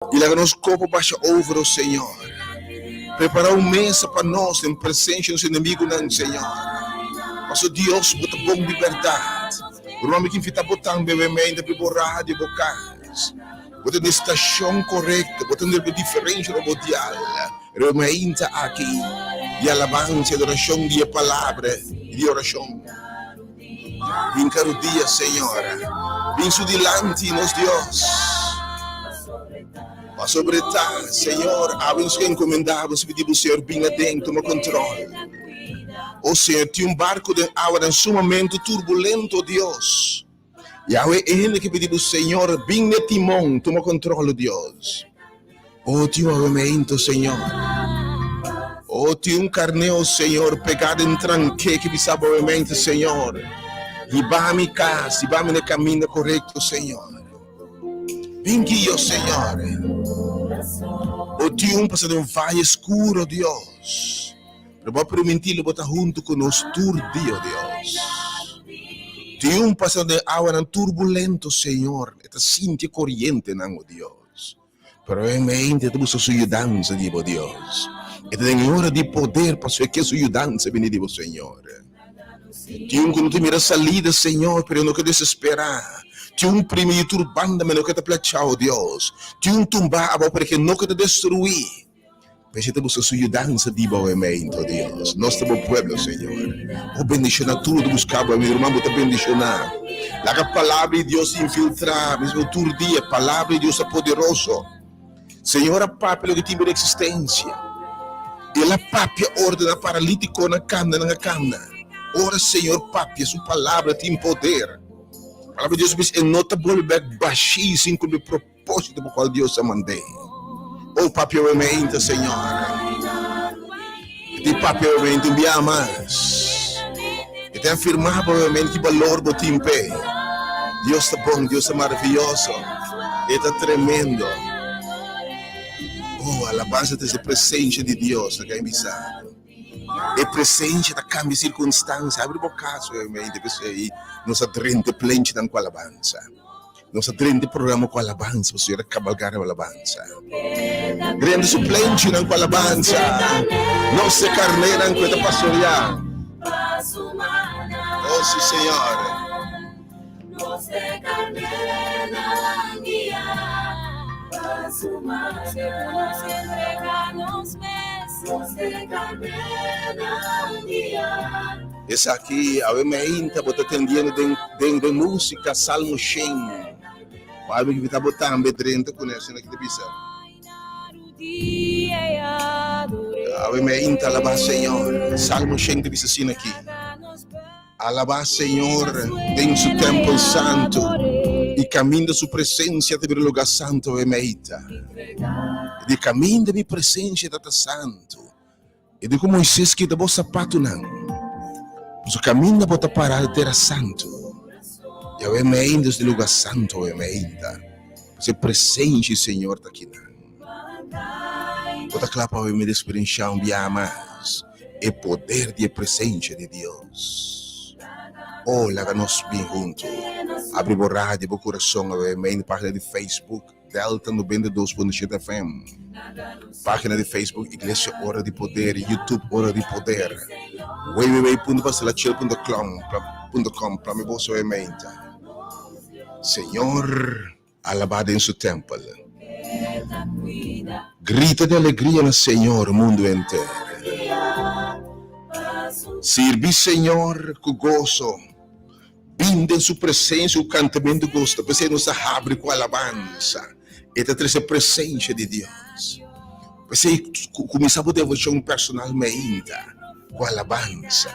I laga nos kopo basha over, o Señor. Prepará un mesa pa nos den presensia di nos enemigunan, Señor. Paso Dios, bo ta bon di bèrdat. Ruman, mi ta invitá bo tambe wemey ta bo radio, bo kas. Bo ta den stashon korekto, bo ta den diferensha riba bo dial. Rewmey ta aki di alabansa i adorashon di e Palabra i di orashon. Bin karudia, Señor. Bin su dilanti, nos Dios. Pasobra e ta, Señor, awe nos ke encomendá bo, nos pidi bo, Señor, bin aden, tuma control. O Señor, tin un barco den awanan sumamente turbulento, Dios. I awe e hende ke pidi bo, Señor, bin n'e timon, tuma control, o Dios. O tin un awemento, Señor. O tin un carné, o Señor, pegá den tranké ke bisa bo awemento, Señor. Hiba mi cas, hiba mi n'e caminda corecto, Señor. Bin guia, o Señor. O tin un pasa den un valle scuro, Dios. Pero bo a primintí lo bo ta huntu ku nos tur dia, o Dios. Tin un pasa den awanan turbulento, Señor. E ta sinti e korientenan, o Dios. Pero e mente ta buska su yudansa di bo, Dios. E ta den e ora di poder pasobra e ke su yudansa bini di bo, Señor. Tin un ku no ta mira salida, Señor, pero e no ke desesperá. Tin un primi di tur banda, ma e no ke ta plachá, o Dios. Tin un tumbá abou, pero e ke no ke ta destruí. P'esei ta buska su yudansa di bo aumento, Dios. Nos ta bo pueblo, Señor. Bo bendiciona tur ta buska bo. Mi ruman, bo ta bendiciona. Laga palabra di Dios infiltra mismo tur dia. Palabra di Dios ta poderoso. Señor a papia loke tin bira existencia. El a papia ordena paraliticonan cana, nan a cana. Ora Señor papia, su palabra tin poder. Palabra di Dios bisa, e no ta bolbe bek bashi sin cumpli Propósito pa cual Dios a mand'é. Oh, papia awe meinta, Señor. E tin papia awe meinta un bia mas. E ta afirmá bo awe meinta ki balor bo tin p'e. Dios ta bon, Dios ta maraviyoso. E ta tremendo. Oh, alabansa ta e presencia di Dios, laga mi bisa bo. E presencia ta cambia circunstancia. Abri bo cas awe meinta, p'esei nos a drenta e plenchinan cu alabansa. Nos a drenta e programa ku alabansa, pasobra Señor a kabalgá riba alabansa. Drenta su plenchinan ku alabansa. Nos e karnénan ku e ta pastoreá. Oh, sí, Señor. Esaki awe meinta bo ta tendiendo den den den música Salmo shen. Bo algo ki ta bo tambe drenta kuné asina ki ta bisa. Awe meinta alabá Señor. Salmo shen ta bisa asina aki. Alabá Señor den su tempel santu i kaminda su presensia ta bira lugá santu awe meita. Di kaminda mi presensia ta ta santu. E di ku Moises, Kita bo sapatunan, pasobra kaminda bo ta pará ta tera santu. Yahweh meinda es di lugá santu, Yahweh meinda, pasobra e presensia di Señor ta akinan. Bo ta kla pa mi eksperenshá un biaha mas e poder di e presensia di Dios? Oh, laga nos bin huntu. Abri bo radio, bo kurason, Yahweh meinda, página di Facebook. Delta 92.7 FM, Página di Facebook Iglesia Ora di Poder, YouTube Ora di Poder, www.pastorlachiel.com, Plami boso e meinta. Señor alabá den su tempel. Grita di alegria na Señor mundu henter. Sirbi Señor ku goso. Bin den su presencia cu cantamento gosto. P'esei nos ta habri cu alabansa. E ta trece presencia di Dios. P'esei cuminsa bo devocion personal meinta cu alabansa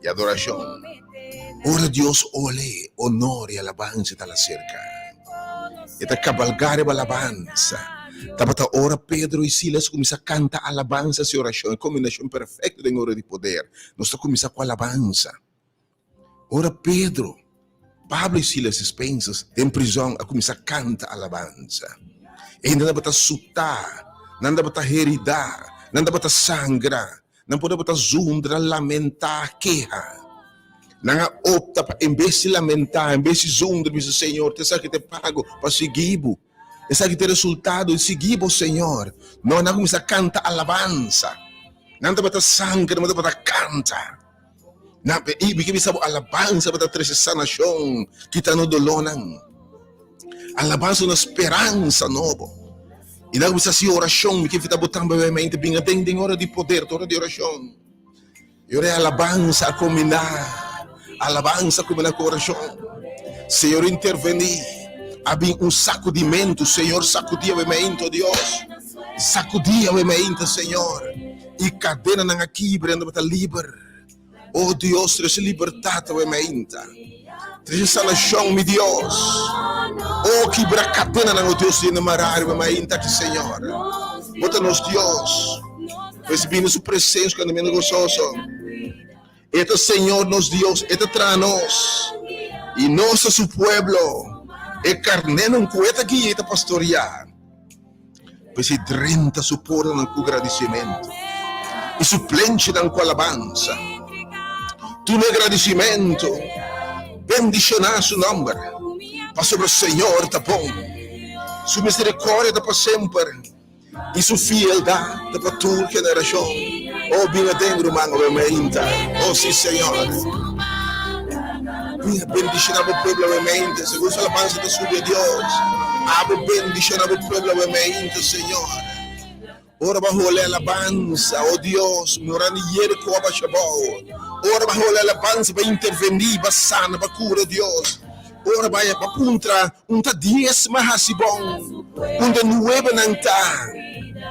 y adoracion. Ora Dios ole, honor y alabansa ta la cerca. E ta cabalga riba alabansa. Tabata ora Pedro y Silas cuminsa canta alabansa y oracion, e combinacion perfecto den ora di poder. Nos ta cuminsa cu alabansa. Ora Pedro, Pablo i Silas dispensas den prizòn a kuminsá kanta alabansa. E hende tabata sutá, nan tabata heridá, nan tabata sangra, nan por tabata zundra, lamentá, keha. Nan a opta pa en bes di lamentá, en bes di zundra, bisa, Señor, ta esaki ta e pago pa sigui bo. Esaki ta e resultado di sigui bo, Señor. No, nan a kuminsá kanta alabansa. Nan tabata sangra, nan tabata kanta. Nan, i mi ke bisa bo, alabansa tabata trese sanashon, kita nos dolónan. Alabansa una speransa nobo. I nan a kuminsá hasi orashon. Mi ke invitá bo tambe obviamente, bin aden den ora di poder, ora di orashon. I ora e alabansa a kuminá, alabansa a kuminá ku orashon. Señor intervení, a bin un sakudimentu. Señor sakudí awe-meinta, o Dios. Sakudí awe-meinta, Señor. I kadenanan a kibra i nan tabata liber. O Dios, trese libertat awe-meinta. Trese sanashon, mi Dios. O kibra kadenanan, o Dios, di hende mará awe-meinta aki, Señor. Bo ta nos Dios. Pues bini su presencia cu andamento gozoso. E ta Señor nos Dios, E ta traha nos, y nos ta su pueblo, e carnénan cu E ta guia y ta pastorea. Pues e drenta su portanan cu gradicimento y su plenchinan cu alabansa. Tuma e gradicimento, bendiciona su nomber, pasobra Señor ta bon, su misericordia ta pa semper. I su fieldat ta pa tur generashon. O bin aden, ruman, awe meinta. O si, Señor. Bin a bendishoná bo pueblo awe meinta, segun su alabansa ta subi a Dios. Abo bendishoná bo pueblo awe meinta, Señor. Ora bo a hole alabansa, o Dios, murá di Jeriko a basha abou. Ora bo a hole alabansa, bo a intervení, bo a sana, bo a kura, Dios. Ora bai pa puntra un ta dies ma hasi bon, unda nuebenan ta?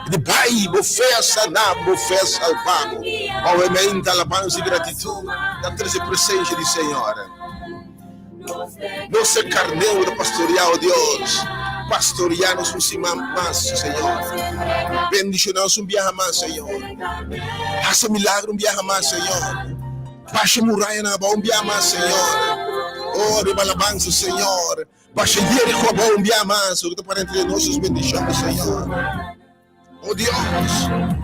E di, Bai, bo fe a sana bo, bo fe a salba bo. Awemente alabansa i gratitut ta trese presensia di Señor. Nos e karneu ta pastoria, o Dios, pastoria nos un siman mas, Señor. Bendiciona nos un biaha mas, Señor. Hasi milagro un biaha mas, Señor. Basha murayanan abou un bia mas, Señor. Oh, riba alabansa, Señor. Basha Jericho abou un bia mas, loke ta para entre nos sus bendishon, Señor. Oh Dios,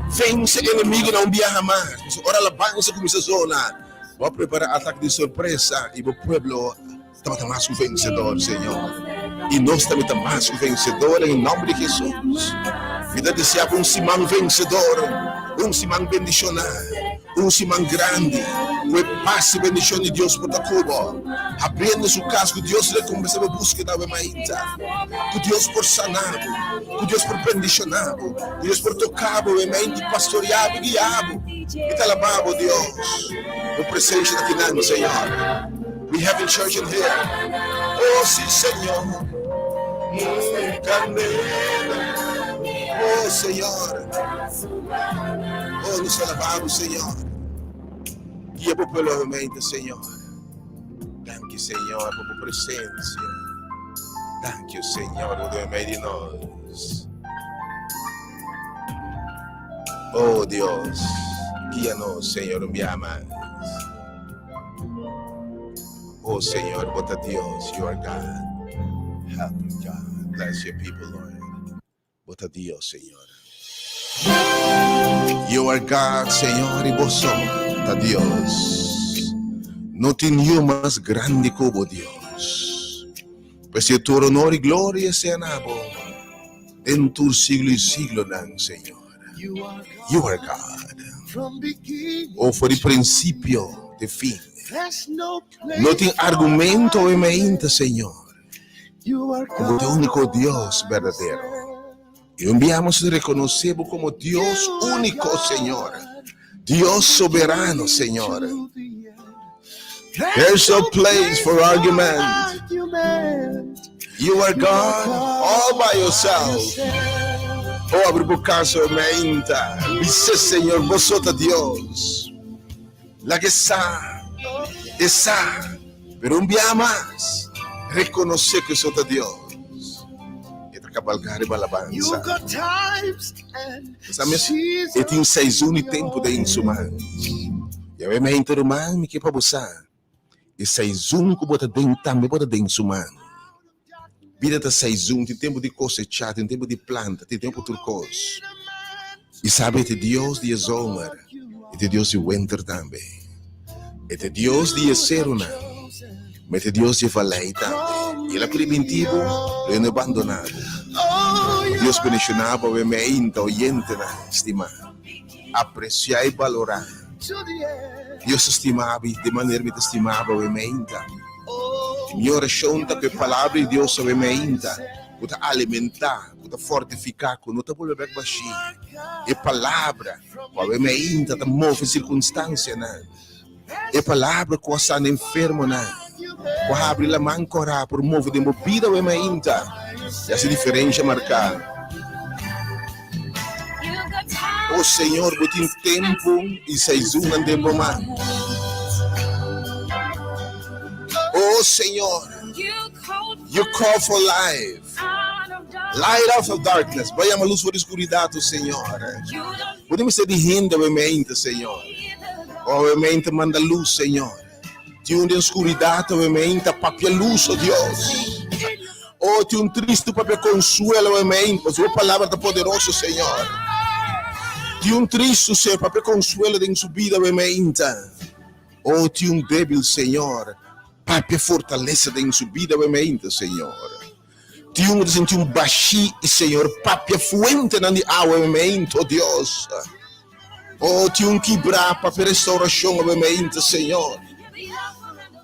vence enemigunan un biaha mas. Pasobra ora alabansa kuminsá zona, bo a prepará atake di sorpresa i bo pueblo tabata mas ku vensedor, Señor. I nos tambe ta mas ku vensedor en e nòmber di Hesus. Mi ta deseá bo un siman vensedor, un siman bendishoná, un siman grandi, ku e pas i bendishon di Dios por ta ku bo, habriendo su kas ku Dios rekompensá bo búskeda awe mainta, ku Dios por saná bo, ku Dios por bendishoná bo, ku Dios por toká bo awe mainta i pastoriá bo i guiá bo. Mi ta alabá bo, Dios. Bo presensia ta kinan, Señor. We having church in here. Oh, sí, Señor. Candela. Oh, Señor. Oh, nos alabamos, Señor. Guia bo pueblo nuevamente, Señor. Thank you, Señor, por tu presencia. Thank you, Señor, por tu medio de nos. Oh, Dios, guíanos, Señor, un día más. Oh Señor, bo ta Dios, you are God. Help God. Bless your people, Lord. Bo ta Dios, Señor. You are God, Señor, y bo so ta Dios. No tin niun mas grandi ku bo, Dios. Pues si tur honor y gloria sea na bo den tur siglo y siglonan, Señor. You are God. Oh, for di principio te fin. No tin argumento e mainta, Señor. Como te único Dios verdadero. Y un día vamos a reconocer como Dios único, Señor. Dios soberano, Señor. There's no place for argument. You are God all by yourself. Oh, abri bo kas mainta. Bisa Señor, bo so ta Dios. Laga e sa, e sa, pero un bia mas, rekonosé ku e so ta Dios. E ta kabalgá riba alabansa. Sa mes, e tin seizon i tempu den su man. Yahweh mi henter ruman, mi ke pa bo sa, e seizon ku bo ta den tambe bo ta den su man. Bida ta seizon, tin tempu di kosechá, tin tempu di planta, tin tempu tur kos. I sabi e ta Dios di e zomer, e ta Dios di winter tambe. E ta Dios di e serunan, ma e ta Dios di e valei tambe. I el a primintí bo, lo e no bandoná bo. Dios bendishoná bo awe meinta oyentenan stimá. Apresiá i balorá. Dios ta stima bo di manera mi ta stima bo awe meinta. I mi orashon ta ku e Palabra di Dios awe meinta ku ta alimentá, ku ta fortifiká, ku no ta bolbe bèk bashí. E Palabra ku awe meinta ta move sirkunstansianan. E Palabra ku a sana enfermonan, ku a habri laman kòrá por move den bo bida awe mainta i hasi diferensha marká. O Señor, bo tin tempu i seizunnan den bo man. O Señor, you call for life, light out of darkness. Bo a yama lus for di skuridat, o Señor. Bo tin mester di hende awe mainta, Señor. O awe mainta manda lus, Señor. Tin un den skuridat awe mainta, papia lus, o Dios. O tin un tristu, papia konsuelo awe mainta, pasobra bo palabra ta poderoso, Señor. Tin un tristu, Señor, papia konsuelo den su bida awe mainta. O tin un débil, Señor, papia fortalesa den su bida awe mainta, Señor. Tin un ku ta sinti un bashí i Señor papia fuentenan di awa awemente, o Dios. O tin un kibrá papia restaurashon awemente, Señor.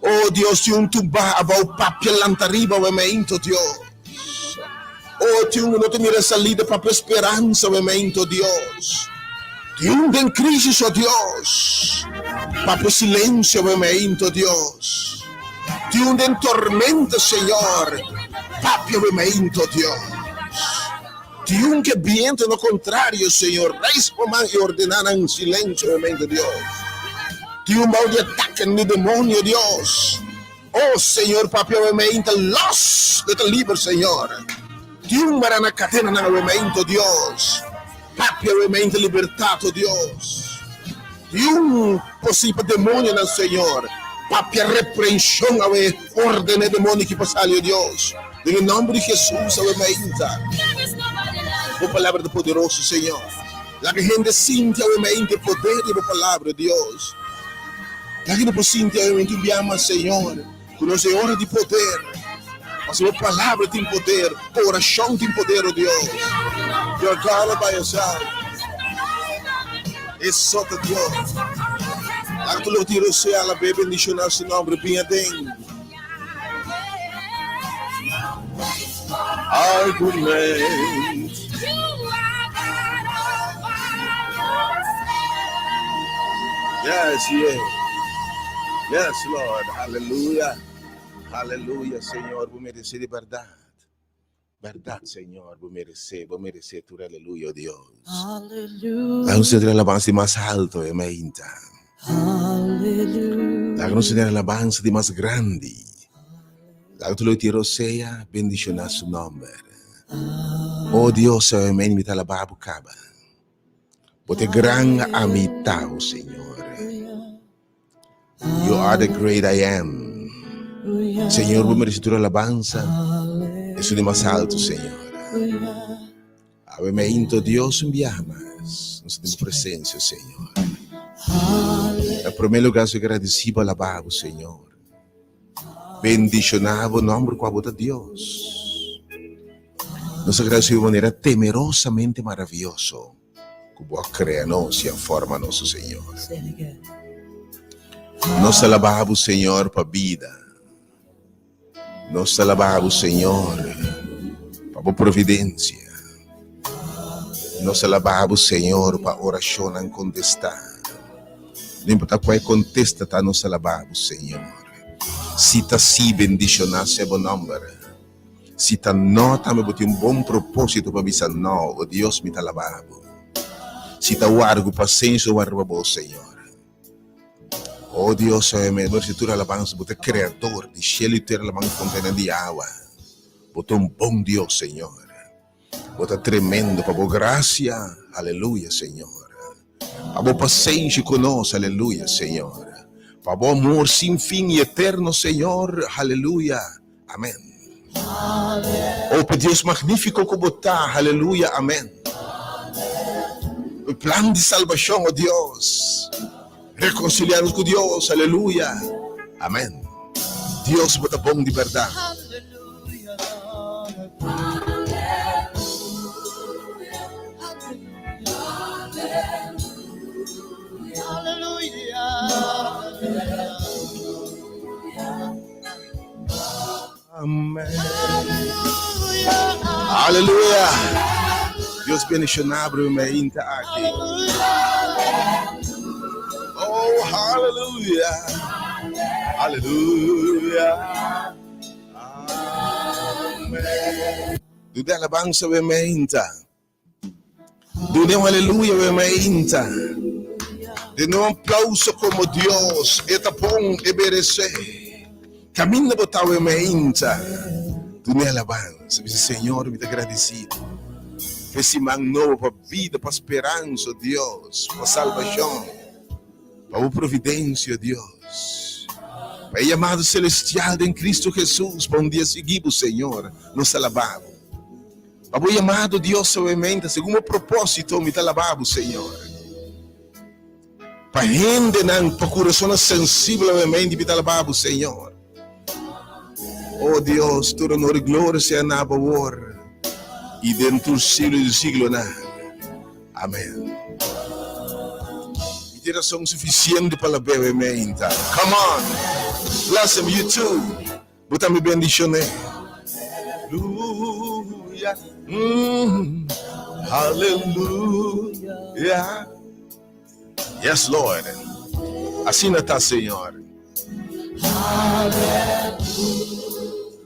O Dios, tin un tubá abou papia lanta riba awemente, o Dios. O tin un ku no ta mira salida papia speransa awemente, o Dios. Tin un den krisis, o Dios, papia silensio awemente, o Dios. Tin un den tormenta, Señor, papia bo meinto, Dios. Tin un ke biento no contrario, Señor, reis bo man i ordena nan silencio bo meinto, Dios. Tin un bou di ataken di demonio, Dios. Oh, Señor, papia bo meinto, los lo ta liber, Señor. Tin un mara na kadenanan bo meinto, Dios. Papia bo meinto libertad, oh Dios. Tin un posi pa demonionan, Señor. Papia reprenshon awe, ordena e demonio ki pa sali, oh Dios. Den e nomber di Jesus awe mainta. Bo palabra ta poderoso, Señor. Laga hende sinti awe mainta e poder di bo palabra, Dios. Laga hende por sinti awe mainta un bia mas, Señor, ku nos e ora di poder. Pasobra bo palabra tin poder, orashon tin poder, oh Dios. You are God all by yourself. E so ta Dios. Laga tur loke tin rosea alab'é, bendishoná su nomber bin aden. Argument. Yes, yeah. Yes, Lord. Hallelujah. Hallelujah, Señor. Bo merece di berdad. Berdad, Señor. Bo merece. Bo merece tur aleluya, oh Dios. Hallelujah. Laga nos tener alabanza di mas alto, e mainta. Hallelujah. Laga nos tener alabanza di mas grandi. Laga tur loke tin rosea bendiciona su nomber. Oh Dios, amen, mi ta alaba bo caba. Bo ta e gran amita, oh Señor. You are the great I am. Señor, bo merece tur alabanza. Esun di mas alto, Señor. Awe me into Dios un biaha mas. Nos ta den bo presencia, Señor. Na primer lugar, soy agradecido bo alaba bo, Señor. Bendiciona bo nomber cu abo ta Dios. Nos agradecido manera temerosamente maravilloso. Ku bo a krea nos i a forma nos, o Señor. Nos ta alabá bo, Señor, pa bida. Nos ta alabá bo, Señor, pa bo providensia. Nos ta alabá bo, Señor, pa orashonnan kontestá. No importa kua e kontesta ta, nos ta alabá bo, Señor. Si ta sí, bendishoná sea bo nòmber. Si ta no, tambe bo tin un bon propósito pa bisa no, O Dios, mi ta alabá bo. Si ta warda ku pasensia warda pa bo, Señor. O Dios, mi merece tur alabansa, bo ta Creador di shelu i tera, laman fontenan di awa. Bo ta un bon Dios, Señor. Bo ta tremendo pa bo gracia, aleluya, Señor. Pa bo pasenshi ku nos, aleluya, Señor. Pa bo amor sin fin i eterno, Señor, aleluya, amen. O pa Dios magnífiko ku bo ta, aleluya, amen. E plan di salbashon, o Dios, rekonsiliá nos ku Dios, aleluya, amen. Dios, bo ta bon di bèrdat. Aleluya! Dios bendiciona bo mainta aki. Oh, hallelujah. Hallelujah. Amen. Duna alabansa we mainta. Duna un aleluya we mainta. Duna un aplauso como Dios e ta bon e merece. Caminda bo ta we mainta. Duna alabansa. Bisa Señor mi ta agradecido. Pa e siman nobo, pa bida, pa speransa, Dios, pa salvacion. Pa bo providencia, Dios. Pa e yamado celestial den Cristo Jesus, pa un dia sigui bo, Señor, nos ta alaba bo. Pa bo yamado, Dios, solamente segun bo propósito, mi ta alaba bo, Señor. Pa hendenan, pa curasonnan sensible, obviamente, mi ta alaba bo, Señor. Oh Dios, tur honor y gloria sea na bo awor y den tur siglo di siglonan. Amen. Mi tin rason suficiente pa la bebe meinta. Come on. Bless him, you too. Bo tambe bendicion'é. Hallelujah. Hallelujah. Yes, Lord. Asina ta, Señor.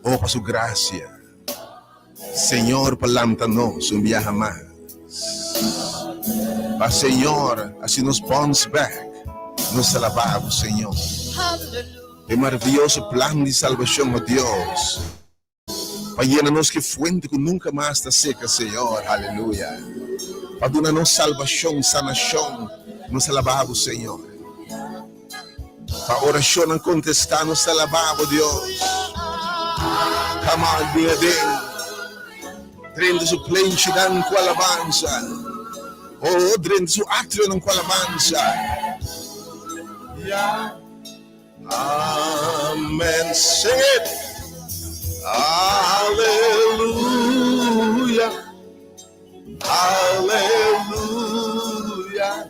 Oh, pa su gracia. Señor, pa lanta nos un biaha mas. Pa Señor, así nos bounce back. Nos alababo, Señor. E maravilloso plan di salvacion, oh Dios. Pa yena nos ku e fuente ku nunka mas ta seka, Señor. Aleluya. Pa duna nos salbashon, sanashon. Nos ta alabá Bo, Señor. Pa orashonnan kontestá, nos ta alabá Bo, Dios. Come on, bin aden. Drenta su plenchinan ku alabansa. Oh, drenta su atrionan ku alabansa. Ya. Amen. Sing it. Hallelujah. Hallelujah.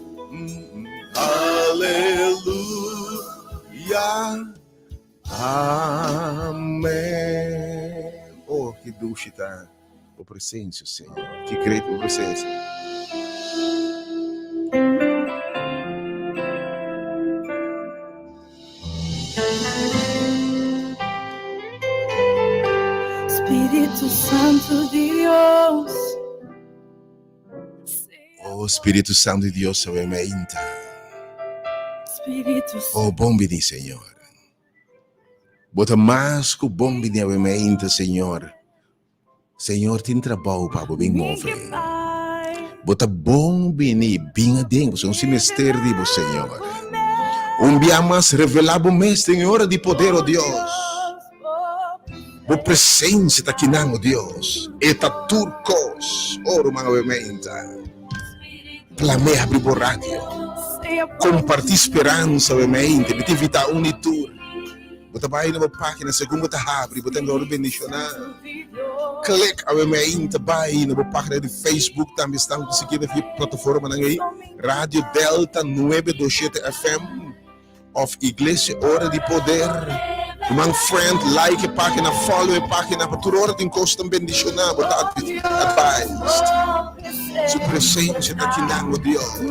Hallelujah. Amen. Oh, ki dushi ta bo presencia, Señor. Ki great bo presencia. Spiritu Santu Dios. Oh, Spiritu Santu di Dios, awe mainta. Spiritu Oh, bon bini, Señor. Bo ta mas ku bon bini awe mainta, Señor. Señor tin trabou pa bo bin move. Bo ta bon bini, bin aden, pasobra nos tin mester di bo, Señor. Un bia mas revelá bo mes den e ora di poder, o Dios. Bo presencia ta kinan, o Dios. E ta tur kos. O ruman awe meinta. Plam'é habri bo radio. Kompartí speransa awe meinta. Mi ta invitá un i tur. Bo ta bai na bo página segun bo ta habri, bo ta wòrdu bendishoná. Klik awe meinta bai na bo página di Facebook tambe esnan ku sigui na via plataformanan ei, Radio Delta nuebe dos shete FM òf Iglesia Ora di Poder. Ruman friend, like e página, follow e página pa tur ora tin kosnan bendishoná bo ta advised. Su presensia ta kinan, o Dios.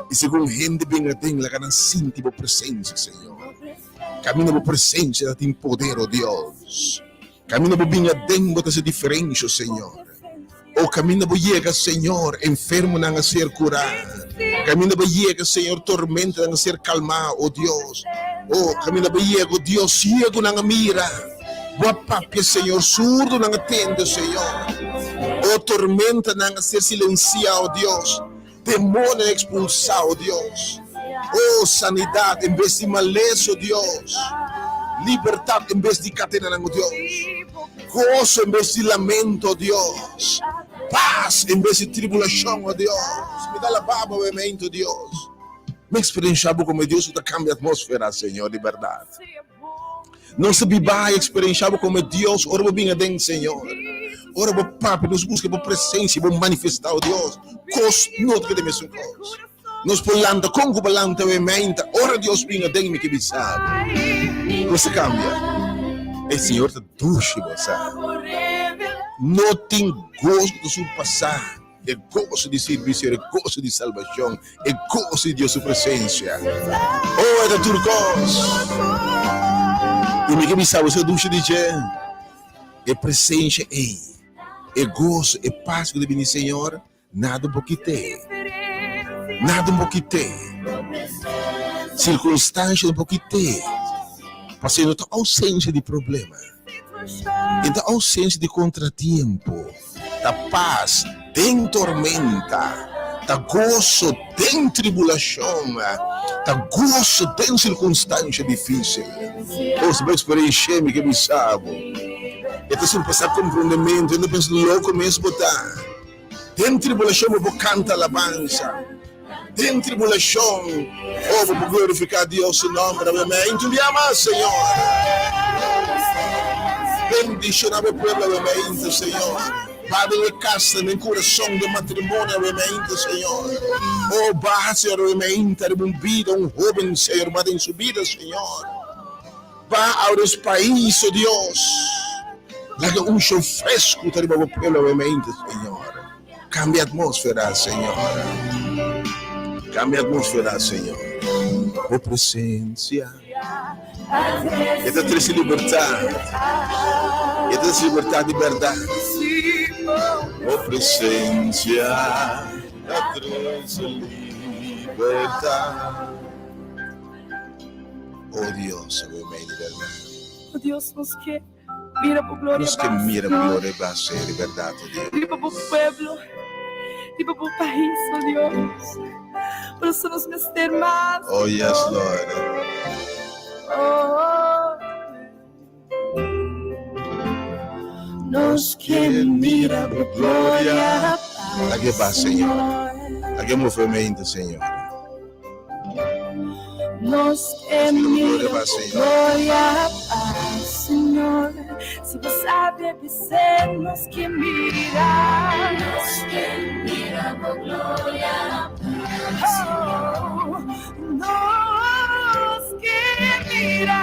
I segun hende bin aden laga nan sinti bo presensia, Señor. Caminda bo presencia ta tin poder, oh Dios. Caminda bo bin aden bo ta haci diferencia, Señor. Oh, caminda bo yega, Señor, enfermonan a ser curá. Caminda bo yega, Señor, tormentanan a ser calmá, oh Dios. Oh, caminda bo yega, oh Dios, ciegonan a mira. Bo a papia, Señor, surdonan a tende, Señor. Oh, tormentanan a ser silenciá, oh Dios. Demonio expulsá, oh Dios. Oh, sanidad en bes di malesa, oh Dios. Libertad en bes di catenanan, oh Dios. Gozo en bes di lamento, oh Dios. Paz en bes di tribulacion, oh Dios. Mi ta alabá bo awe, Dios. Mi experiencia bo como Dios cu ta cambia atmósfera, Señor, di berdad. Nos ta biba y experiencia bo como Dios ora bo bin aden, Señor. Ora bo papia, nos busca bo presencia, bo manifesta, oh Dios. Cos no ta keda mesun cos. Nos por lanta con cu bo lanta we meinta. Ora Dios bin aden, mi ke bisa bo. Cos ta cambia. E Señor ta dushi bo sa. No tin goso ku ta surpasá e goso di sirbi Señor, e goso di salbashon, e goso di Dios su presensia. Oh, e ta tur kos! I mi ke bisa bo, si bo dushi di dje, e presensia ei, e goso, e pas ku ta bini di Señor, Nada bo kit'é. Nada bo kit'é. Sirkunstansha no por kit'é. Pasobra no ta ousensia di problema. E ta ousensia di kontratiempo. Ta pas den tormenta. Ta goso den tribulashon. Ta goso den sirkunstansha difísil. Oh, si bo eksperensh'é mi ke bisa bo. E ta surpasá komprondementu. E ta pensa loko mes bo ta. Den tribulashon bo por kanta alabansa. Den tribulashon, oh, bo por glorifiká Dios su nòmber. Awe un dia mas, Señor. Bendishoná bo pueblo awe mainta, Señor. Baha den e kasnan, den kurason, den matrimonio awe mainta, Señor. Oh, baha, Señor, awe mainta riba un bida, un hóben, Señor, baha den su bida, Señor. Baha awe nos pais, oh Dios. Laga unshon fresku ta riba bo pueblo awe mainta, Señor. Cambia atmósfera, Señor. Cambia atmósfera, Señor. Bo presencia. E ta trece libertad. E ta trece libertad di berdad. Bo presencia ta trece libertad. Oh Dios, awe mei di berdad. Oh Dios, nos ke mira bo gloria Nos ke mira bo gloria base di berdad, oh Dios. Riba bo pueblo, riba bo pais, oh Dios. Por eso nos mester mas. Oh yes, Lord. Oh. Nos ke mira bo gloria. Lag'e bas, Señor. Lag'e movemento, Señor. Nos ke mira bo gloria, Señor. Si bo sabe bis'é, nos ke mira. Nos ke mira bo gloria, oh, nos ke mira.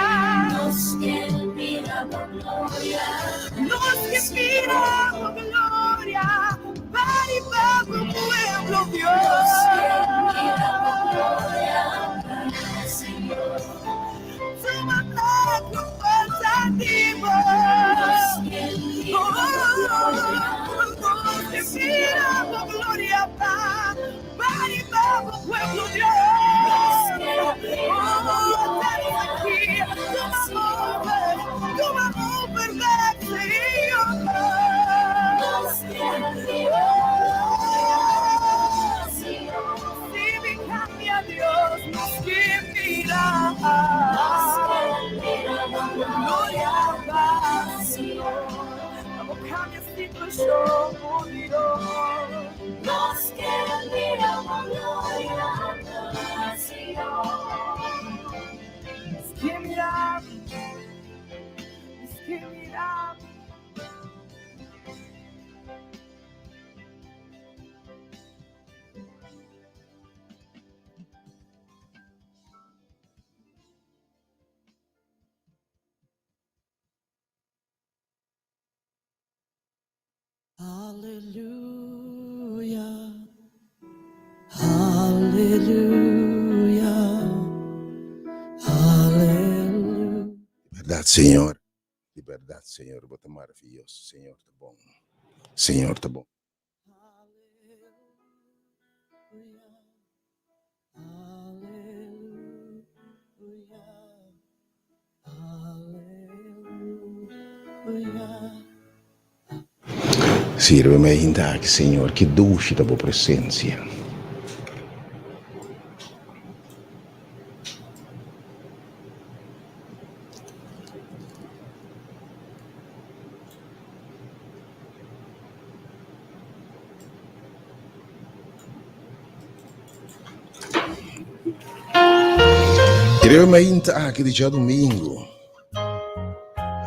Nos ke mira bo gloria. Nos ke mira bo gloria. Riba bo pueblo, Dios. Tuma ku fuerza di bo. Nos ke mira bo gloria pa riba bo pueblo, Dios. Oh, estamos aquí. Tuma over, tuma over back, Señor. Aleluya, aleluya, aleluya. Berdad Señor, di berdad Señor bo ta maraviyoso, Señor ta bon, Señor ta bon. Sirbi mi ainda aki, Señor, ki dushi ta bo presencia. Creo mainta aki di djadumingu,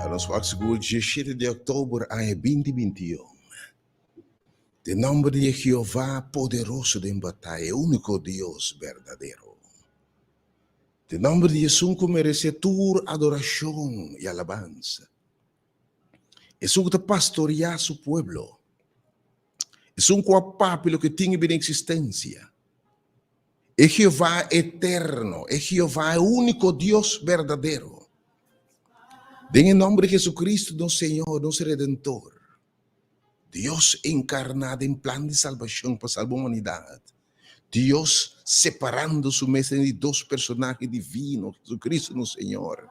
nos wak sigur diesshete di òktober aña binti bintiun. Den nòmber di e Jehová poderoso den bataya, e úniko Dios berdadero. Den nòmber di esun ku meresé tur adorashon i alabansa. Esun ku ta pastoriá su pueblo. Esun ku a papia loke tin i bini eksistensia. E Jehová eterno, e Jehová e úniko Dios berdadero. Den e nòmber di Jesucristo, nos Señor, nos Redentor, Dios enkarná den plan di salbashon pa salba humanidat, Dios separando su mes den di dos personahe divino, Jesucristo nos Señor,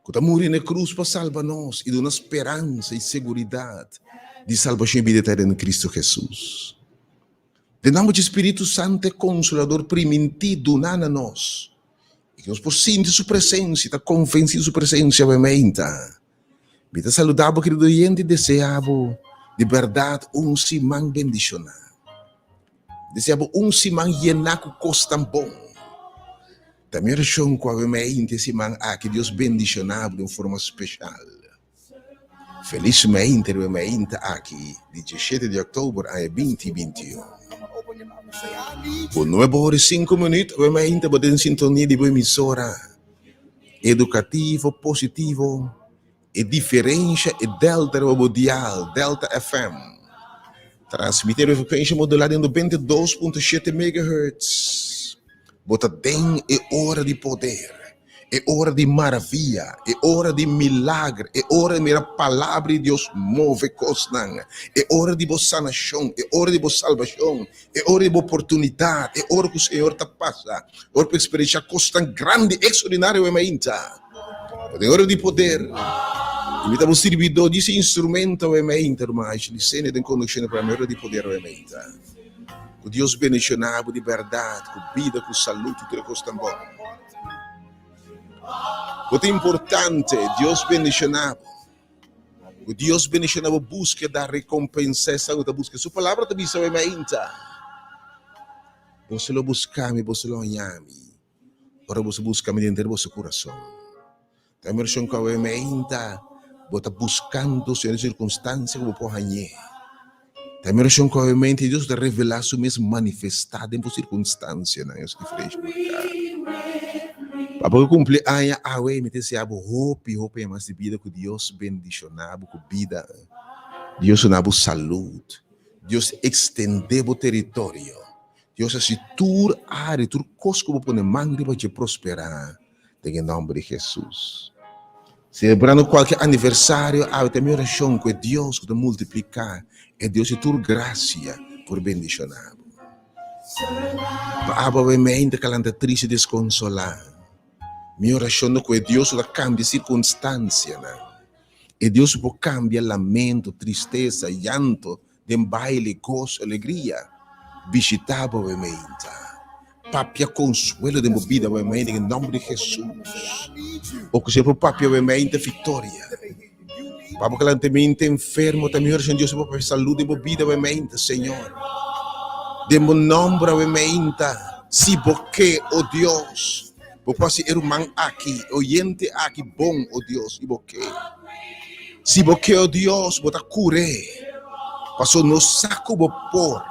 ku ta muri na e krus pa salba nos i duna speransa i seguridat di salbashon i bida eterna den Cristo Jesus. Den nòmber di Spiritu Santu e Konsolador primintí duná na nos i ku nos por sinti su presensia i ta konvensí di su presensia awe-meinta. Mi ta saluda bo kerido oyente i desea bo di bèrdat un siman bendishoná. Desea bo un siman yená ku kosnan bon. Ta mi orashon ku awe meinti e siman aki Dios bendishoná bo di un forma speshal. Felis meinti riba e meinti aki di diesshete di òktober aña binti 21. Bo nuebe ora i sinku minüt awe meinti bo den sintonia di bo emisora. Edukativo, positivo, e diferensha e Delta riba bo dial, Delta FM. Transmiti riba frekuensha modulá den 92.7 megahertz. Bo ta den e ora di poder, e ora di maravia, e ora di milager, e ora di mira palabra di Dios move kosnan, e ora di bo sanashon, e ora di bo salbashon, E ora di bo oportunidat, e ora ku Señor ta pasa, e ora pa eksperenshá kosnan grandi, ekstraordinario e mainta. Pa den ora di poder, i mi ta bo sirbidó di ese instrumento e mainta, ruman Ashley Senior den kondukshon di programa E Ora di Poder e mainta. Ku Dios bendishoná bo di bèrdat, ku bida, ku salud i tur e kosnan bon. Bo ta importante, Dios bendishoná bo. Ku Dios bendiciona bo buskeda, recompensa esnan ku ta buska. Su palabra ta bisa mi mainta, Boso lo buska mi, boso lo haña mi, ora boso buska mi denter boso kurason. Ta mi orashon ku awe mainta bo ta buskando Señor den sirkunstansia ku bo por hañ'é. Ta mi orashon ku awe mainta Dios ta revelá su mes manifestá den bo sirkunstansianan. Esaki diferensha marká. Pa bo kumpli aña awe, mi ta desea bo hopi, hopi aña mas di bida, ku Dios bendishoná bo ku bida, Dios duna bo salud, Dios ekstendé bo teritorio, Dios hasi tur área, tur kos ku bo pone man riba dje prosperá den e nòmber di Hesus. Selebrando kualke aniversario awe ta mi orashon ku e Dios ku ta multipliká, e Dios di tur grasia por bendishoná bo. Pa abo awe mente kalanta trist i deskonsolá, mi orashon ta ku e Dios ku ta kambia sirkunstansianan, e Dios ku por kambia lamento, tristesa, yanto den baile, goso, alegria, bishitá bo awe mente. Papia konsuelo den bo bida awe mente den e nòmber di Hesus. O ku Señor por papia awe mente viktoria. Pa bo kalanta mente enfermo ta mi orashon Dios por papia salud den bo bida awe mente Señor. Den bo nòmber awe mente si bo ke o Dios bo por hasi e ruman aki e oyente aki bon o Dios si bo ke. Si bo ke o Dios bo ta kur'é paso nos sa ku bo por.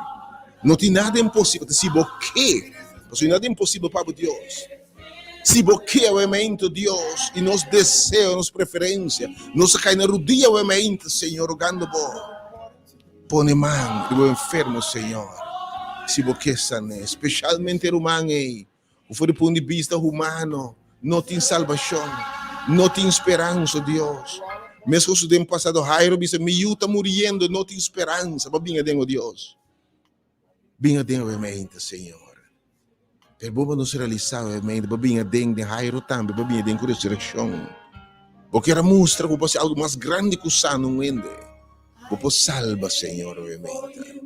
No tin nada imposibel si bo ke, pasobra nada imposibel pa bo Dios. Si bo ke awemente, Dios, i nos deseo, nos preferensia, nos a kai na rudia awemente, Señor, rogando bo, pone man riba bo enfermo, Señor, si bo ke san'é, speshalmente e ruman ei ku for di punto di bista humano no tin salbashon, no tin speransa, Dios. Meskos ku den pasado Jairo bisa, Mi yu ta muriendo, no tin speransa, bo bin aden, o Dios. Bin aden awemente, Señor. Pero bo nos realisá awemente, bo bin aden den Jairo tambe, bo bin aden ku resurekshon. Bo kier a mustra ku bo por hasi algu mas grandi ku sana un hende. Bo por salba, Señor, awemente.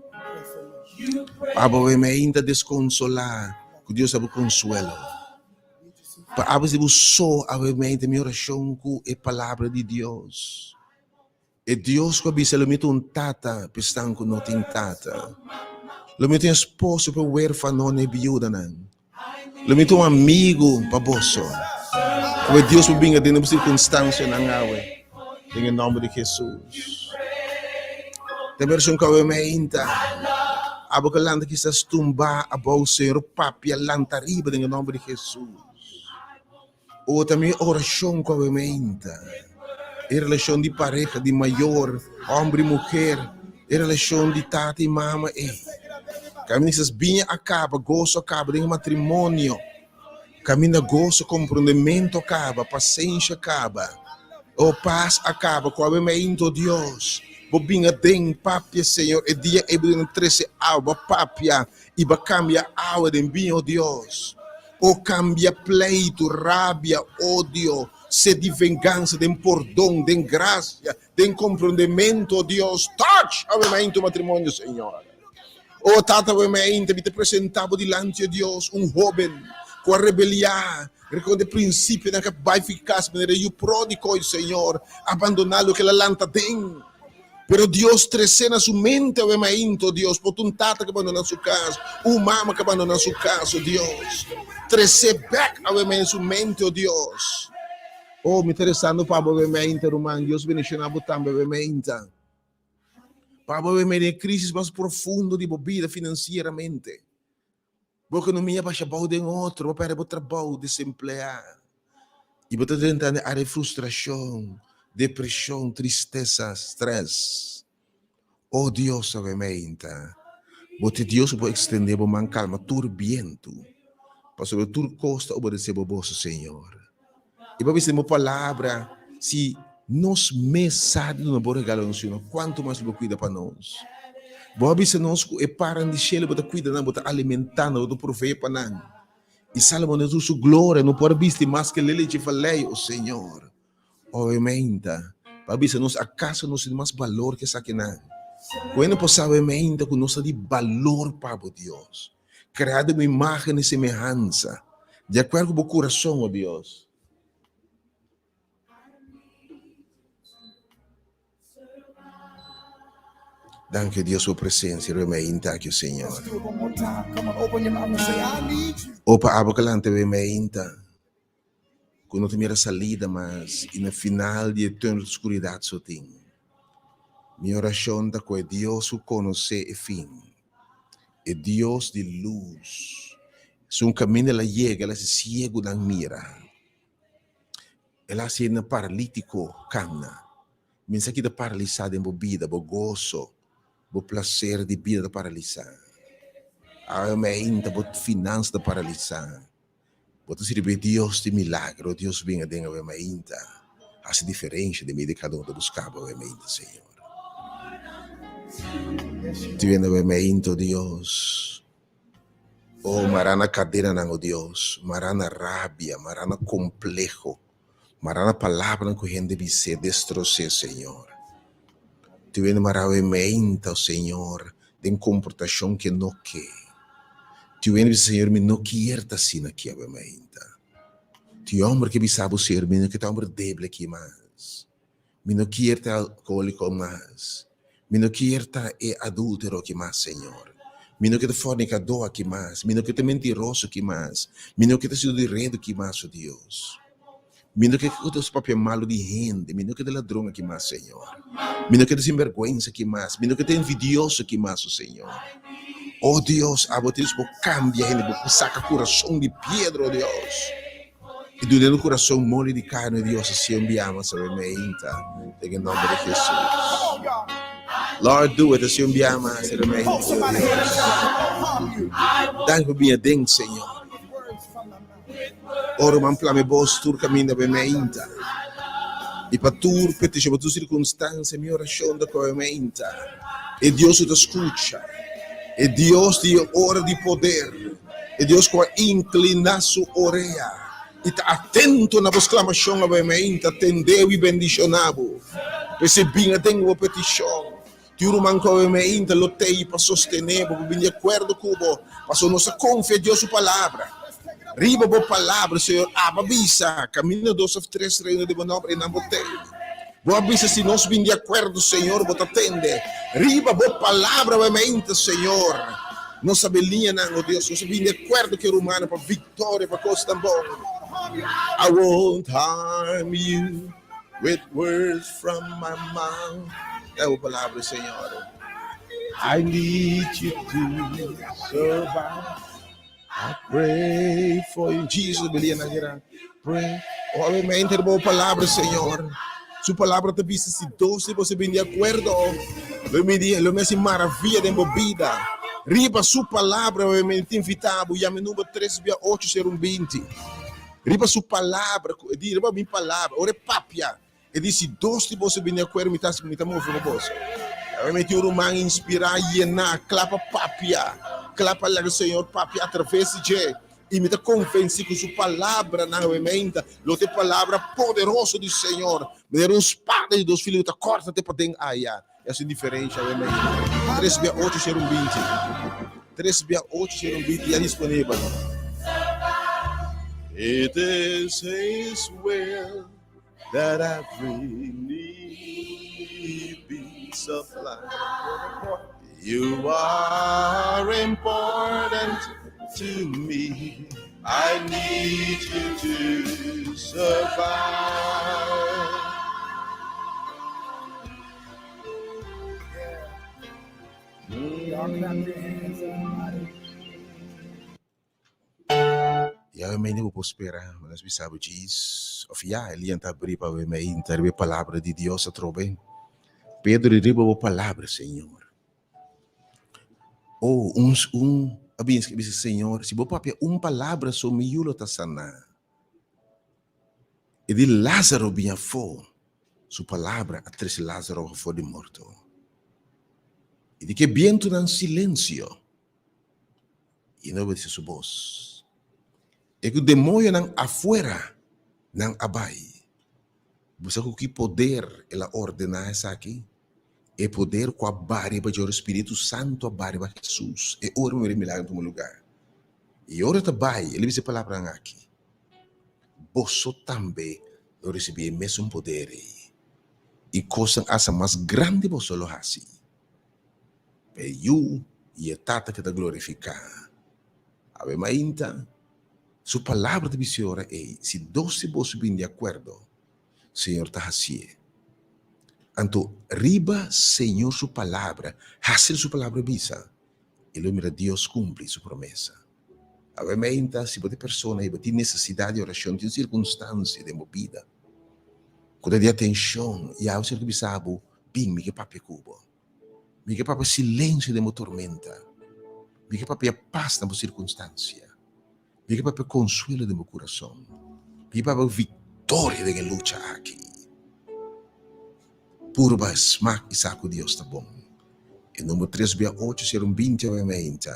Pa abo awemente deskonsolá, ku Dios ta bo konsuelo. Pa abo si bo so awemente mi orashon ku e palabra di Dios. E Dios ku a bisa lo mi ta un tata pa esnan ku no tin tata. Lo mi ta un esposo pa e werfanonan i biudanan. Lo mi ta un amigu pa boso. Ku e Dios por binga den bo sirkunstansianan awe, den e nòmber di Hesus. Ta vershon ku awe meinta, abo ku a lanta kisas tumbá abou, Señor papia lanta ariba den e nòmber di Hesus. O ta mi orashon ku awe meinta. E relashon di pareha, di mayor, hòmber i muher, e relashon di tata i mama ei. Kaminda kisas biña a kaba, goso a kaba den e matrimonio. Kaminda goso, komprondementu a kaba, pasenshi a kaba, o pas a kaba, ku awe meinto, Dios, bo bin aden, papia, Señor, e dia ei bo duna trese awa, bo a papia i bo a kambia awa den biña, o Dios. O kambia pleitu, rabia, odio, sed di vengansa den pordon, den grasia, den komprondementu, o Dios. Touch awe meinto matrimonio, Señor. O Tata wemeinte, mi ta presentá bo dilanti, o Dios, un hóben ku a rebeliá rikontra e prinsipionan ku a bai fi kas manera yu pródigo, Señor, a bandoná loke el a lanta den. Pero Dios tresé na su mente awemeinte, o Dios, por ta un tata ku a bandoná su kas, un mama ku a bandoná su kas, o Dios, tresé bèk awemeinte su mente, o Dios. O, mi ta rezando pa bo awemeinte, ruman. Dios bendishoná bo tambe awemeinte. Pa bo bebe den e crisis mas profundo di bo bida financieramente. Bo economia basha bou den otro, bo perde bo trabou, desempleá. I bo ta drenta den área di frustracion, depresion, tristesa, stress. Oh Dios, awe meinta, bo ta e Dios ku por extende bo man calma tur bientu, pasobra tur cos ta obedece bo boso, Señor. I bo a bisa den bo palabra, si nos mes sa di duna bo regalo nos yunan, kuantu mas lo bo kuida pa nos? Bo a bisa nos ku e paran di shelu bo ta kuida nan, bo ta alimentá nan, bo ta provee pa nan. I Salomon den tur su gloria no por a bisti mas ke leli dje valei, o Señor. Obviamente, bo a bisa nos, akaso nos tin mas balor ke esakinan? Ku por sa obviamente ku nos ta di balor pa bo, Dios. Kreá den bo imágen i semehansa, di akuerdo ku bo kurason, o Dios. Danki, Dios, pa bo presensia riba mi ainta aki, o Señor. O pa abo ku lanta riba mi ainta, ku no ta mira salida mas, i na final di e tùnel skuridat so tin. Mi orashon ta ku e Dios ku konosé e fin, E Dios di lus. Su un kaminda el a yega, el a hasi siegunan mira. El a hasi hende paralítiko kana. Mi sa ki ta paralisá den bo bida, bo goso, bo plaser di bida ta paralisá. Awe mainta bo finansa ta paralisá. Bo ta sirbi e Dios di milagro, Dios bin aden awe mainta, hasi diferensha den bida di kada un ta buska bo awe mainta, Señor. Ti bini awe mainta, o Dios, o mara na kadenanan, o Dios, mara na rabia, mara na kompleho, mara na palabranan ku hende bis'é, destros'é, Señor. Ti bini mara awe mainta, o Señor, den komportashon ke no ke. Tin hende bisa, Señor, mi no kier ta asina aki awe mainta. Tin homber ke bisa bo, Señor, mi no ke ta homber debil aki mas. Mi no kier ta alkoholiko mas. Mi no kier ta e adultero aki mas, Señor. Mi no ke ta fornikadó aki mas. Mi no ke ta mentiroso aki mas. Mi no ke ta sido di redu aki mas, o Dios. Mi no ke ku ta papia malu di hende. Mi no ke ta ladron aki mas, Señor. Mi no ke ta sinbergwensa aki mas. Mi no ke ta envidioso aki mas, o Señor. O Dios, abo ta Dios, bo kambia hende, bo saka kurason di piedra, o Dios, i duna un kurason moli di karni, o Dios, asi un biaha mas awe meinta, den e nomber di Jesus. Lord, do it, asi un biaha mas awe meinta, o Dios. Danki pa bini aden, Señor. Ora man plama e bos tur kaminda be meinta, i pa tur petishon, pa tur sirkunstansia, mi orashon ta kohe meinta. E Dios ku ta skucha, e Dios di e ora di poder, e Dios ku a inkliná su orea i ta atento na bo sklamashon awe meinta, tendeu i bendishoná bo. P'esei bin aden ku bo petishon. Tin ruman ku awe meinta lo tei pa sostené bo, pa bin di akuerdo ku bo, pasobra nos ta konfia Dios su palabra. Riba bo palabra, Señor, aba bisa, kaminda dos òf tres reuni den bo nòmber, einan bo tei. Bo a bisa si nos bin di akuerdo, Señor, bo ta tende. Riba bo palabra awe meinta, Señor, nos ta beliñanan, o Dios, nos a bin di akuerdo ku e rumannan pa viktoria, pa kosnan bon. I won't harm you. With words from my mouth. E bo palabra, Señor. I need you to survive. I pray for you. Jesus, belia na gira. Pray. Oh, me enter bo palabra, Señor. Su palabra ta bisa si dos di boso bin di akuerdo, lo mi di, lo mi hasi maravia den bo bida. Riba su palabra mi ta invitá bo, yama e number tres bia ocho sero un binti. Riba su palabra, ku e di, riba mi palabra, ora e papia, e di si dos di boso bin di akuerdo, mi ta hasi, mi ta move ku boso. Mi tin un ruman inspirá, yená, kla pa papia, kla pa laga Señor papia atraves di dje. I mi ta konvensí ku su palabranan awe-meinta lo ta e palabra poderoso di Señor, manera un spada di dos filo ku ta kòrta te paden aya i hasi un diferensha awe-meinta. Tres bia ocho sero un binti. Tres bia ocho sero un binti ya disponibel. It is His will that every need be supplied. You are important to me. I need you to survive. Y'all clap your hands, everybody. Ya mi bo por spera, ma nos bisa bo djis, of ya, e lian ta abrí pa mi inta riba e palabra di Dios atrobe. Pedro di riba bo palabra, Señor. Oh, un, un a bin bisa, Señor, si bo papia un palabra so mi yu lo ta saná. E di Lázaro bin afó, su palabra a trese Lázaro afó di morto. E di ke bientunan silensio. I no obedesé su bos. E ku demoñonan afuera nan a bai. Bo sa ku ki poder el a ordená esaki? E poder ku a bai riba dje ora Spiritu Santu a bai riba Hesus, e ora mi mira e milagro tuma lugá. I ora e ta bai, el a bisa e palabranan aki, Boso tambe lo risibí e mesun poder ei, i kosnan asta mas grandi boso lo hasi. E Yu i e Tata ke ta glorifiká. Awe mainta, Su Palabra ta bisa e ora ei, Si dos di boso bin di akuerdo, Señor ta hasié. Anto, riba Señor su Palabra, hasi Su Palabra bisa, i lo mira Dios kumpli Su promesa. Awe mainta, si bo ta e persona i bo tin nesesidat di orashon, tin un sirkunstansia den bo bida ku ta di atenshon, i awe Señor ta bisa bo, Bin, mi ke papia ku bo. Mi ke papia silensio den bo tormenta. Mi ke papia pas na bo sirkunstansia. Mi ke papia konsuelo den bo kurason. Mi ke papia viktoria den e lucha aki. Purba smak i sa ku Dios ta bon. E number tres bia ocho sero un binti awe meinta.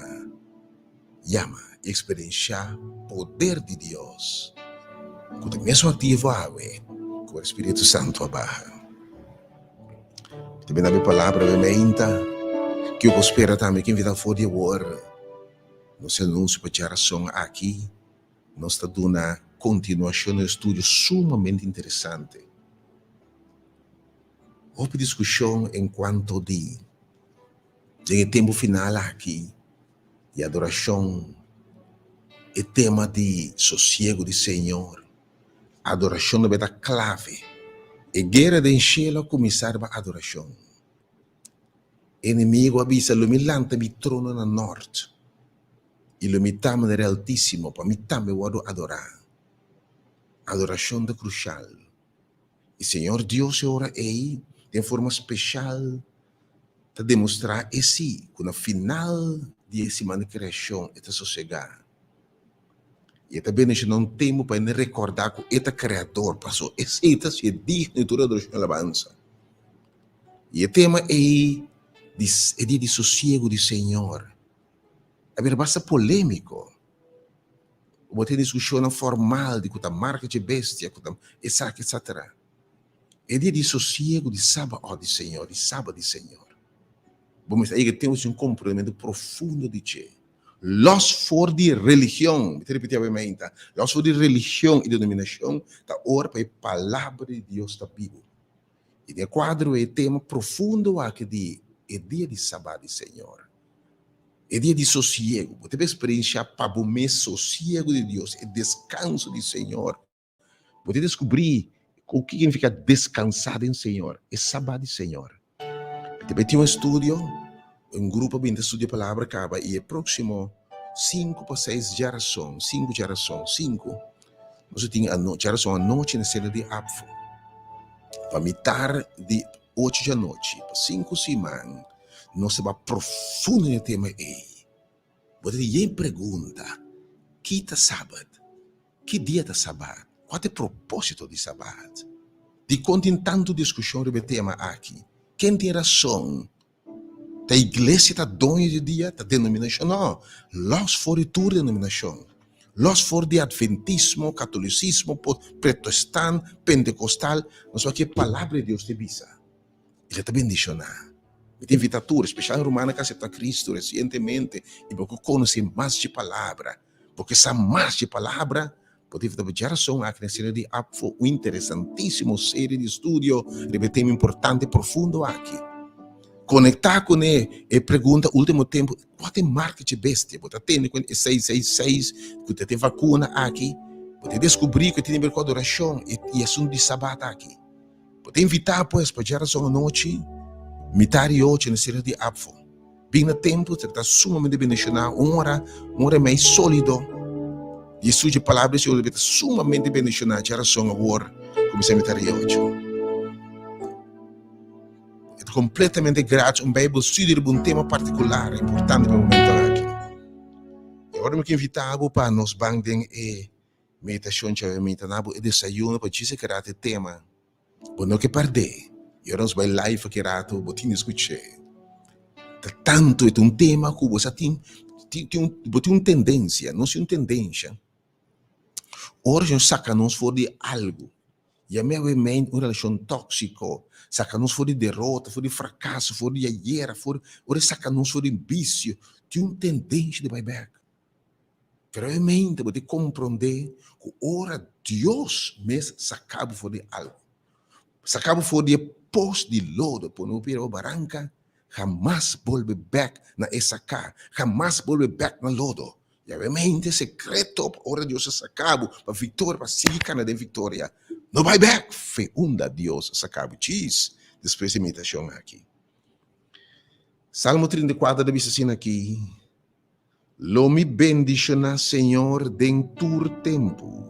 Yama i eksperenshá poder di Dios ku ta mesun aktivo awe ku ora Spiritu Santu a baha. Ta bini mi palabra awe meinta ku bo spera tambe ku invitá for di awor. Nos anunsio pa djarason aki nos ta duna kontinuashon na un estudio sumamente interesante. Hopi diskushon enkuanto di den e tempu final aki di adorashon, e tema di sosiego di Señor. Adorashon ta beta klave. E guera den shelu a kuminsá riba adorashon. Enemigu a bisa, Lo mi lanta mi trono na nòrt, i lo mi ta manera e Altísimo, pa mi tambe wòrdu adorá. Adorashon ta krushal. I Señor Dios e ora ei, den forma speshal, ta demostrá e sí ku na final di e siman di kreashon e ta sosegá. I e ta bendishoná un tempu pa hende rekordá ku e ta Kreador, pasobra esei ta hasié digno di tur adorashon i alabansa. I e tema ei di e dia di sosiegu di Señor a bira basta polémiko. Bo tin diskushonnan formal di ku ta marka dje bestia, ku ta esaki, etsetera. E dia di sosiegu di Sabaot di Señor, di Sabat di Señor, bo mester a yega ten un komprendementu profundo di dje. Los for di religion, mi ta ripití awe mainta, los for di religion i denominashon ta ora pa e Palabra di Dios ta bibu. I den e kuadro ei e tema profundo aki di e dia di Sabat di Señor, e dia di sosiegu, bo ta por eksperenshá pa bo mes sosiegu di Dios, e deskanso di Señor. Bo ta deskubrí ku ki signifiká deskansá den Señor, e Sabat di Señor. Mi ta tin un estudio, un grupo a bin ta studia palabra kaba i e próksimo sinku pa seis djarason, sinku djarason, sinku, nos a tin djarason anochi na sena di APFO. Pa mitar di ocho djanochi pa sinku siman nos ta bai profundo den e tema ei. Bo ta di yen pregunta, Ki ta Sabat? Ki dia ta Sabat? Kua ta e propósito di Sabat? Dikon tin tantu diskushon riba e tema aki? Ken tin rason? Ta iglesia ta doño di dia? Ta denominashon? No, lòs for di tur denominashon. Lòs for di atventismo, katolisismo, protestant, pentekostal, nos wak e Palabra di Dios ta bisa. I lo ta bendishoná. Mi ta invitá tur, spesial rumannan ku a aseptá Kristu resientemente i bo ku konosé mas dje Palabra, bo ke sa mas dje Palabra, bo ta invitá bo djarason aki na Señor di Apfo, un interesantísimo serie di studio riba e tema importante i profundo aki. Konektá kuné e pregunta último tempu, Kua ta e marka dje bestia? Bo ta tende ku e 666 ku ta e vakuna aki, bo ta deskubrí ku e tin di ber ku adorashon i asuntu di Sabat aki. Bo ta invitá pues pa djarason anochi, mitar di ocho na Sierra di Apfo. Bin na tempu, ta ta sumamente bendishoná. Un ora, un ora i mei sólido di estudio Palabra di Señor ta sumamente bendishoná. Djarason awor kuminsá mitar di ocho. E ta kompletamente gratis, un Bijbel studio riba un tema partikular importante pa e momentonan aki. I awor mi ke invitá bo pa nos ban den e Meditashon djawe mi ta na bo e desayuno pa djis e keratu e tema. Bo no ke pèrdè. I ora nos bai live aki rato bo tin di skuch'é. Ta tantu e ta un tema ku bo sa tin tin tin bo tin un tendensia, nos tin un tendensha ora nos saka nos for di algu, yam'é awe mente un relashon tóksiko, saka nos for di derota, for di frakaso, for di ayera, for ora e saka nos for di bisio, tin un tendensha di bai bèk. Realmente bo tin komprondé ku ora Dios mes saka bo for di algu, saka bo for di e pos di lodo, pone bo pia riba baranka, hamas bolbe bèk na e saká, hamas bolbe bèk na lodo. Realmente sekreto pa ora Dios a saka bo pa viktoria, pa sigui kana den viktoria, no bai bèk fe unda Dios a saka bo. Djis despues di meditashon aki. Salmo 34 ta bisa asina aki. Lo mi bendishoná Señor den tur tempu,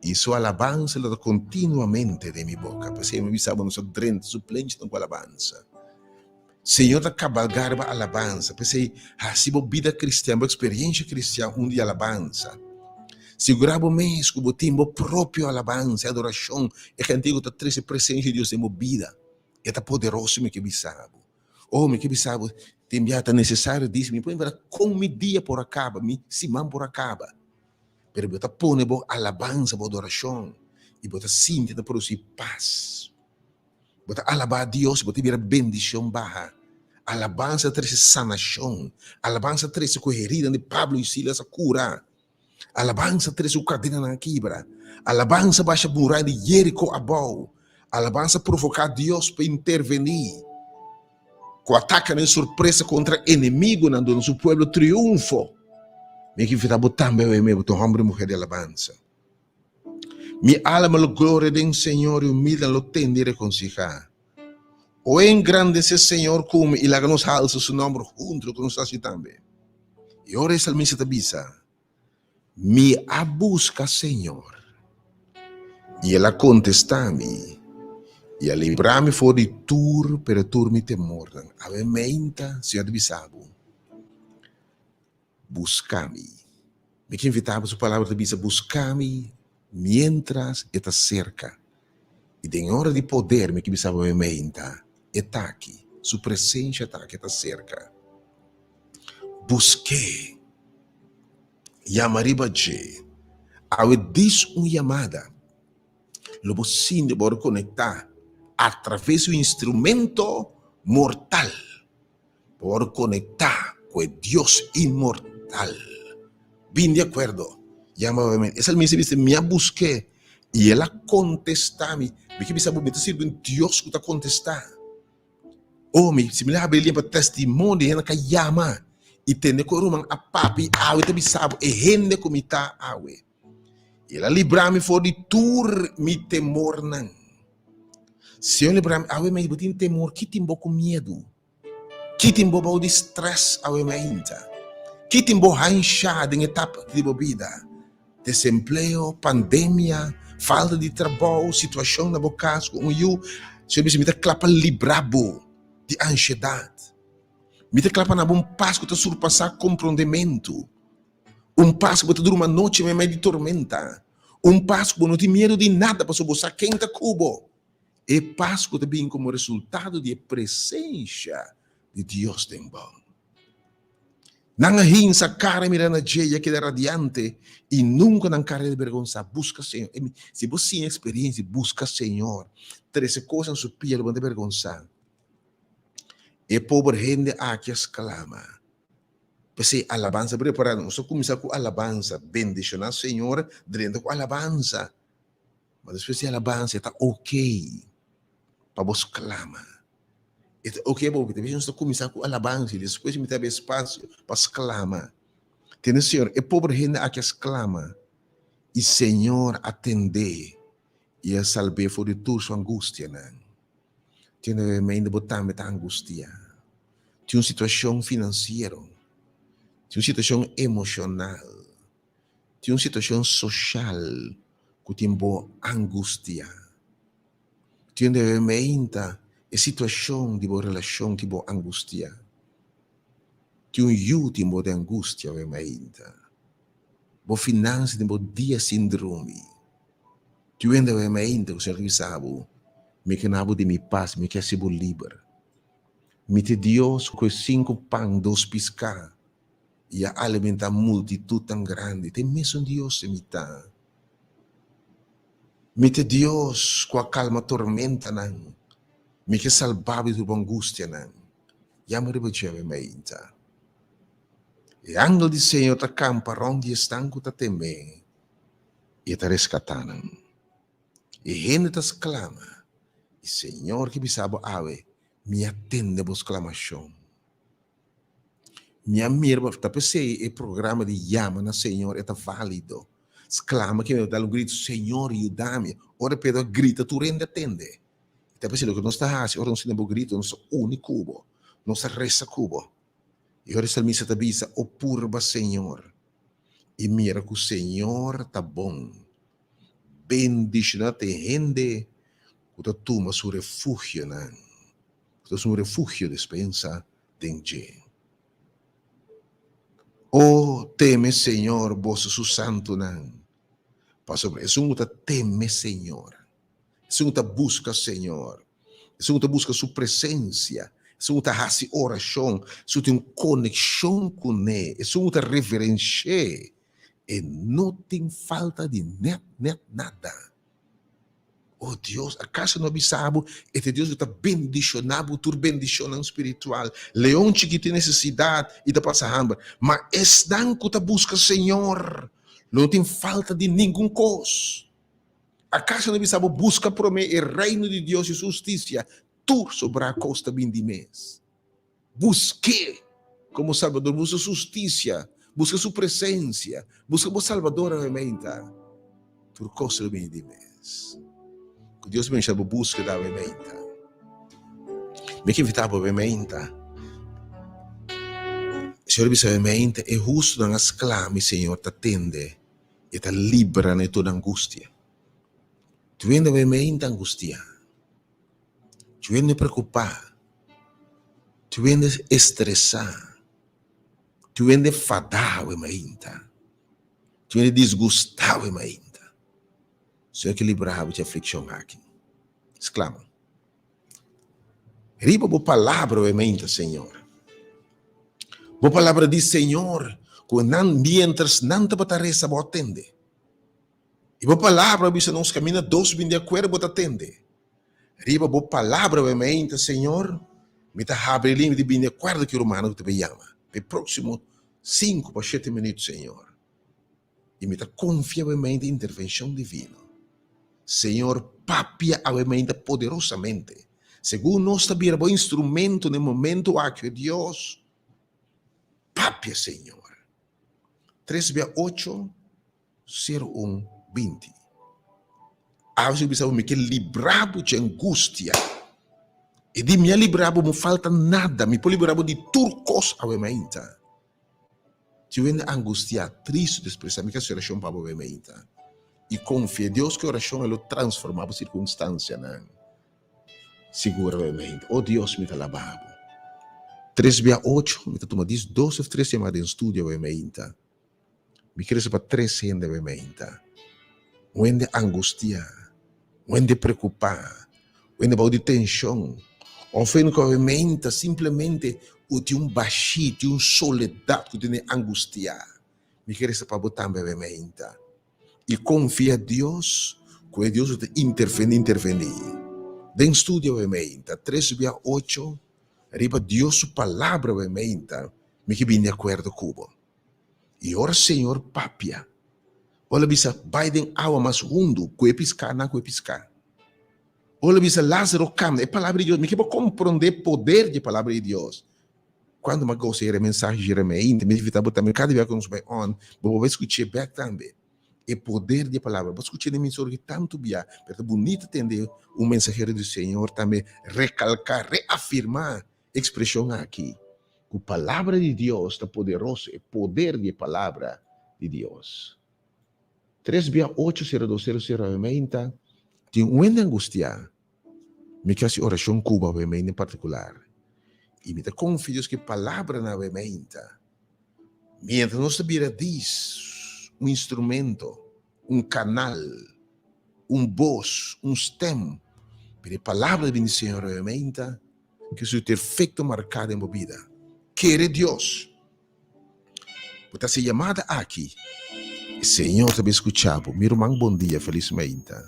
i su alabansa lo ta kontinuamente den mi boka. P'esei mi bisa bo, nos ta drenta su plenchinan ku alabansa. Señor ta kabalgá riba alabansa. P'esei, hasi bo bida kristian, bo eksperiensha kristian un di alabansa. Sigurá bo mes ku bo tin bo propio alabansa i adorashon, e henter ku ta trese presensia di Dios den bo bida. E ta poderoso, mi ke bisa bo. Oh, mi ke bisa bo, tin bia ta nesesario disi, mi por invera kon mi dia por a kaba, mi siman por a kaba. Pero bo ta pone bo alabansa, bo adorashon, i bo ta sinti ta produsi pas. Bo ta alabá Dios i bo ta bira bendishon baha. Alabansa ta trese sanashon. Alabansa ta trese ku heridanan di Pablo i Silas a kura. Alabansa trese ku kadenanan a kibra. Alabansa basha muraya di Jeriko abou. Alabansa provoká Dios pa intervení. Ku atakenan di sorpresa kontra enemigunan duna su pueblo triunfo. Mi ke invitá bo tambe awe mi, bo ta un hòmber i muhé di alabansa. Mi alma lo gloria den Señor i humildenan lo tende i rekonsihá. O engrandesé Señor ku mi i laga nos halsa su nòmber huntu, loke nos ta hasi tambe. I ora e salmista ta bisa, Mi a buska Señor, i el a kontestá mi, i a libra mi for di tur, pero tur mi temornan. Awe meinta, Señor ta bisa bo, Buska mi. Mi ke invitá bo, su palabra ta bisa, Buska mi miéntras e ta serka. I den e ora di poder, mi ke bisa bo meinta, e ta aki, su presensia ta aki, e ta serka. Busk'é. Yama riba dje. Awe dis un yamada. Lo bo sinti bo konektá atraves di un instrumento mortal. Bo wòrdu konektá ku e Dios inmortal. Bin di akuerdo. Yama pa mi. E salmista bisa, Mi a busk'é, i el a kontestá mi. Mi ke bisa bo, mi ta sirbi un Dios ku ta kontestá. Oh, mi, si mi habri limpa testimonio di hende ka yama i tende ku e ruman a papia i awe ta bisa bo e hende ku mi ta awe. I el a libra mi for di tur mi temornan. Señor libra mi awe mi bo tin temor, ki tin bo ku miedu? Ki tin bo bou di stress awe mainta? Ki tin bo hansha den etapa di bo bida? Desempleo, pandemia, Falta di trabou, situashon na bo kas ku un yu. Señor bisa, mi ta kla pa libra bo di anshedat. Mi ta kla pa na bo un pas ku ta surpasá komprondementu. Un pas ku bo ta durma anochi meimei di tormenta. Un pas ku bo no tin miedu di nada pasobra bo sa ken ta ku bo. E pas ku ta bin komo resultado di e presensha di Dios den bo. Nan a hinsa kara mira na dje i a keda radiante i nunka nan kara a bergonsá. Buska Señor. Si bo siña eksperensia di buska Señor, trese kos na su pia lo bo no ta bergonsá. E pober hende aki a sklama. P'esei alabansa, prepara nos a kuminsá ku alabansa, bendishoná Señor drenta ku alabansa. Ma despues di alabansa e ta okey pa bo sklama. E ta okey pa bo, pasobra nos ta kuminsá ku alabansa i despues mi ta habi espasio pa sklama. Tende Señor, e pober hende aki a sklama i Señor a tend'é i a salb'é for di tur su angustianan. Tende mainda bo tambe ta angustiá. Tin un situashon finansiero, tin un situashon emoshonal, tin un situashon soshal ku tin bo angustiá. Tin de mainta e situashon di bo relashon tin bo angustiá. Tin un yu tin bo den angustia awe mainta. Bo finansa tin bo dia sin drumi. Tin un hende awe mainta ku Señor ta bisa bo, Mi ke na bo di mi pas, mi ke hasi bo liber. Mi ta Dios ku e sinku pan, dos piská, i a alimentá multitut tan grandi. Ta e mesun Dios mi ta. Mi ta Dios ku a kalma tormentanan. Mi ke salba bo di tur bo angustianan. Yama riba dje awe mainta. E angel di Señor ta kampa rònt di esnan ku ta tem'é, i e ta reskatá nan. E hende ta sklama, i Señor ke bisa bo awe, Mi a tende bo sklamashon. Mi a mira bo. Ta p'esei e programa di yama na Señor e ta válido. Sklama ke mi dal un gritu, Señor, yuda mi. Ora Pedro a grita, tur hende a tende. Ta p'esei loke nos ta hasi ora nos tende bo gritu, nos ta uni ku bo, nos ta resa ku bo. I ora e salmista ta bisa, O purba Señor, i mira ku Señor ta bon. Bendishoná ta e hende ku ta tuma su refugionan, ku ta su refugio despensa den dje. O teme Señor, boso su santunan, pasobra esun ku ta teme Señor, esun ku ta buska Señor, esun ku ta buska su presensia, esun ku ta hasi orashon, esun ku tin un konekshon kuné, esun ku ta reverensh'é, e no tin falta di nèt nèt nada. O Dios, akaso no a bisa bo e ta e Dios ku ta bendishoná bo tur bendishonnan spiritual? Leon chikí tin nesesidat i ta pasa hamber, ma esnan ku ta buska Señor lo no tin falta di ningun kos. Akaso no a bisa bo buska promé e Reino di Dios i su hustisia, tur sobrá kos ta bin di mes. Busk'é komo Salbador, buska su hustisia, buska su presensia, buska bo Salbador awe meinta. Tur kos lo bini di mes. Ku Dios bendisha bo búskeda awe meinta. Mi ke invitá bo awe meinta. Señor a bisa awe meinta, e hustunan a sklama i Señor ta tende, e ta libra nan di tur angustia. Tur hende awe meinta angustiá. Tur hende preokupá, tur hende estresá, tur hende fadá awe mainta, tur hende disgustá awe mainta. Señor ke libra bo di aflikshon aki. Sklama. Riba bo palabra awe mainta, Señor. Bo palabra di, Señor, ku nan mientras nan tabata resa bo a tende. I bo palabra a bisa nos kaminda dos bin di akuerdo bo ta tende. Riba bo palabra bo meinta, Señor, mi ta habri limi di bini akuerdo ku e rumannan ku ta bin yama pa e próksimo sinku pa shete minüt, Señor. I mi ta konfia bo meinta intervenshon divino. Señor, papia awe meinta poderosamente. Segun nos ta bira bo instrumento na e momento aki, o Dios, papia, Señor. Tres bia ocho. Sero un 20. Awe si bo bisa bo mi ke libra bo dje angustia. E di mi a libra bo, mo falta nada, mi por libra bo di tur kos awe mainta. Si bo hende angustiá, tristu, despresiá, mi ke hasi orashon pa bo awe mainta. I konfia Dios ku e orashon lo transformá bo sirkunstansianan. Siguramente. O Dios, mi ta laba bo. Tres bia ocho, mi ta tuma dis dos òf tres yamada den studio awe meinta. Mi kere sa pa tres hende awe meinta. Un hende angustiá, un hende preokupá, un hende bou di tenshon, òf hende ku awe meinta simplemente ku tin un bashí, tin un soledat ku tene angustiá. Mi kere sa pa bo tambe awe meinta. I konfia Dios ku e Dios ku ta intervení intervení. Den studio awe meinta tres bia ocho riba Dios su palabra awe meinta mi ke bini di akuerdo ku bo. I ora Señor papia, ora bisa bai den awa mas hundu ku e piskanan ku e piská. Ora bisa Lázaro kanda, e palabra di Dios, mi ke bo komprondé poder di e palabra di Dios. Cuando mi a gosa e mensahe Jeremia, mi invita bo tambe cada bia cu nos bai on, bo por bai scuch'e bek tambe. E poder di e palabra. Bo scuch'e den emisora aki tanto bia, pero ta bunito tende un mensahero di Señor tambe recalca, reafirma e expresion aki, cu palabra di Dios ta poderoso, e poder di e palabra di Dios. Tres bia ocho sero dos sero sero awe meinta, tin un hende angustia. Mi ke hasi orashon ku bo awe meinta en partikular. I mi ta konfia Dios ku e palabranan awe meinta, mientras nos ta bira dis un instrumento, un kanal, un bos, un stèm, pero e palabra ta bini di Señor awe meinta, ke su ta efekto marká den bo bida. Kere Dios. Bo ta hasi yamada aki, e Señor ta bin skucha bo. Mi ruman bon dia, felis meinta.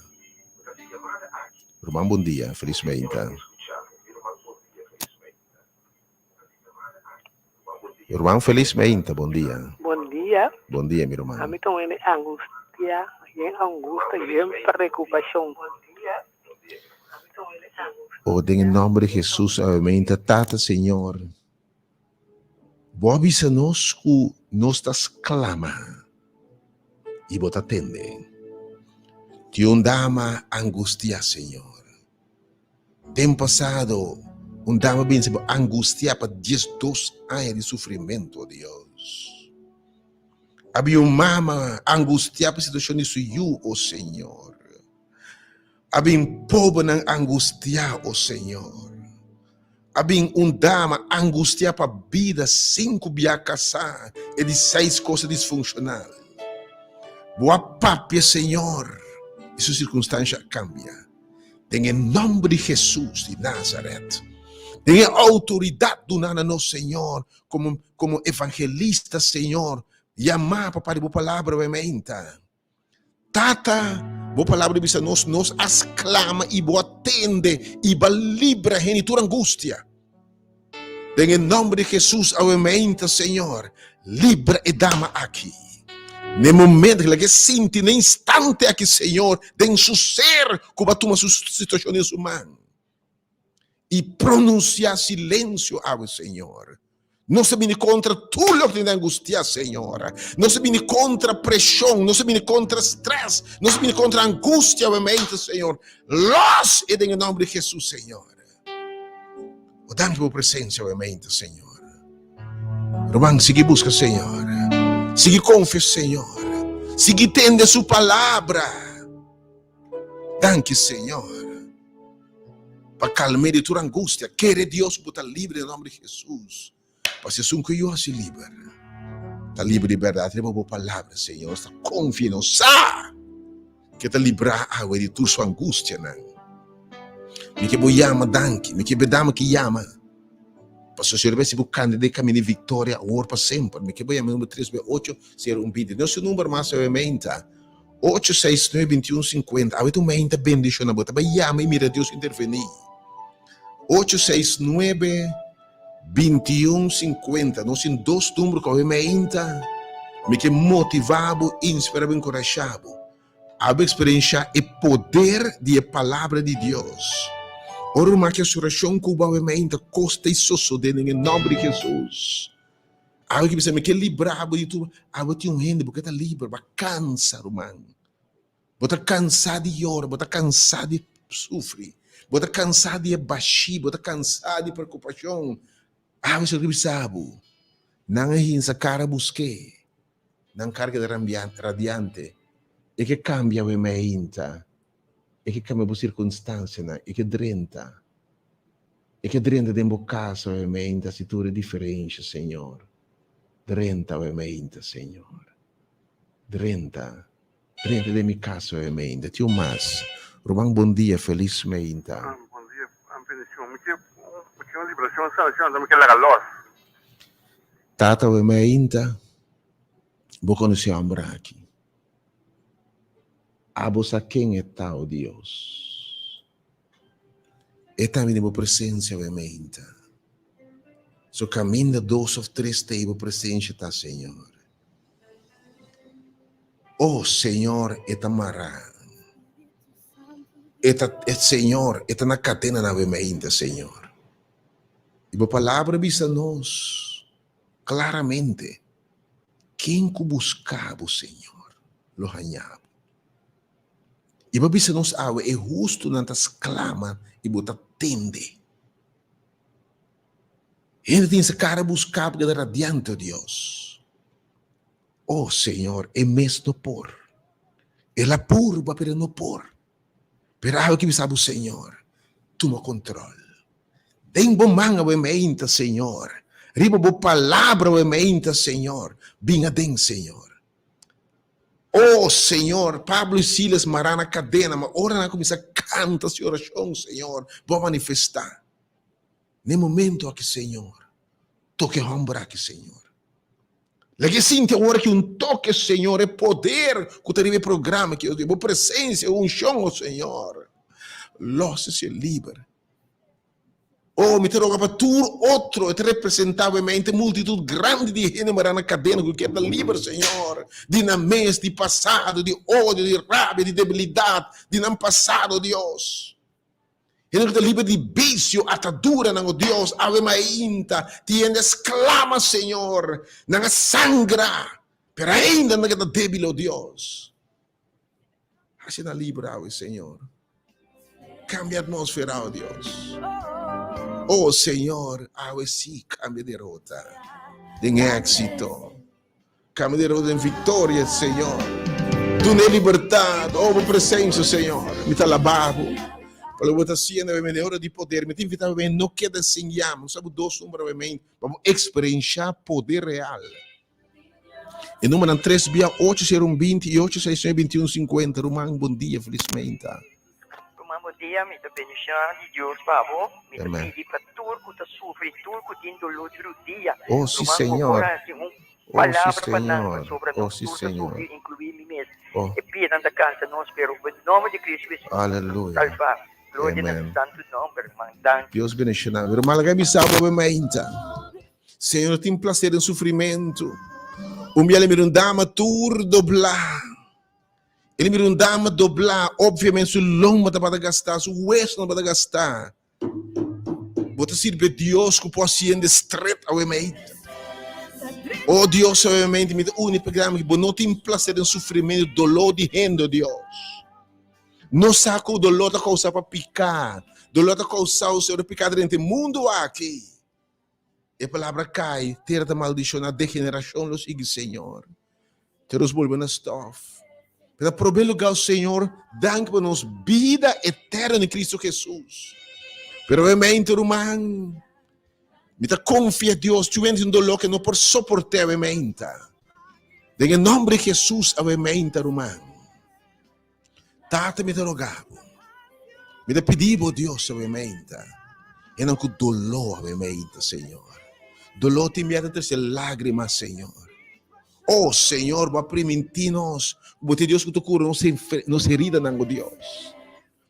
Ruman bon dia, felis meinta. Ruman felis meinta, bon dia. Bon dia. Bon dia mi ruman. Ami ta un hende angustia, yen angustia, yen preokupashon. Oh, den e nomber di Jesus awe meinta, Tata Señor. Bo a bisa nos ku nos ta sklama i bo ta tende. Tin un dama angustiá, Señor. Den pasado, un dama a binse bo angustiá pa diesdos aña di sufrimentu, o Dios. Habia un mama angustiá pa situashon di su yu, o Señor. A bin pobernan angustiá, o Señor. A bin un dama angustiá pa bida sinku bia kasá e di seis kosa disfunshonal. Bo a papia, Señor, i su sirkunstansha a kambia. Den e nòmber di Hesus di Nazaret, den e outoridat duná na nos, Señor, komo komo evangelista, Señor, yamá pa parti bo palabra, bo meinta. Tata, bo palabra bisa nos, nos a sklama i bo a tende i bo a libra hende tur angustia. Den e nomber di Jesus awe meinta, Señor, libra e dama aki. Ne momento ku e sinti, ne instante aki, Señor, den su ser ku bo a tuma su situacion den su man. I pronuncia silencio awe, Señor. Nos a bini kontra tur loke tin angustia, Señor. Nos a bini kontra preshon, nos a bini kontra stress, nos a bini kontra angustia, obviamente, Señor. Los e den e nomber di Jesus, Señor. O danki pa bo presencia, obviamente, Señor. Ruman, sigui buska Señor. Sigui konfia Señor. Sigui tende su palabra. Danki, Señor. Pa kalm'é di tur angustia. Kere Dios ku bo ta libre den nòmber di Hesus. Pasobra esun ku yo hasi liber, ta liber di bèrdat. Riba bo palabra, Señor, nos ta konfia i nos sa ku e ta librá awe di tur su angustianan. Mi ke bo yama danki, mi ke bo dama ki yama. Pasobra Señor a bisa bo kanda den kaminda di viktoria awor pa semper. Mi ke bo yama e number tres be ocho sero un binti. Nos number mas awe meinta. Ocho seis nuebe binti un sinkuenta awe ta un meinta bendishona bo ta bai yama i mira Dios intervení ocho seis nuebe binti un sinkuenta nos tin dos number ku awe meinta mi ke motivá bo inspirá bo enkurashá bo abo eksperensha e poder di e palabra di Dios ora bo maki hasi orashon ku bo awe meinta kos ta sosodé den e nòmber di Hesus. Awe ki bisa mi ke libra bo di tur, awe tin un hende bo ke ta liber, bo a kansa ruman. Bo ta kansa di yora, bo ta kansa di sufri, bo ta kansa di e bashi, bo ta kansa di preokupashon. Awe si bisa bo, nan a hinsa kara busk'é, nan kara keda radiante. E ke kambia awe meinta. E ke kambia bo sirkunstansianan. E ke drenta. E ke drenta den bo kas awe meinta hasi tur e diferensha, Señor. Drenta awe meinta, Señor. Drenta. Drenta den mi kas awe meinta. Tin un mas. Ruman bon dia, felis meinta. Bon dia, bendicion. Mi ke mi ke un liberacion, sanacion, anto mi ke laga los. Tata awe meinta. Bo konosé hòmber aki. Abo sa ken e ta, o Dios. E ta bini bo presensia awe meinta. So kaminda dos òf tres ta ei bo presensia ta, Señor. O Señor, e ta mará. E ta, e Señor, e ta na kadenanan awe meinta, Señor. I bo palabra bisa nos klaramente. Ken ku buska bo, Señor, lo haña bo. I bo a bisa nos awe, e hustunan ta sklama i bo ta tende. Hende tin se kara buska bo keda radiante, o Dios. O Señor, e mes no por. El a purba, pero e no por. Pero awe ki bisa bo, Señor, tuma control. Den bo man awe meinta, Señor. Riba bo palabra awe meinta, Señor. Bin aden, Señor. Oh, Señor, Pablo y Silas mará na cadena, ma ora nan a cuminsa canta si oracion, Señor, bo a manifesta. Na e momento aki, Señor, toca e homber aki, Señor. Laga e sinti awor aki un toke, Señor, e poder ku ta riba e programa aki, bo presensia, e unshon, o Señor. Los e liber. Oh, mi ta roga pa tur otro, e ta representá obviamente multitut grandi di hende mará na kadena ku kier ta liber, Señor, di nan mes, di pasado, di odio, di rabia, di debilidat, di nan pasado, Dios. Hende ku ta liber di bisio, ataduranan, o Dios, awe mainta tin hende a sklama, Señor, nan a sangra, pero ainda nan ta debil, o Dios. Hasi nan liber awe, Señor. Kambia atmósfera, o Dios. O Señor, awe sí kambia derota den éksito. Kambia derota den viktoria, Señor. Duna e libertat, o bo presensia, Señor. Mi ta alabá bo pa loke bo ta hasiendo awe mende ora di poder. Mi ta invitá bo no keda sin yama. Usa bo dos number awe mende pa bo eksperenshá poder real. E numbernan tres bia ocho sero un binti i ocho seis nuebe binti un sinkuenta. Ruman, bon dia, felismenta. Ruman bon dia, mi ta bendiciona di Dios pa bo, mi ta Amen. pidi pa tur cu ta sufri, tur cu tin dolor di rudia, Oh, si, ruman bo Señor. por haci un Oh, si, palabra pa nan, Señor. pasobra Oh, nos si, tur ta Señor. sufri, inclui mi mes. Oh. E pianan ta cansa nos, pero den nomber di Cristo Jesus nos ta Aleluya. salva. Gloria na su Amen. santo nomber, ruman. Danki. Dios bendiciona bo. Ruman, laga mi sa bo mainta. Señor no tin placer den sufrimento. Un bia el a mira un dama tur doblá. El a mira un dama doblá, obviamente su lomba tabata gastá, su huesonan tabata gastá. Bo ta sirbi Dios ku por hasi hende stret awe mei. Oh Dios, awe mei, mi ta uni programa ki bo no tin placer den sufrimento, doló di hende, oh Dios. No sa ku doló ta kousa pa piká. Doló ta kousa, oh Señor, piká drenta e mundu aki. E palabra kai, tera ta maldishoná, degenerashon lo sigui, Señor. Te nos bolbe na stof. Pero na promé lugá, Señor, danki pa nos bida eterno den Cristo Jesús. Pero obviamente, ruman, mi ta confia Dios, tu un dolor que no por soportar, obviamente. Den e nombre de Jesús, obviamente, ruman. Tata, mi ta roga bo. Mi ta pidi bo, Dios, awe meinta. E nan ku doló awe meinta, Señor. Doló tin bia ta trese lágrima, Señor. Oh, Señor, bo a primintí nos. Bo ta e Dios ku ta kura nos, nos heridanan, o Dios.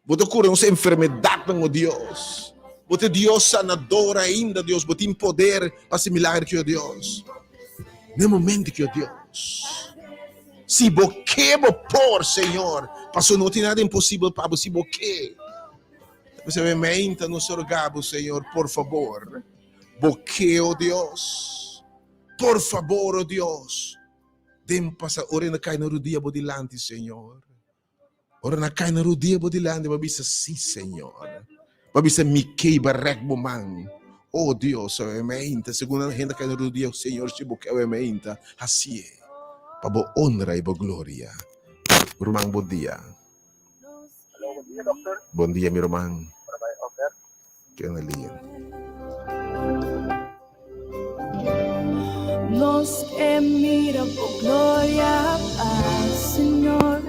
Bo ta kura nos enfermedatnan, o Dios. Bo ta e Dios sanador ainda, Dios. Bo tin poder pa hasi milagro ki, o Dios. Na e momento ki, o Dios. Si bo ke bo por, Señor, paso no tin nada imposibel pa bo si bo ke. P'esei meinta nos roga bo, Señor, por fabor, bo ke, o Dios. Por fabor, o Dios, den pasa ora na kai na rudia bo dilanti, Señor. Ora na kai na rudia bo dilanti, bo bisa, si, Señor. Bo bisa, mi ke i barek bo man. O Dios, awe meinta, segun nan hende kai na rudia, Señor, si bo ke awe meinta, hasié pa bo honra i bo gloria. Ruman bon dia. Aló, bon dia, dokter. Bon dia, mi ruman. Para Albert. Kende liña. Nos ke mira bo gloria, ah, Señor.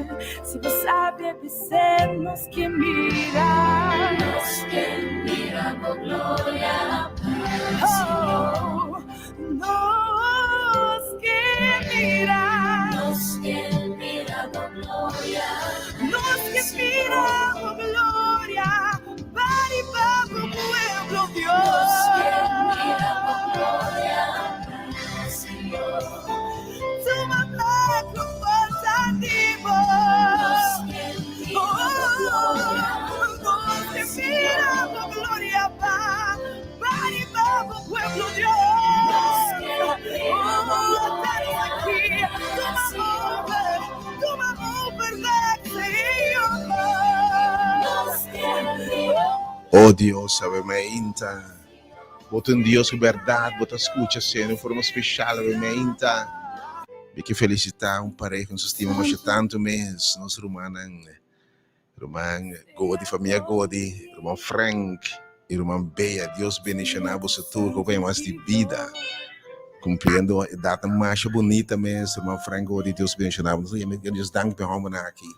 Si bo sabe bis'é, nos ke mira. Nos ke mira bo gloria, ah, Señor. Nos ke mira. Nos ke mira bo gloria. Nos ke mira bo gloria. Pariba bo pueblo, Dios. Nos ke mira bo gloria, Señor. Tuma bek lo forsa di bo. Nos ke mira bo gloria. Nos ke mira bo gloria, pa. Pariba bo pueblo, Dios. Oh, estamos aquí. Tuma over, tuma over bek, Señor. Oh Dios, awe meinta. Bo ta un Dios ku bèrdat, bo ta skucha, Señor, den forma speshal awe meinta. Mi ke felisitá un pareha ku nos stima masha tantu mes, nos rumannan, ruman Godi, famia Godi, ruman Frank i ruman Bea. Dios bendishoná boso tur ku hopi mas di bida, kumpliendo edatnan masha bunita mes, ruman Frank Godi, Dios bendishoná bo. Nos ta yama Dios danki pa e hòmbernan aki.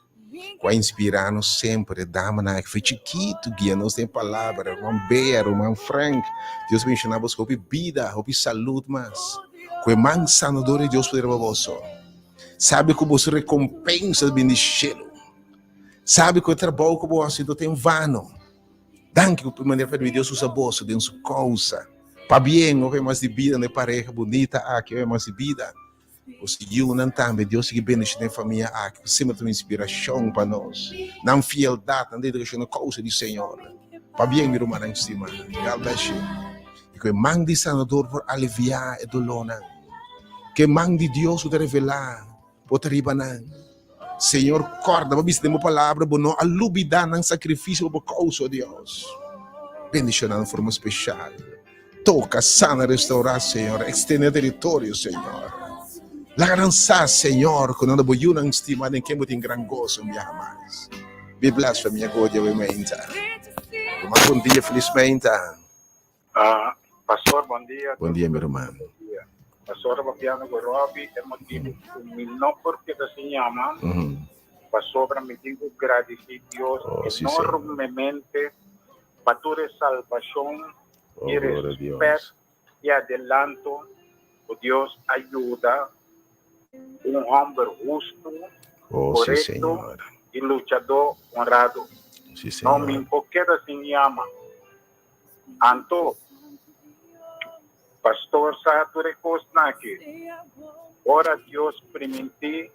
Ku a inspirá nos semper, e damanan aki for chikitu guia nos den palabra, ruman Bea, ruman Frank, Dios bendishoná boso ku hopi bida, hopi salud mas. Ku e man sanador di Dios por riba boso. Sabi ku boso rekompensa ta bini di shelu. Sabi ku e trabou ku bo hasi no ta en vano. Danki ku manera pa Dios usa boso den su kousa. Pabien, hopi mas di bida na e pareha bunita aki, hopi mas di bida. Boso yiunan tambe, Dios sigui bendiciona e famia aki, cu semper ta un inspiracion pa nos. Nan fieldad, nan dedicacion na causa di Señor. Pabien, mi rumannan stima. God bless you. Y cu e man di Sanador por alivia e dolornan. Cu e man di Dios cu ta revela por ta riba nan. Señor, corda, bo bisa den bo palabra, bo no a lubida nan sacrificio pa bo causa, oh Dios. Bendiciona nan forma special. Toca, sana, restaura, Señor. Extende territorio, Señor. Laga nan sa, Señor, cu nan ta bo yunan stima den ken bo tin gran gozo un biaha mas. Be blessed, famia Godia, we meinta. Ruman, bon dia, feliz meinta. Ah, pastor, bon dia. Bon dia, mi ruman. Pastor, papiando cu Robbie, e motibo cu mi no por keda sin yama, pasobra mi tin cu gradici Dios Oh, sí, Señor. enormemente pa tur e salbacion Oh, y gloria a Dios. respet y adelanto cu Dios a yuda un homber husto, Oh, sí, corecto Señor. y luchador honrado. Sí, No Señor. mi por keda sin yama. Anto, pastor sa tur e kosnan aki. Ora Dios primintí,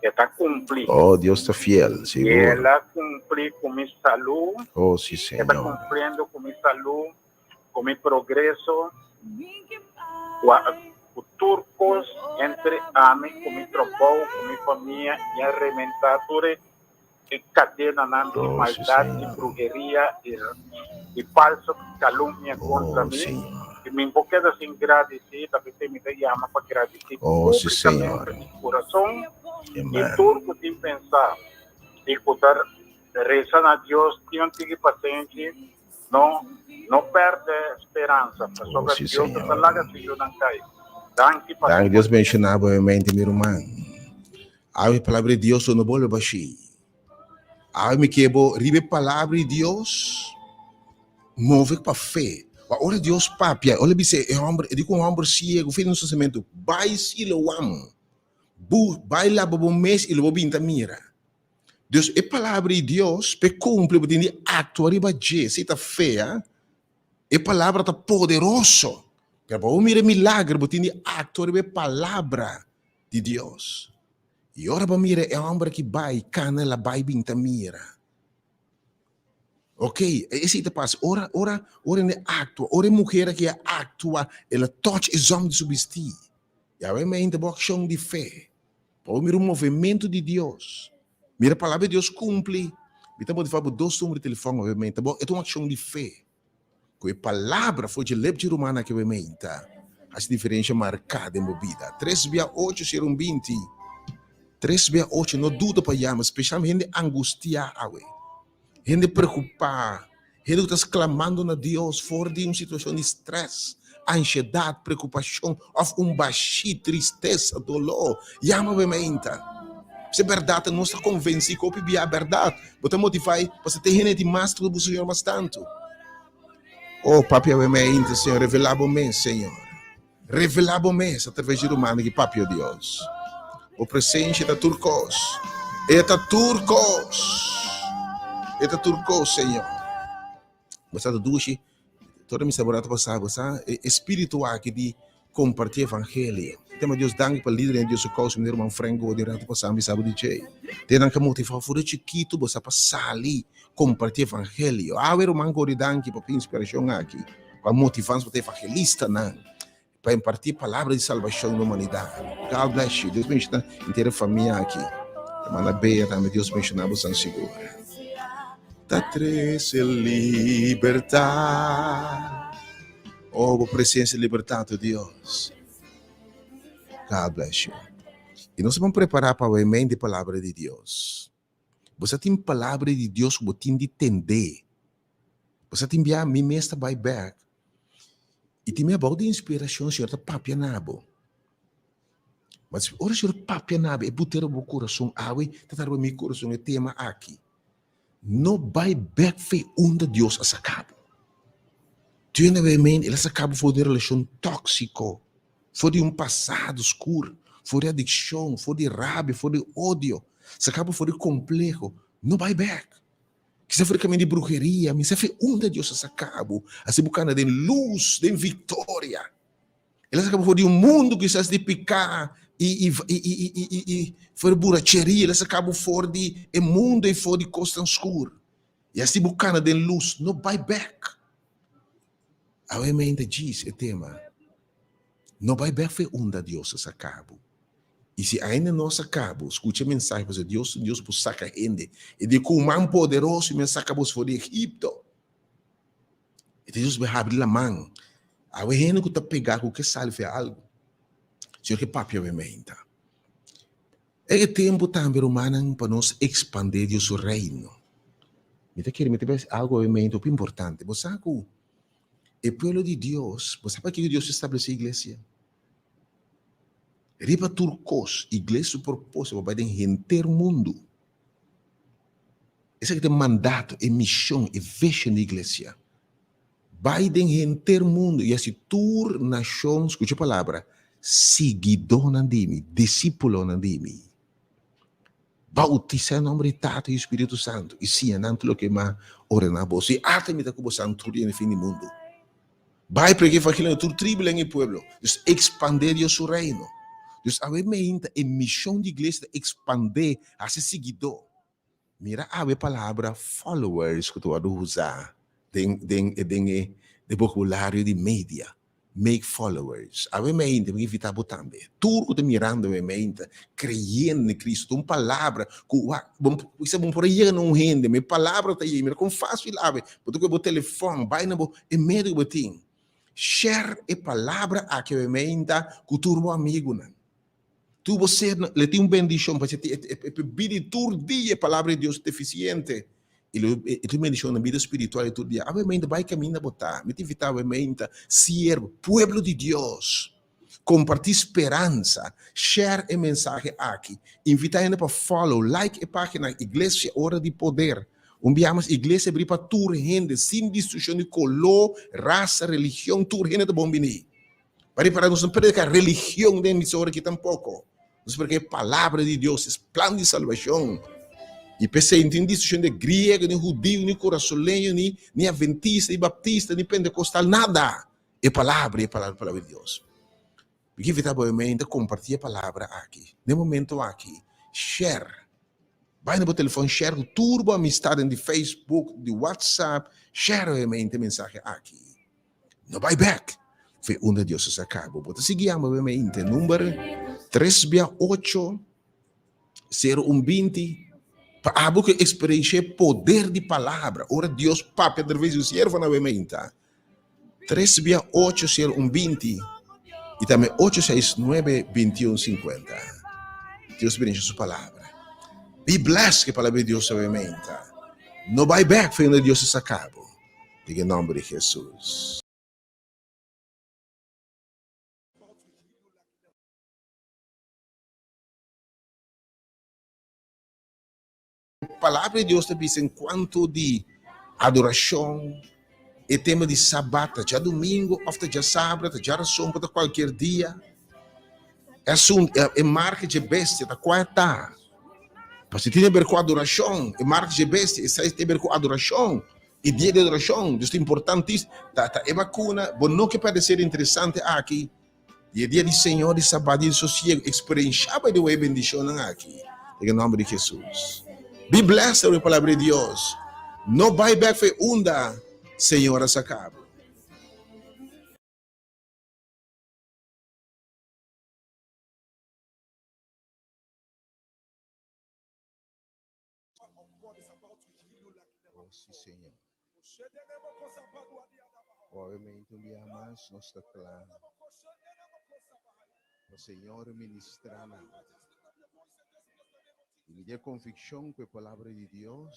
e ta kumpli. Oh, Dios ta fiel, I sigur. el a kumpli ku mi salú. Oh, sí, E ta Señor. kumpliendo ku mi salú, ku mi progreso, ku a ku tur kos entre ami, ku mi trabou, ku mi famia, i a rementá tur e E kadenanan di Oh, sí, maldat i Señor. bruheria i i falso kalumnia kontra Oh, mi, Señor. i mi por keda sin gradisí, ta p'esei mi ta yama pa gradisí Oh, sí, públikamente Señor. di kurason i Amen. tur ku tin pensá i ku ta resa na Dios, tin un tiki pasenshi, no no pèrdè speransa, Oh, pasobra sí, Dios no ta Señor. laga su yunan kai. Danki, Danki, pastor. Dios benshoná bo mente, mi ruman. Awe palabra di Dios lo no bolbe bashí. Awe mi ke bo riba e palabra di Dios move pa fe. Pa ora Dios papia, ora bisa e homber, e di ku un homber siego, fe di un sosamiento, bai Siloam, bu bai laba bo mes i lo bo bin ta mira. Dus e palabra di Dios p'e kumpli bo tin di aktua riba dje, si ta fe, ah. E palabra ta poderoso. Pero pa bo mira e milager bo tin di aktua riba e palabra di Dios. I ora bo mira e homber ki bai kana el a bai bin ta mira. Ok, esei ta pasa. Ora, ora, ora hende aktua, ora e muher aki a aktua, el a touch e zòm di su bistí. Yahweh meinta bo akshon di fe. Pa bo mira un movementu di Dios. Mira palabra di Dios kumpli. Mi ta motivá bo dos numero di telefòn awe meinta. Bo, e ta un akshon di fe. Ku e palabra for dje lep dje ruman aki awe meinta hasi diferensha marká den bo bida. Tres bia ocho sero un 20. Tres bia ocho, no duda pa yama, spesialmente hende angustiá awe, hende preokupá, hende ku ta sklamando na Dios for di un situashon di strès, ansiedat, preokupashon òf un bashí, tristesa, doló. Yama bo e meinta. Si e bèrdat, nos ta konvensí ku hopi bia bèrdat bo ta motivá i pasobra tin hende tin mas ku bo Señor mas tantu. Oh, papia bo e meinta, Señor, revelá bo mes, Señor. Revelá bo mes atraves di rumannan ki papia Dios. Bo presensia ta tur kos. E ta tur kos. E ta tur kos, Señor. Bo sa ta dushi. Tur mi sa bo rato pasá, bo sa e espíritu aki di kompartí evangelio. Tema Dios danki pa lidernan di Dios su kousa, mi ruman Frank Gordon rato pasá mi sa bo di dje. Te nan ka motivá for di chikitu bo sa pa sali kompartí evangelio. Awe ruman Gordon danki pa inspirashon aki. Pa motivá nos pa ta evangelistanan, pa impartí palabra di salbashon na humanidat. God bless you. Dios bendiciona entero famia aki. Hermana Bea tambe Dios bendiciona bo san sigur. Ta trece libertad. Oh, bo presencia libertad, oh Dios. God bless you. Y nos a prepara pa e mente palabra di Dios. Bo sa tin palabra di Dios ku bo tin di tendé. Bo sa tin bia mi mes ta bai bèk i tin mi abou di inspirashon Señor ta papia na bo. Ma ora Señor papia na bo e butera bo kurason awe ta ta riba mi kurason e tema aki. No bai bèk fe unda Dios a saka bo. Tene bo men el a saka bo for di un relashon tóksiko. For di un pasado skur, for di adikshon, for di rabia, for di odio, saka bo for di kompleho, no bai bèk. Kisa for di kaminda di bruheria, mi sa fe unda Dios a saka bo, hasi bo kana den lus, den viktoria. El a saka bo for di un mundu kisas di piká i i i i i i i for di buracheria, el a saka bo for di e mundu ei for di kosnan skur. I hasi bo kana den lus, no bai bèk. Awe mente djis e tema. No bai bek fe unda Dios a saka bo. I si ainda no a saka bo, skucha e mensahe pasobra Dios ta un Dios ku por saka hende. E di ku un man poderoso mi a saka bos for di Egipto. E ta Dios bai habri laman. Awe hende ku ta pega ku ke sali fe algu. Señor ke papia awe meinta. E tempu tambe rumannan pa nos ekspandé Dios su Reino. Mi ta kere mi ta bisa algu awe meinta hopi importante. Bo sa ku e pueblo di Dios, bo sa pakiko Dios a establesé iglesia? Riba tur kos, iglesia su propósito pa bai den henter mundu. Esaki ta e mandato, e mishon, e vision di iglesia. Bai den henter mundu i hasi tur nashon, skucha e palabra, siguidónan di mi, disípulonan di mi. Bautisá den nòmber di Tata i Spiritu Santu i siña nan tur loke mi a ordená boso. I ata mi ta ku boso tur dia na fin di mundu. Bai prediká evangelio na tur tribu, lenga i pueblo. Dus ekspandé Dios su Reino. Dus awe meinta e mishon di iglesia ta ekspandé, hasi siguidó. Mira awe e palabra followers ku ta wòrdu usá den den den e den bokabulario di media. Make followers. Awe meinta mi invitá bo tambe. Tur ku ta mirando awe meinta, kreyendo den Cristo, ta un palabra ku wak bo kisa bo no por a yega na un hende, ma e palabra ta yega. Mira kon fásil awe, bo ta kohe bo telefòn, bai na bo e medio ku bo tin. Share e palabra aki awe meinta ku tur bo amigunan. Tur bo ser le tin un bendishon, pasobra e e e bida di tur dia e palabra di Dios ta efisiente. I lo e tin bendishon na bida spiritual di tur dia. Awe meinta bai kaminda bo ta. Mi ta invitá awe meinta, siervo, pueblo di Dios, kompartí speransa, share e mensahe aki. Invitá hende pa follow, like e página Iglesia Ora di Poder. Un bia mas, iglesia abrí pa tur hende, sin distinshon di koló, rasa, religion, tur hende ta bon bini. Pa repará, nos no prediká religion den emisora aki tampoko. Nos prediká e Palabra di Dios, es plan di salbashon. I p'esei no tin distinshon di griego, ni hudiu, ni kurasoleño, ni ni adventista, ni baptista, ni pentekostal, nada! E Palabra, e Palabra, e Palabra di Dios. Mi ke invitá bo mente kompartí e Palabra aki. Den momento aki, share. Bai na bo telefòn, share ku tur bo amistatnan di Facebook, di WhatsApp, share e mente mensahe aki. No bai bek. Fe unda Dios a saka bo. Bo ta sigui yama bo mente number tres bia ocho sero un binti pa abo ke eksperenshia e poder di palabra ora Dios papia atraves di un siervo na bo mente. Tres bia ocho sero un binti i tambe ocho seis nuebe binti un sinkuenta. Dios bendice su palabra. Be blessed ku e palabra di Dios awe menta. No bai bek for unda Dios a saka bo. Den e nomber di Jesus. Palabra di Dios ta bisa en cuanto di adoracion, e tema di Sabat, ta djadomingo of ta djasabra, ta djarason, por ta cualkier dia. E asunto, e marca dje bestia ta cua ta? Pasobra tin haber cu adoracion, e marca dje bestia, esai tin haber cu adoracion, e dia di adoracion, dus ta importantis, ta ta e vacuna, bo no ke perde ser interesante aki. Di e dia di Señor, di Sabat, di sosiego, experiencia by the way bendicionnan aki, den e nomber di Jesus. Be blessed awe palabra di Dios. No bai bek fe unda Señor a saca bo. Oh, sí, Señor. Obviamente, un dia mas nos ta kla pa Señor ministra nan. I mi tin e konvikshon ku e Palabra di Dios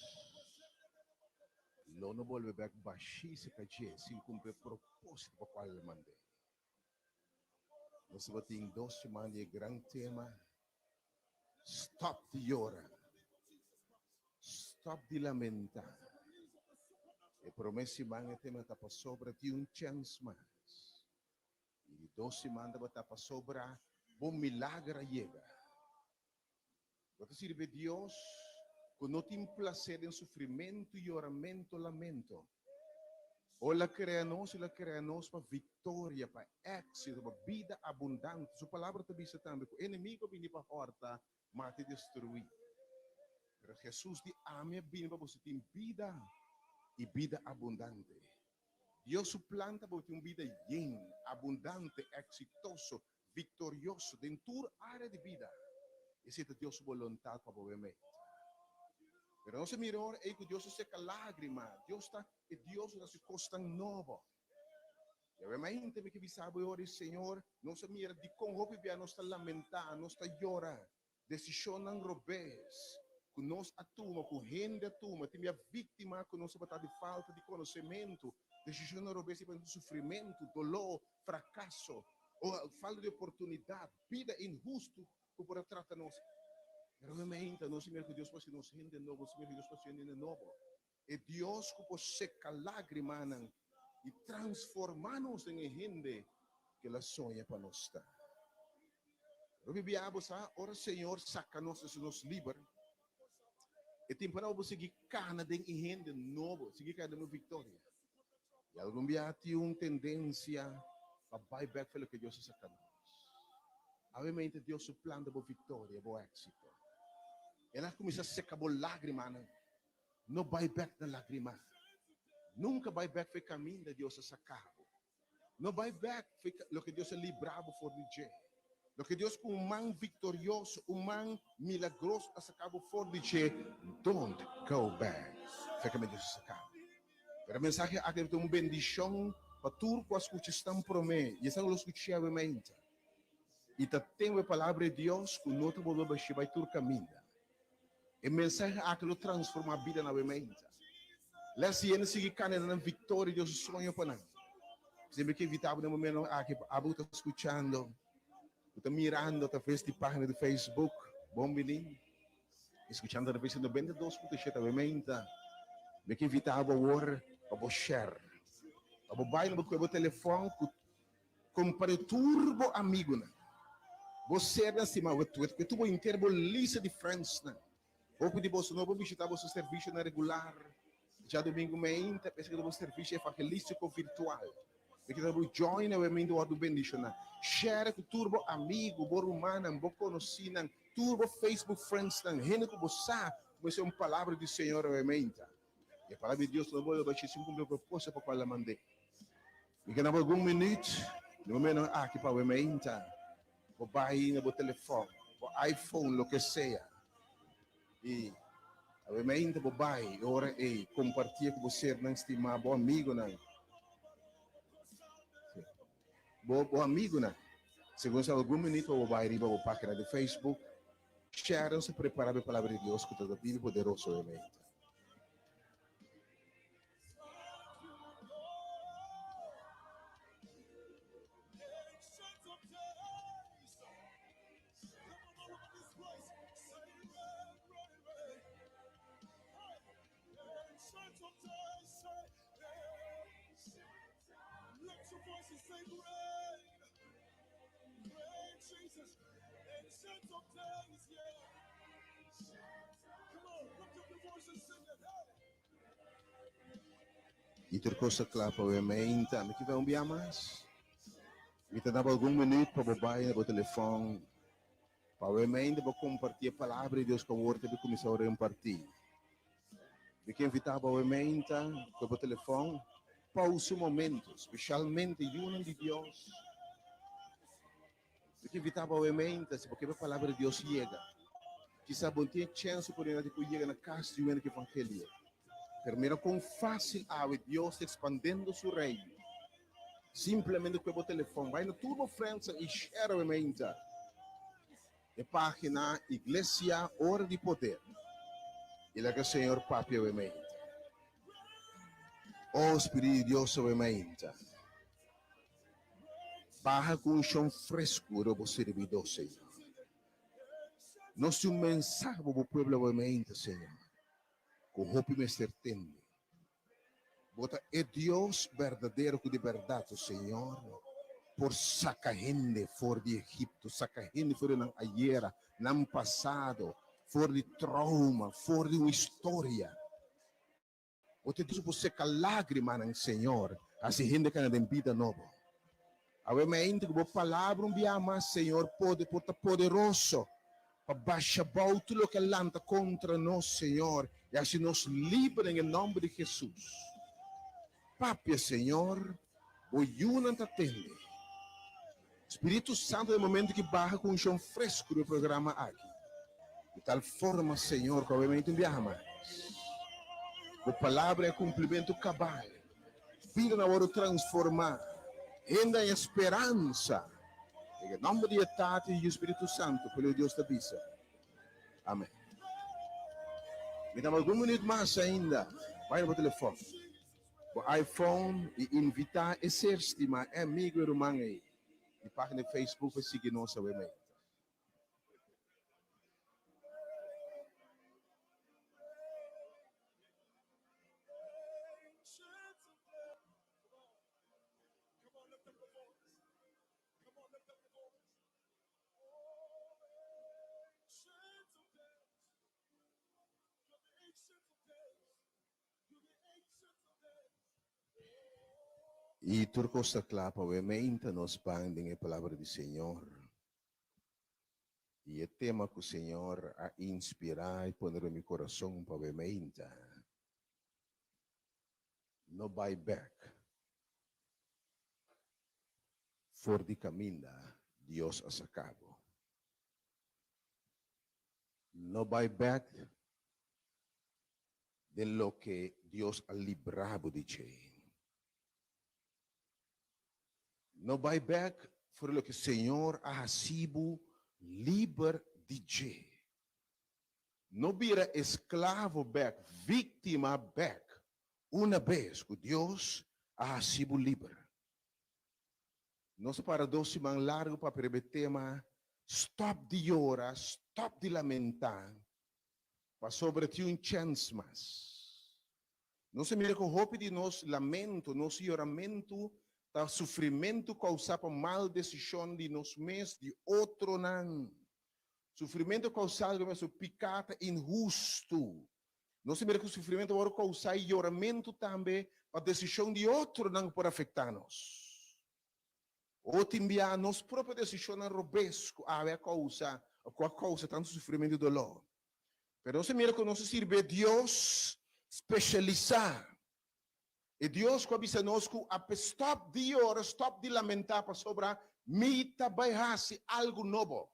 lo no bolbe bèk bashí serka dje sin kumpli e propósito pa kual el mand'é. Nos tabatin dos siman di e gran tema Stop di yora, stop di lamenta. E prome siman e tema ta pasobra tin un chens mas. I di dos siman tabata pasobra bo milager a yega. Bo ta sirbi Dios ku no tin plaser den sufrimentu, yoramentu, lamento. O El a krea nos, El a krea nos pa viktoria, pa éksito, pa bida abundante. Su Palabra ta bisa tambe ku enemigu a bini pa hòrta, mata i destruí. Pero Hesus di, Ami a bini pa boso tin bida i bida abundante. Dios su plan ta pa bo tin un bida yen, abundante, eksitoso, viktorioso den tur área di bida. Esei ta Dios su boluntat pa bo meta. Pero nos a mira ora ei ku Dios a seka lágrima. Dios ta e Dios ku ta hasi kosnan nobo. Yahweh mainta mi ke bisa bo e ora ei, Señor, nos a mira dikon hopi bia nos ta lamentá, nos ta yora. Desishonnan robes ku nos a tuma, ku hende a tuma, tin bia víktima ku nos tabata di falta di konosementu. Desishonnan robes ta hiba sufrimentu, doló, frakaso, o falta di oportunidat, bida inhustu ku por a trata nos. Pero mi meinta, nos mira ku Dios por hasi nos hende nobo, nos mira ku Dios por hasi hende nobo. E Dios ku por seka lágrimanan i transformá nos den e hende ku el a soña pa nos ta. Hopi bia bo sa, ora Señor saka nos, hasi nos liber, e tin pa bo sigui kana den e hende nobo, sigui kana den bo viktoria. I algun bia tin un tendensia pa bai bèk for loke Dios a saka nos. Awemente Dios su plan ta bo viktoria, bo éksito. El a kuminsá seka bo lágrimanan. No bai bèk na lágrima. Nunka bai bèk for e kaminda Dios a saka bo. No bai bèk for loke Dios a libra bo for di dje. Loke Dios ku un man viktorioso, un man milagroso a saka bo for di dje, don't go back for e kaminda Dios a saka bo. Pero e mensahe aki debe ta un bendishon pa tur ku a skucha esnan promé i esnan ku lo skucha awe mainta. I ta ten e Palabra di Dios ku no ta bolbe bashí bai tur kaminda. E mensahe aki lo transformá bida na Wemeita. Lès si hende sigui kana na nan viktoria, Dios su soño pa nan. P'esei mi ke invitá bo den momentonan aki pa abo ku ta skuchando, ku ta mirando atraves di página di Facebook, bon bini. I skuchando atraves di 92.7 Wemeita, mi ke invitá bo awor pa bo share, pa bo bai na bo kue bo telefòn ku Compare tur bo amigunan, bo sernan stima, ku tur bo henter bo lista di friendsnan. Hopi di boso no por bishita boso servicionan regular djadomingo meinta, p'esei ku ta bo servicio evangelistico virtual. Mi kita bo join awe meinta wordo bendiciona. Share ku tur bo amigu, bo rumannan, bo conocinan, tur bo Facebook friendsnan, hende ku bo sa ku mester un palabra di Señor awe meinta. E palabra di Dios no bolbe bashi sin cumpli e proposito pa cual a mand'é. Mi ke dabo algun minuut den momentonan aki pa awe mainta bo bai na bo telefon, bo iPhone, loke sea, i awe mainta bo bai e ora ei compartié cu bo sernan stimá, bo amigonan, bo bo amigonan. Segun sa algun minuut pa bo bai riba bo pagina di Facebook. Sharon sa prepara pa e palabra di Dios ku ta biba i poderoso obviamente. I tur kos ta kla pa awe meinta. Mi kiba un bia mas. Mi ta daba algun minuut pa bo bai na bo telefòn. Pa awe meinta bo kompartí e palabra di Dios ku awor ta kuminsá rempartí. Mi ke invitá bo awe meinta ku bo telefòn pausa un momento, spesialmente yunan di Dios. Mi ke invitá bo awe meinta si bo ke pa e palabra di Dios yega. Kisas bo no tin e chèns oportunidat di por yega na kas di un hende ku evangelio. Pero mira kon fásil awe Dios ta ekspandendo su reino. Simplemente ku e bo telefòn, bai na tur bo frèndsnan i share awe meinta e página Iglesia Ora di Poder i laga Señor papia awe meinta. O Spiritu di Dios awe meinta, baha ku un shon fresku riba bo sirbidó, Señor. Nos tin un mensahe pa bo pueblo awe meinta, Señor, ku hopi mester tende. Bo ta e Dios berdadero ku di bèrdat, o Señor, por saka hende for di Egipto, saka hende for di nan ayera, nan pasado, for di trauma, for di un historia. Bo ta e Dios ku por seka lágrimanan, Señor, hasi hende kana den bida nobo. Awe mainta ku bo palabra un bia mas, Señor, pode por ta poderoso pa basha bou tur loke a lanta kontra nos, Señor, i hasi nos liber den e nòmber di Hesus. Papia, Señor, bo yunan ta tende. Spiritu Santu den momento ki baha ku unshon fresku riba e programa aki, di tal forma, Señor, ku awe mainta un biaha mas, bo palabra e kumplimentu kabal. Bida na wòrdu transformá, hende haña speransa. Den e nòmber di e Tata, i Yu, Spiritu Santu, pueblo di Dios ta bisa, Amèn. Mi ta algun minüt mas ainda. Bai na bo telefòn, bo iPhone, i invitá e ser stimá, e amigu, e ruman ei di página di Facebook pa sigui nos awe meinta. I tur kos ta kla pa awe meinta nos ban den e palabra di Señor. I e tema ku Señor a inspirá i pone riba mi kurason pa awe meinta, No bai bèk for di kaminda Dios a saka bo. No bai bèk den loke Dios a libra bo di dje. No bai bek for di loke Señor a hasi bo liber di dje. No bira esklavo bek, víktima bek, una bes ku Dios a hasi bo liber. Nos a para dos siman largu papia riba e tema Stòp di yora, stòp di lamentá, pasobra tin un chèns mas. Nos a mira ku hopi di nos lamento, nos yoramentu ta sufrimentu kousá pa mal desishon di nos mes, di otronan. Sufrimentu kousá pa nos piká ta inhustu. Nos a mira ku sufrimentu a wòrdu kousá i yoramentu tambe pa desishon di otronan ku por afektá nos. O tin bia nos propio desishonnan robes ku awe a kousa òf ku a kousa tantu sufrimentu i doló. Pero nos a mira ku nos a sirbi e Dios spesialisá, e Dios ku a bisa nos ku a stòp di yora, stòp di lamentá pasobra mi ta bai hasi algu nobo.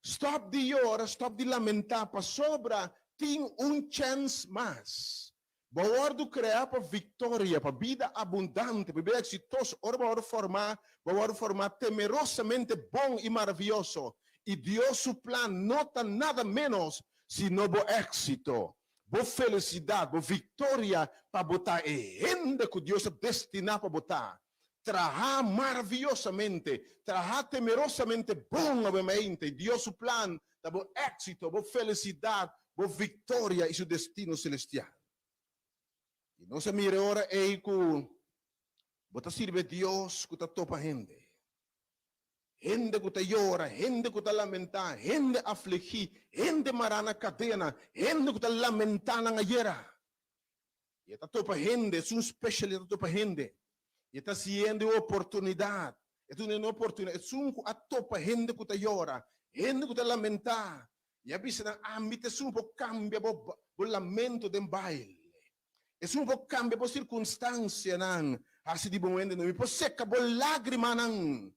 Stòp di yora, stòp di lamentá pasobra tin un chèns mas. Bo a wòrdu kreá pa viktoria, pa bida abundante, pa bida eksitoso. Ora bo a wòrdu formá, bo a wòrdu formá temerosamente bon i maravioso. I Dios su plan no ta nada ménos sino bo éksito, bo felisidat, bo viktoria pa bo ta e hende ku Dios a destiná pa bo ta. Traha maraviyosamente, traha temerosamente bon awemente i Dios su plan ta bo éksito, bo felisidat, bo viktoria i su destino selestial. I nos a mira e ora ei ku bo ta sirbi e Dios ku ta topa hende. Hende ku ta yora, hende ku ta lamentá, hende afligí, hende mará na kadena, hende ku ta lamentá nan ayera. I e ta topa hende, esun special e ta topa hende. I e ta hasi hende un oportunidat. E ta duna hende un oportunidat. Esun ku a topa hende ku ta yora, hende ku ta lamentá, i a bisa nan, Ami ta esun ku por kambia bo bo lamento den baile. Esun ku por kambia bo sirkunstansianan hasi di bo hende. Mi por seka bo lágrimanan.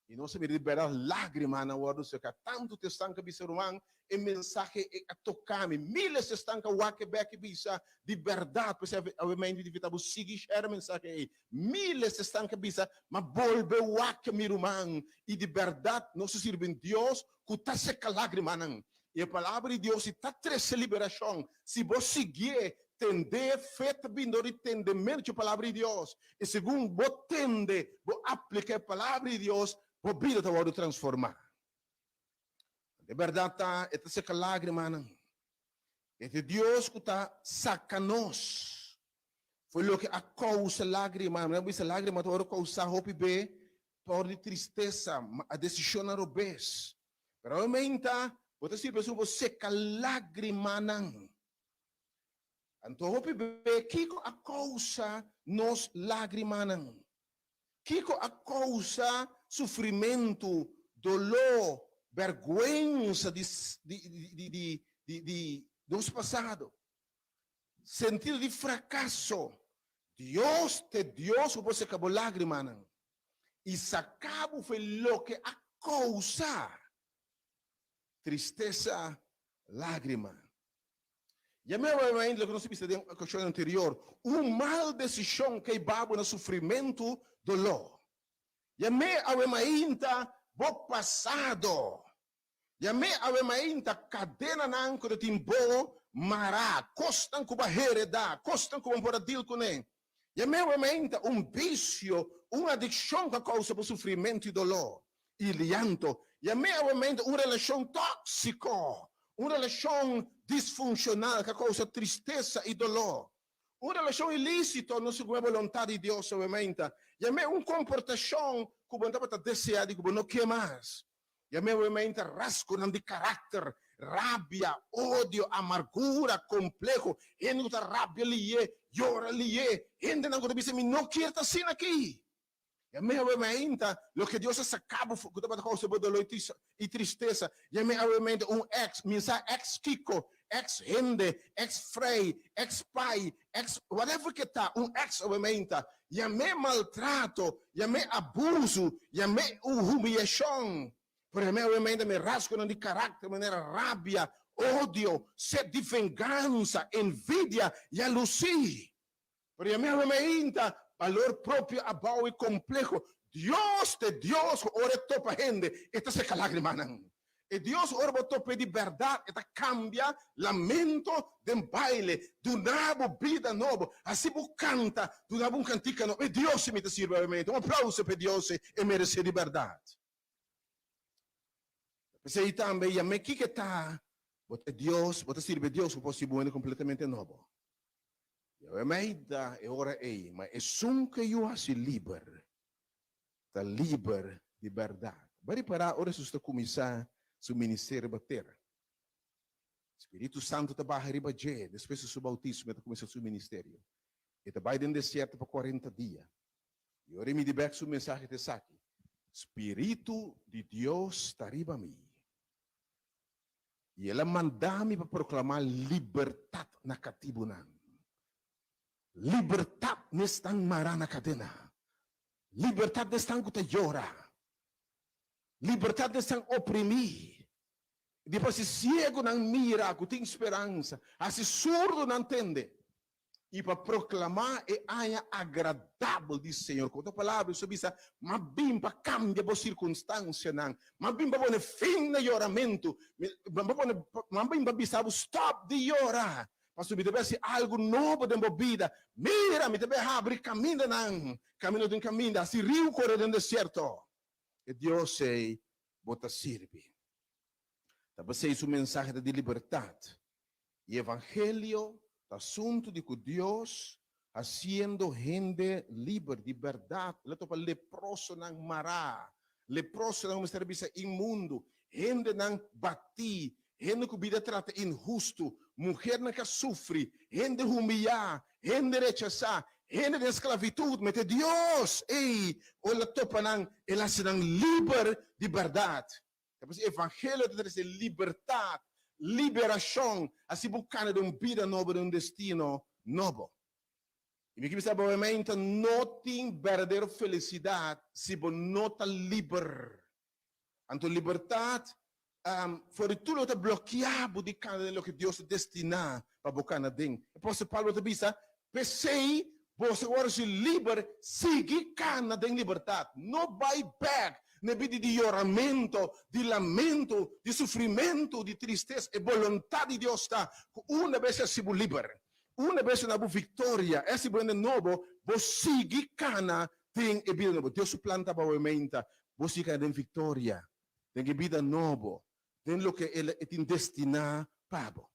I nos a mira di bèrdat lágrimanan wòrdu seká. Tantu te esnan ku a bisa, Ruman, e mensahe ei a toká mi. Míles esnan ku a wak e bèk i bisa, Di bèrdat, p'esei awe mente di invitá bo sigui share e mensahe ei. Míles esnan ku a bisa, M'a bolbe wak mi ruman, i di bèrdat nos a sirbi un Dios ku ta seka lágrimanan. I e Palabra di Dios si ta trese liberashon. Si bo siguié, tendé, fe ta bini dor di tendementu dje Palabra di Dios. I segun bo tende, bo apliká e Palabra di Dios, bo bida ta wòrdu transformá. E bèrdat ta, e ta seka lágrimanan. E ta e Dios ku ta saka nos for loke a kousa lágrima. Mi a bisa lágrima ta wòrdu kousá hopi be pa di tristesa, a desishonnan robes. Pero awe meinta bo ta sirbi esun bo seka lágrimanan. Anto hopi be kiko a kousa nos lágrimanan? Kiko a kousa sufrimentu, doló, bèrgwensa di di di di di nos pasado? Sentido di frakaso. Dios ta e Dios ku por seka bo lágrimanan i saka bo for e loke a kousa tristesa, lágrima. Ya mi a wou ainda loke nos a bisa den okashon anterior, un mal desishon ka hiba bo na sufrimentu, doló. Ya mi a wou ainda bo pasado. Ya mi a wou ainda kadenanan ku ta tin bo mará, kosnan ku bo a heredá, kosnan ku bo no por a dil kuné. Ya mi a wou ainda un bisio, un adikshon ku a kousa bo sufrimentu i doló. i lianto. Yam'é awemente un relashon tóksiko, un relashon disfunshonal ku a kousa tristesa i doló. Un relashon ilísito no segun e boluntat di Dios awemente. Yam'é un komportashon ku bo no tabata deseá di ku bo no ke mas. Yam'é awemente rasgonan di karakter, rabia, odio, amargura, kompleho, hende ku ta rabia lié, yora lié, hendenan ku ta bisa mi no kier ta asina aki. Yam'é awe mainta loke Dios a saká bo for ku tabata kousa bo doló i tristesa. Yam'é awe mainta un èks, mi sa èks kiko, èks hende, èks frei, èks pai, èks whatever ke ta, un èks awe mainta. Yam'é maltrato, yam'é abusu, yam'é un humiyashon. Pero yam'é awe mainta mi rasgonan di karakter manera rabia, odio, set di vengansa, envidia, yalusí. Pero ya mi awe mainta balor propio abao i kompleho. Dios ta e Dios ku ora e topa hende e ta seka lagrimanan. E Dios ora bo top'e di bèrdat e ta kambia lamento den baile, duna bo bida nobo, hasi bo kanta, duna bo un kantika nobo. E Dios si mi ta sirbi awe mainta. Un aplauso pa e Dios e meresé di bèrdat. P'esei tambe yam'é kiko ta, bo ta e Dios, bo ta sirbi e Dios ku por hasi bo hende kompletamente nobo. Yahweh mei da e ora ei, ma esun ku e yu hasi liber, ta liber di bèrdat. Bo a ripará ora Hesus ta kuminsá su ministerio riba tera? Spiritu Santu ta baha riba dje, despues di su boutismo e ta kuminsá su ministerio. E ta bai den desierto pa kuarenta dia. I ora e midi bèk su mensahe ta esaki, Spiritu di Dios ta riba mi, i el a manda mi pa proklamá libertat na katibunan, libertat na esnan mará na kadena, libertat na esnan ku ta yora, libertat na esnan oprimí, di pa hasi siegunan mira ku tin speransa, hasi surdunan tende. i pa proklamá e aña agradabel di Señor. Ku otro palabra, Hesus a bisa, M'a bin pa kambia bo sirkunstansianan. M'a bin pa pone fin na yoramentu. M'a bin pa bisa bo, Stòp di yora, pasobra mi ta bai hasi algu nobo den bo bida. Mira, mi ta bai habri kamindanan, kaminda den kaminda, hasi riu kore den desierto. E Dios ei bo ta sirbi. Ta p'esei su mensahe ta di libertat. I evangelio ta asuntu di ku Dios hasiendo hende liber di bèrdat. El a topa leprosonan mará, leprosonan ku mester a bisa inmundu, hendenan batí, hende ku bida trata inhustu, muhernan ku a sufri, hende humiyá, hende rechasá, hende den sklavitut. Mete Dios ei ora el a topa nan, el a hasi nan liber di bèrdat. Ta por esei evangelio ta trese libertat, liberashon, hasi bo kana den un bida nobo, den un destino nobo. I mi ke bisa bo obviamente no tin berdadero felisidat si bo no ta liber. Anto libertat for di tur loke ta blokia bo di kana den loke Dios a destina pa bo kana den. Apostel Pablo ta bisa, P'esei boso awor si liber, sigui kana den libertat. No bai bèk na e bida di yoramento, di lamento, di sufrimentu, di tristesa. E boluntat di Dios ta ku una bes e hasi bo liber, una bes e duna bo viktoria, e hasi bo hende nobo, bo sigui kana den e bida nobo. Dios su plan ta pa bo meinta, bo sigui kana den viktoria, den e bida nobo, den loke El tin destiná pa bo.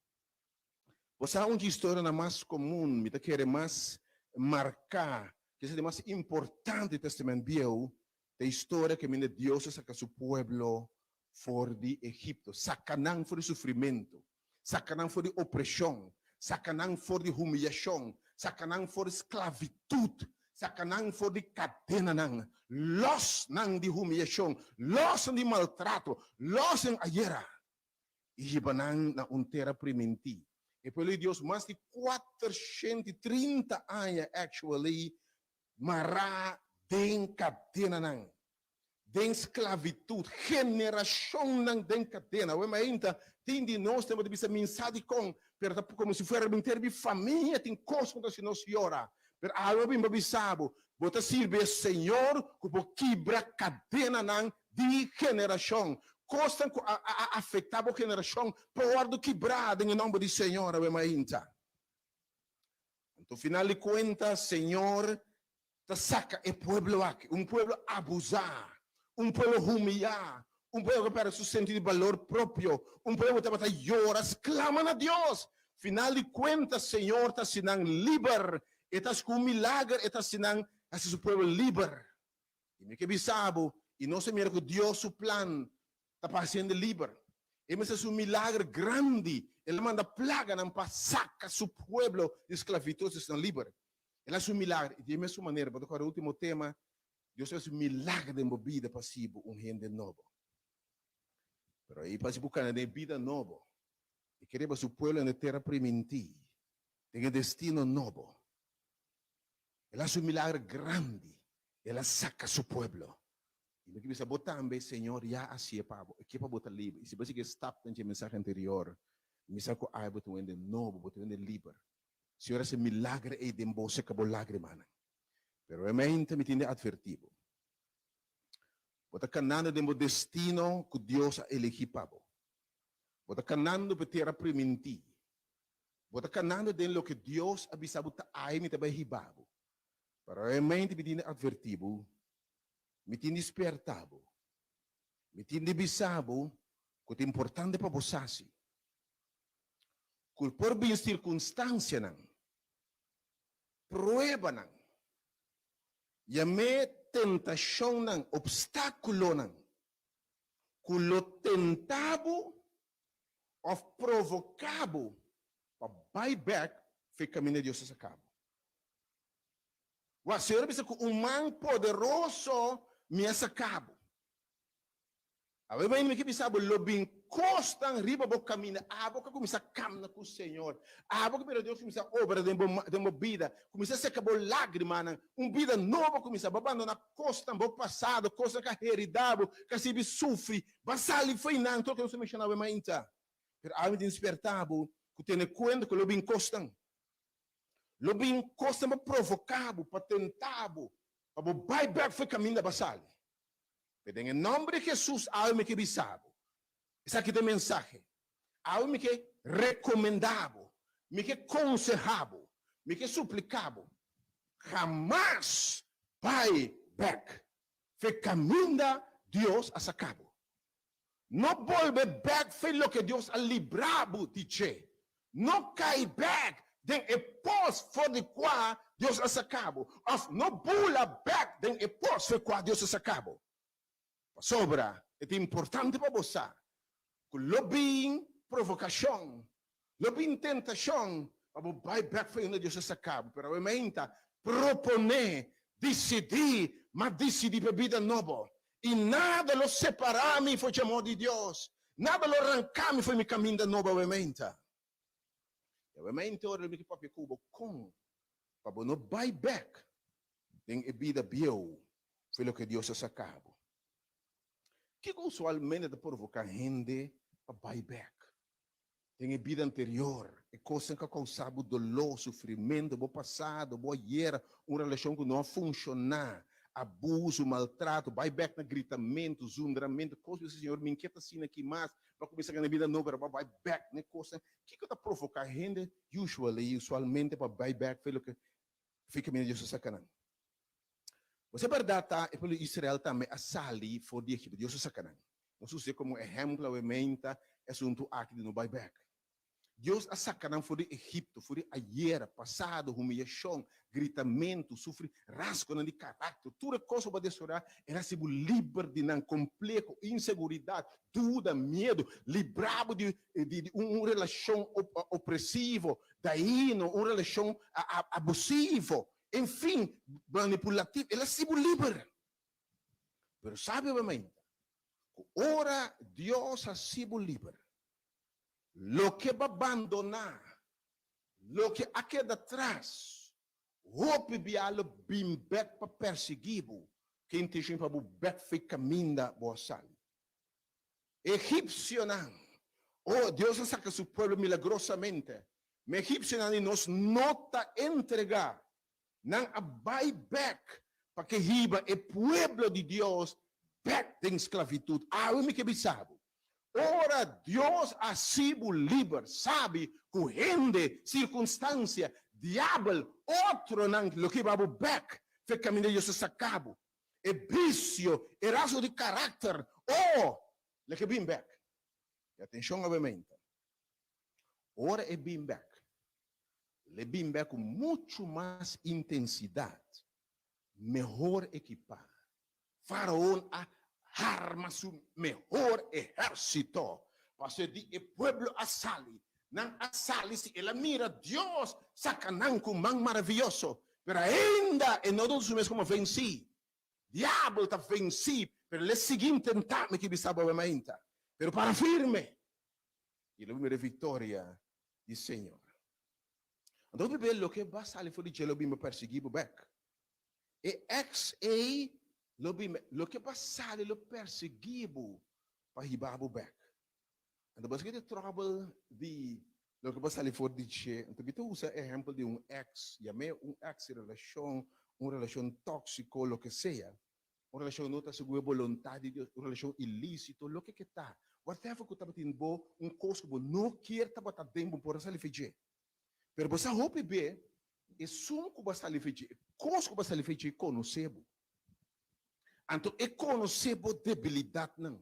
Bo sa un dje historianan mas komun, mi ta kere mas marká, kisas di mas importante di Tèstamènt Bieu, ta e historia kaminda Dios a saka su pueblo for di Egipto, saka nan for di sufrimentu, saka nan for di opreshon, saka nan for di humiyashon, saka nan for di sklavitut, saka nan for di kadenanan, lòs nan di humiyashon, lòs nan di maltrato, lòs nan ayera. i hiba nan na un tera primintí. E pueblo di Dios mas di 430 aña actually mará den kadenanan, den sklavitut, generashonnan den kadena. Awe mainta tin di nos tempo ta bisa mi sa dikon, pero ta komo si fuera henter mi famia tin kos ku ta hasi nos yora. Pero awe mi bin pa bisa bo, bo ta sirbi e Señor ku por kibra kadenanan di generashon. Kosnan ku a a afektá bo generashon por wòrdu kibrá den e nòmber di Señor awe mainta. Anto final di kuenta Señor ta saka e pueblo aki, un pueblo abusá, un pueblo humiyá, un pueblo ku a pèrdè su sentido di balor propio, un pueblo ku tabata yora, sklama na Dios. Final di kuenta Señor ta hasi nan liber, e ta hasi ku un milager e ta hasi nan hasi su pueblo liber. I mi ke bisa bo, i nos a mira ku Dios su plan ta pa hasi hende liber. E mester hasi un milager grandi, el a manda plaganan pa saka su pueblo di sklavitud hasi nan liber. El a hasi un milager, i di e mesun manera, bo ta kòrda e último tema, Dios a hasi un milager den bo bida pa hasi bo un hende nobo. Pero ei pa hasi bo kana den e bida nobo, e kere pa su pueblo den e tera primintí, den e destino nobo. El a hasi un milager grandi, el a saka su pueblo. I mi ke bisa bo tambe, Señor ya a hasié pa bo, e ke pa bo ta liber. I si bo sigui e stapnan dje mensahe anterior, mi sa ku ai bo ta un hende nobo, bo ta un hende liber. Señor a hasi milager ei den bo, seka bo lágrimanan. Pero e mente mi tin di atvertí bo. Bo ta kanando den bo destino ku Dios a elegí pa bo. Bo ta kanando pa e tera primintí. Bo ta kanando den loke Dios a bisa bo ta ai mi ta bai hiba bo. Pero e mente mi tin di atvertí bo, mi tin di sperta bo, mi tin di bisa bo ku ta importante pa bo sa si ku por bin sirkunstansianan, pruebanan, yam'é tentashonnan, opstákulonan ku lo tenta bo òf provoká bo pa bai bèk for e kaminda Dios a saka bo. Wak, Señor a bisa ku un man poderoso mi a saka bo. Awe mainta mi ke bisa bo, lo bin kosnan riba bo kaminda. Abo ka kuminsá kamna ku Señor. Abo ke mira Dios kuminsá obra den bo den bo bida, kuminsá seka bo lágrimanan. Un bida nobo kuminsá. Bo bandoná kosnan, bo pasado, kosnan ku a heridá bo, ku a sirbi sufri. Bo a sali fo'i nan, tur loke nos a menshoná awe mainta. Pero awe mi tin spertá bo ku tene kuenta ku lo bin kosnan. Lo bin kosnan pa provoká bo, pa tentá bo, pa bo bai bèk for e kaminda bo a sali. Pero den e nòmber di Hesus awe mi ke bisa bo, esaki ta e mensahe, awe mi ke rekomendá bo, mi ke konsehá bo, mi ke supliká bo, hamas bai bèk for e kaminda Dios a saka bo. No bolbe bèk fe loke Dios a libra bo di dje. No kai bèk den e pos for di kua Dios a saka bo, òf no bula bèk den e pos for kua Dios a saka bo. Pasobra e ta importante pa bo sa ku lo bin provokashon, lo bin tentashon pa bo bai bèk for unda Dios a saka bo. Pero awe meinta proponé, disidí, m'a disidí pa e bida nobo. I nada lo separá mi for dje amor di Dios, nada lo ranká mi for mi kaminda nobo awe meinta. I awe meinta ora mi ke papia ku bo kon pa bo no bai bèk den e bida bieu for loke Dios a saka bo. Kiko usualmente ta provoká hende pa bai bèk den e bida anterior, e kosnan ku a kousa bo doló, sufrimentu, bo pasado, bo ayera, un relashon ku no a funshoná, abusu, maltrato, bai bèk na gritamentu, zundramentu, kos ku bisa Señor mi ke ta asina aki mas, bo a kuminsá gana bida nobo pero bo a bai bèk na e kosnan. Kiko ta provoká hende usually, usualmente pa bai bèk fe loke fe kaminda Dios a saka nan? Pues e bèrdat ta, e pueblo di Israel tambe a sali for di Egipto. Dios a saka nan. Nos us'é komo ehèmpel awe meinta e asuntu aki di no bai bèk. Dios a saka nan for di Egipto, for di ayera, pasado, humiyashon, gritamentu, sufri rasgonan di karakter, tur e kos ku bo a desorá, el a hasi bo liber di nan, kompleho, inseguridat, duda, miedu, libra bo di di un relashon opresivo, daino, un relashon abusivo. En fin, manipulativo, el a hasi bo liber. Pero sabi obviamente ku ora Dios hasi bo liber, loke bo a bandoná, loke a keda tras, hopi bia lo bin bèk pa persiguí bo, ku e intenshon pa bo bèk for e kaminda bo a sali. Egipsionan, oh, Dios a saka su pueblo milagrosamente. Ma egipsionan di nos no ta entregá. Nan a bai bèk pa ke hiba e pueblo di Dios bèk den sklavitut. Awe mi ke bisa bo, ora Dios a hasi bo liber, sabi ku hende, sirkunstansia, diabel, otronan lo ke hiba bo bèk fe kaminda Dios a saka bo. E bisio, e rasgo di karakter, oh, leke bin bek. I atenshon awemente, ora e bin bek, le bin bek ku muchu mas intensidat, mehor ekipá. Faraon a harma su mehor ehérsito, pasobra di e pueblo a sali. Nan a sali si el a mira Dios saka nan ku man maravioso, pero ainda e no duna su mes komo vensí. Diabel ta vensí, pero el e sigui intentá, mi ke bisa bo awe mainta, pero para firme i lo mira e viktoria di Señor. Anto hopi bes loke ba sali for di dje lo bin pa persiguí bo bèk. E ex ei lo bin bèk. Loke ba sali lo persiguí bo pa hiba bo bèk. Anto bo esaki ta trouble di loke bo sali for di dje. Anto mi ta usa ehempel di un ex, yam'é un ex di relashon, un relashon tóksiko, loke sea. Un relashon no ta segun e boluntat di Dios, un relashon ilísito, loke ke ta. Whatever ku tabatin bo, un kos ku bo no kier tabata den, bo por a sali for dje. Pero bo sa hopi be, esun ku bo a sali for dje, e kos ku bo a sali for dje konosé bo. Anto e konosé bo debilidatnan.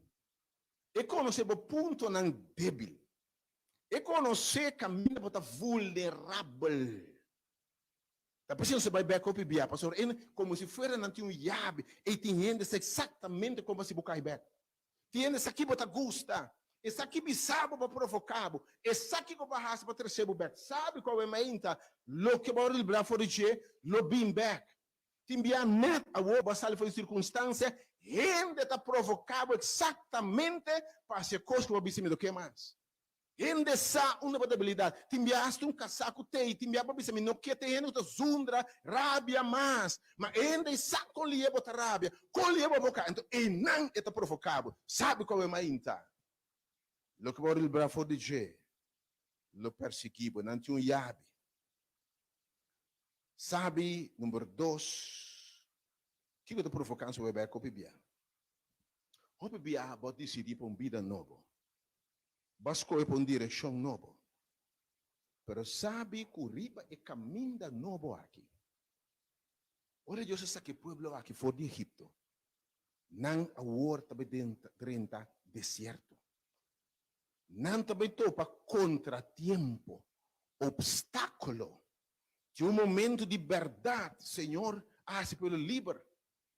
E konosé bo puntonan débil. E konosé kaminda bo ta vulnerabel. Ta p'esei nos ta bai bèk hopi bia, pasobra e komo si fuera nan tin un yabi ei tin hende sa eksaktamente kon pa hasi bo kai bèk. Tin hende sa ki bo ta gusta, e sa ki bisa bo pa provoká bo, e sa kiko pa hasi pa trese bo bèk. Sabi ku awe mainta loke bo a librá for di dje lo bin bèk. Tin bia nèt awor bo a sali for di sirkunstansia, hende ta provoká bo eksaktamente pa hasi e kos ku bo a bisa mi no ke mas. Hende sa unda bo debilidat. Tin bia hasta un kasá ku tei, tin bia bo a bisa mi no ke te hende ku ta zundra, rabia mas. Ma e hende ei sa kon lihe bo ta rabia, kon lihe bo a boka, anto einan e ta provoká bo. Sabi ku awe mainta loke bo a libra for di dje lo persiguí bo. Nan tin un yabi. Sabi number dos, kiko ta provoká nos pa bai bèk hopi bia? Hopi bia bo a disidí pa un bida nobo. Bo a skohe pa un direkshon nobo. Pero sabi ku riba e kaminda nobo aki, ora Dios a saka e pueblo aki for di Egipto, nan awor ta bai drenta desierto. Nan ta bai topa kontratiempo, opstákulo. Tin un momento di bèrdat, Señor a hasi pueblo liber,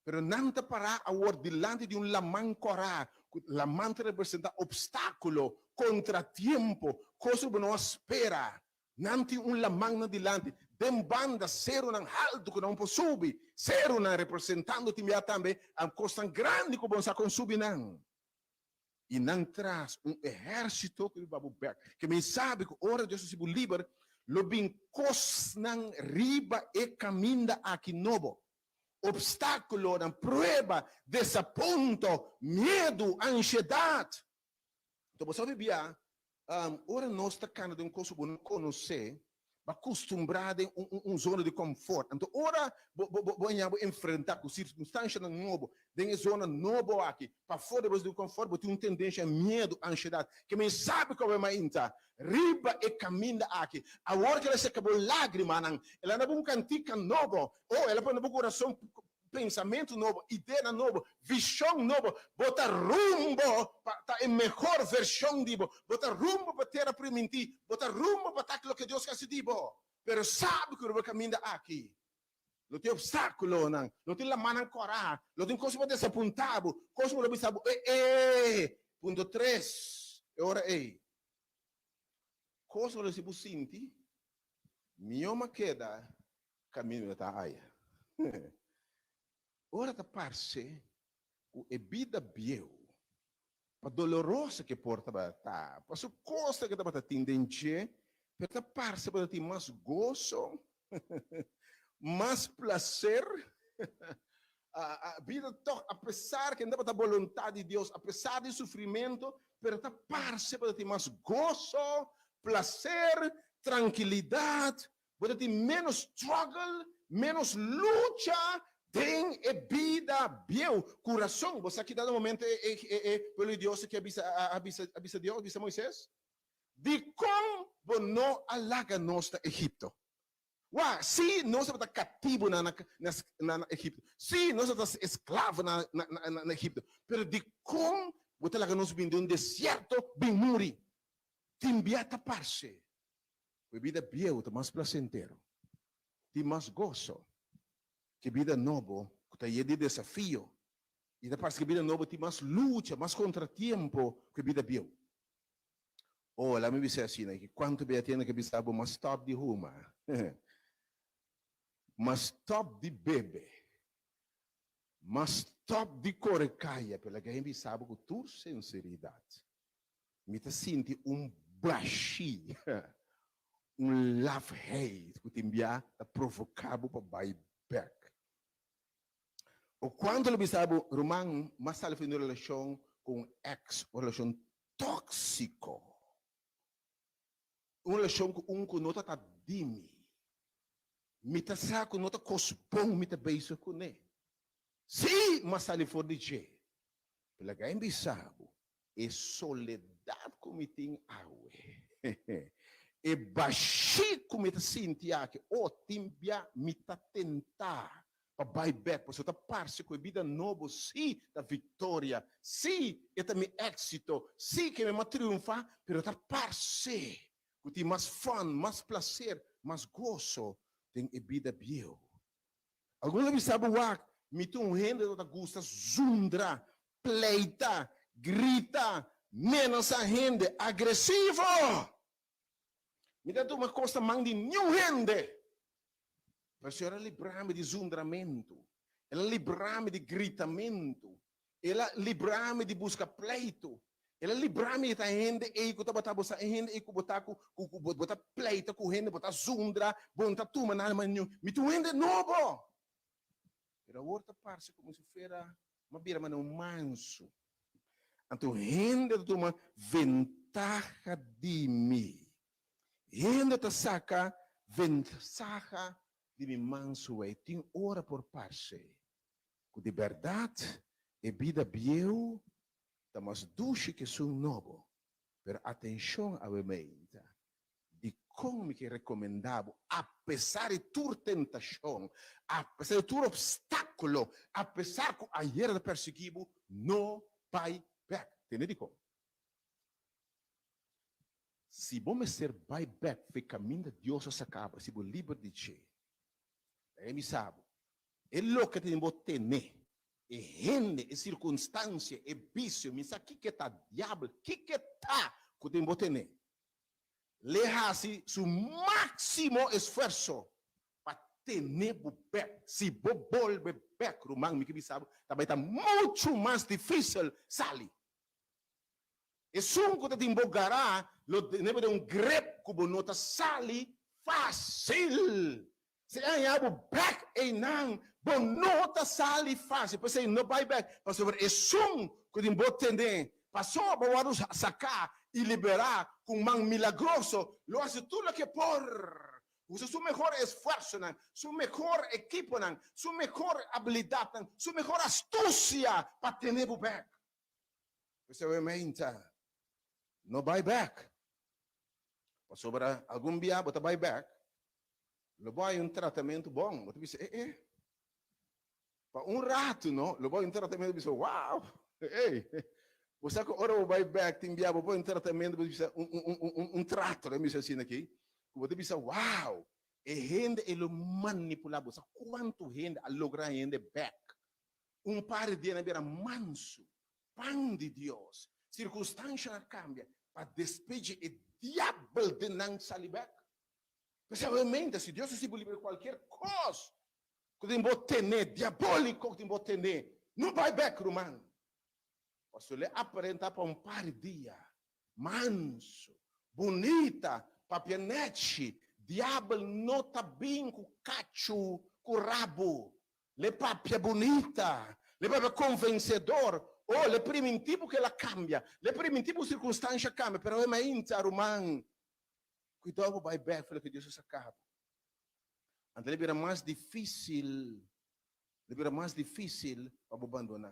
pero nan ta pará awor dilanti di un laman kòrá, ku laman ta representá opstákulo, kontratiempo, kos ku bo no a spera. Nan tin un laman nan dilanti, den banda serunan haltu ku nan por subi, serunan representando tin bia tambe kosnan grandi ku bo no sa kon subi nan. I nan tras un ehérsito ku riba bo bèk. Ke men sabi ku ora Dios hasi bo liber, lo bin kosnan riba e kaminda aki nobo. Opstákulonan, prueba, desapunto, miedu, anshedat. Anto bo sabi bia, ora nos ta kana den un kos ku bo no konosé, bo a kustumbrá den un zona di komfort. Anto ora bo bo haña bo enfrentá ku sirkunstanshanan nobo den e zona nobo aki, pafó di bo zona di komfort, bo tin un tendensha miedu, anshedat. Ke men sabi ku bo mainta riba e kaminda aki. Awor ku el a seka bo lágrimanan, el a duna bo un kantika nobo. O el a pone bo kurason Pensamentu nobo, ideanan nobo, vishon nobo. Bo ta rumbo pa ta e mehor vershon di bo. Bo ta rumbo pa tera primintí. Bo ta rumbo pa ta loke Dios ke hasi di bo. Pero sabi ku riba e kaminda aki lo tin opstákulonan, lo tin lamannan kòrá, lo tin kos ku por desapuntá bo, kos ku lo bisa bo, E e! Punto tres, e ora ei, kos ku lo hasi bo sinti mihó ma keda Kaminda ta aya. Ora ta parse ku e bida bieu, pa doloroso ku e por tabata ta, pa su kosta ku e tabata tin den dje, pero ta parse ku ta tin mas goso, mas plaser. Bida tòg, apesar ku e no tabata boluntat di Dios, apesar di sufrimentu, pero ta parse ku ta tin mas goso, plaser, trankilidat. Bo ta tin ménos struggle, ménos lucha den e bida bieu. Ku rason, bo sa ki dado momento e e e e pueblo di Dios a bisa a bisa a bisa Dios, bisa Moises, Dikon bo no a laga nos na Egipto? Wak, sí, nos tabata katibunan na na na Egipto, sí, nos tabata esklavonan na na na na Egipto, pero dikon bo ta laga nos bin den un desierto bin muri? Tin bia ta parse Ku e bida bieu ta mas plasentero, tin mas goso ku e bida nobo ku ta yen di desafio i ta parse ku e bida nobo tin mas lucha, mas kontratiempo ku e bida bieu. Oh, laga mi bisa asina ki kuantu bia tene ke bisa bo mas stòp di huma, mas stòp di bebe, mas stòp di kore kaya, pero laga mi bisa bo ku tur sinseridat, Mi ta sinti un bashí, un lafheid ku tin bia ta provoká bo pa bai bèk. O kuantu lo bisa bo, ruman, m'a sali for di un relashon ku un èks, un relashon tóksiko, un relashon ku un ku no ta ta di mi. Mi ta sa ku no ta kos bon mi ta bezig kuné. Sí, m'a sali for di dje. Pero laga e bisa bo, E soledat ku mi tin awe, e bashí ku mi ta sinti aki, o tin bia mi ta tentá pa bai bèk, pasobra ta parse ku e bida nobo sí ta viktoria, sí e ta mi éksito, sí ke mi a triunfá, pero ta parse ku tin mas fun, mas plaser, mas goso den e bida bieu. Algun lo bisa bo, Wak, mi ta un hende ku ta gusta zundra, pleita, grita, menasá hende, agresivo! Mi ta tuma kos na man di niun hende. Pero Señor a libra mi di zundramentu, El a libra mi di gritamentu, El a libra mi di buska pleitu, El a libra mi di ta hende ei ku tabata bo sa, e hende ei ku bo ta ku ku bo ta pleita ku hende, bo ta zundra, bo no ta tuma nada mas niun. Mi ta un hende nobo! Pero awor ta parse komo si fuera mi a bira manera un mansu. Anto hende ta tuma ventaha di mi. Hende ta saka ventaha. di mi mansu ei tin ora por parse ku di bèrdat e bida bieu ta mas dushi ku esun nobo. Pero atenshon awe meinta, dikon mi ke rekomendá bo, apesar di tur tentashon, apesar di tur opstákulo, apesar ku ayera ta persiguí bo, no bai bèk. Tende dikon? Si bo mester bai bèk fe kaminda Dios a saka bo, si bo liber di dje, laga mi sa bo, e loke ta den bo tene, e hende, e sirkunstansia, e bisio, mi sa kiko ta diabel, kiko ta ku den bo tene, l'e hasi su máksimo esfuerso pa tene bo bèk. Si bo bolbe bèk, ruman, mi ke bisa bo, ta bai ta muchu mas difísil sali. Esun ku ta tin bo gará lo tene bo den un grep ku bo no ta sali fásil. Si e haña bo bèk einan, bo no ta sali fásil. P'esei no bai bèk, pasobra esun ku tin bo tene pasobra bo wòrdu saká i liberá ku un man milagroso lo hasi tur loke e por. Usa su mehor esfuersonan, su mehor ekiponan, su mehor abilidatnan, su mehor astusia pa tene bo bèk. P'esei awe meinta, no bai bèk. Pasobra algun bia bo ta bai bèk, lo bo haña un tratamentu bon. Bo ta bisa, e e, pa un ratu no, lo bo haña un tratamentu, bo bisa, wow, ey. Bo sa ku ora bo bai bèk tin bia bo por haña un tratamentu, bo ta bisa, un un un un un trato, laga mi bisa asina aki, ku bo ta bisa, wow, e hende e lo manipulá bo. Sa kuantu hende a logra haña hende bèk Un par di dia nan bira mansu, pan di Dios. Sirkunstanshanan a kambia pa despedji e diabel den nan sali bek. P'esei obviamente si Dios a hasi bo liber di kualkier kos ku tin bo tene, diaboliko ku tin bo tene, no bai bek ruman. Pasobra lo e aparenta pa un par di dia mansu, bunita, papia nechi, diabel no ta bin ku kachu ku rabu. L'e papia bunita, l'e papia konvensedor, oh, l'e primintí bo ku el a kambia, l'e primintí bo ku sirkunstansha a kambia, pero e mainta, ruman, kuidou bo bai bèk for loke Dios a saka bo. Anto l'e bira mas difísil, l'e bira mas difísil pa bo bandoná.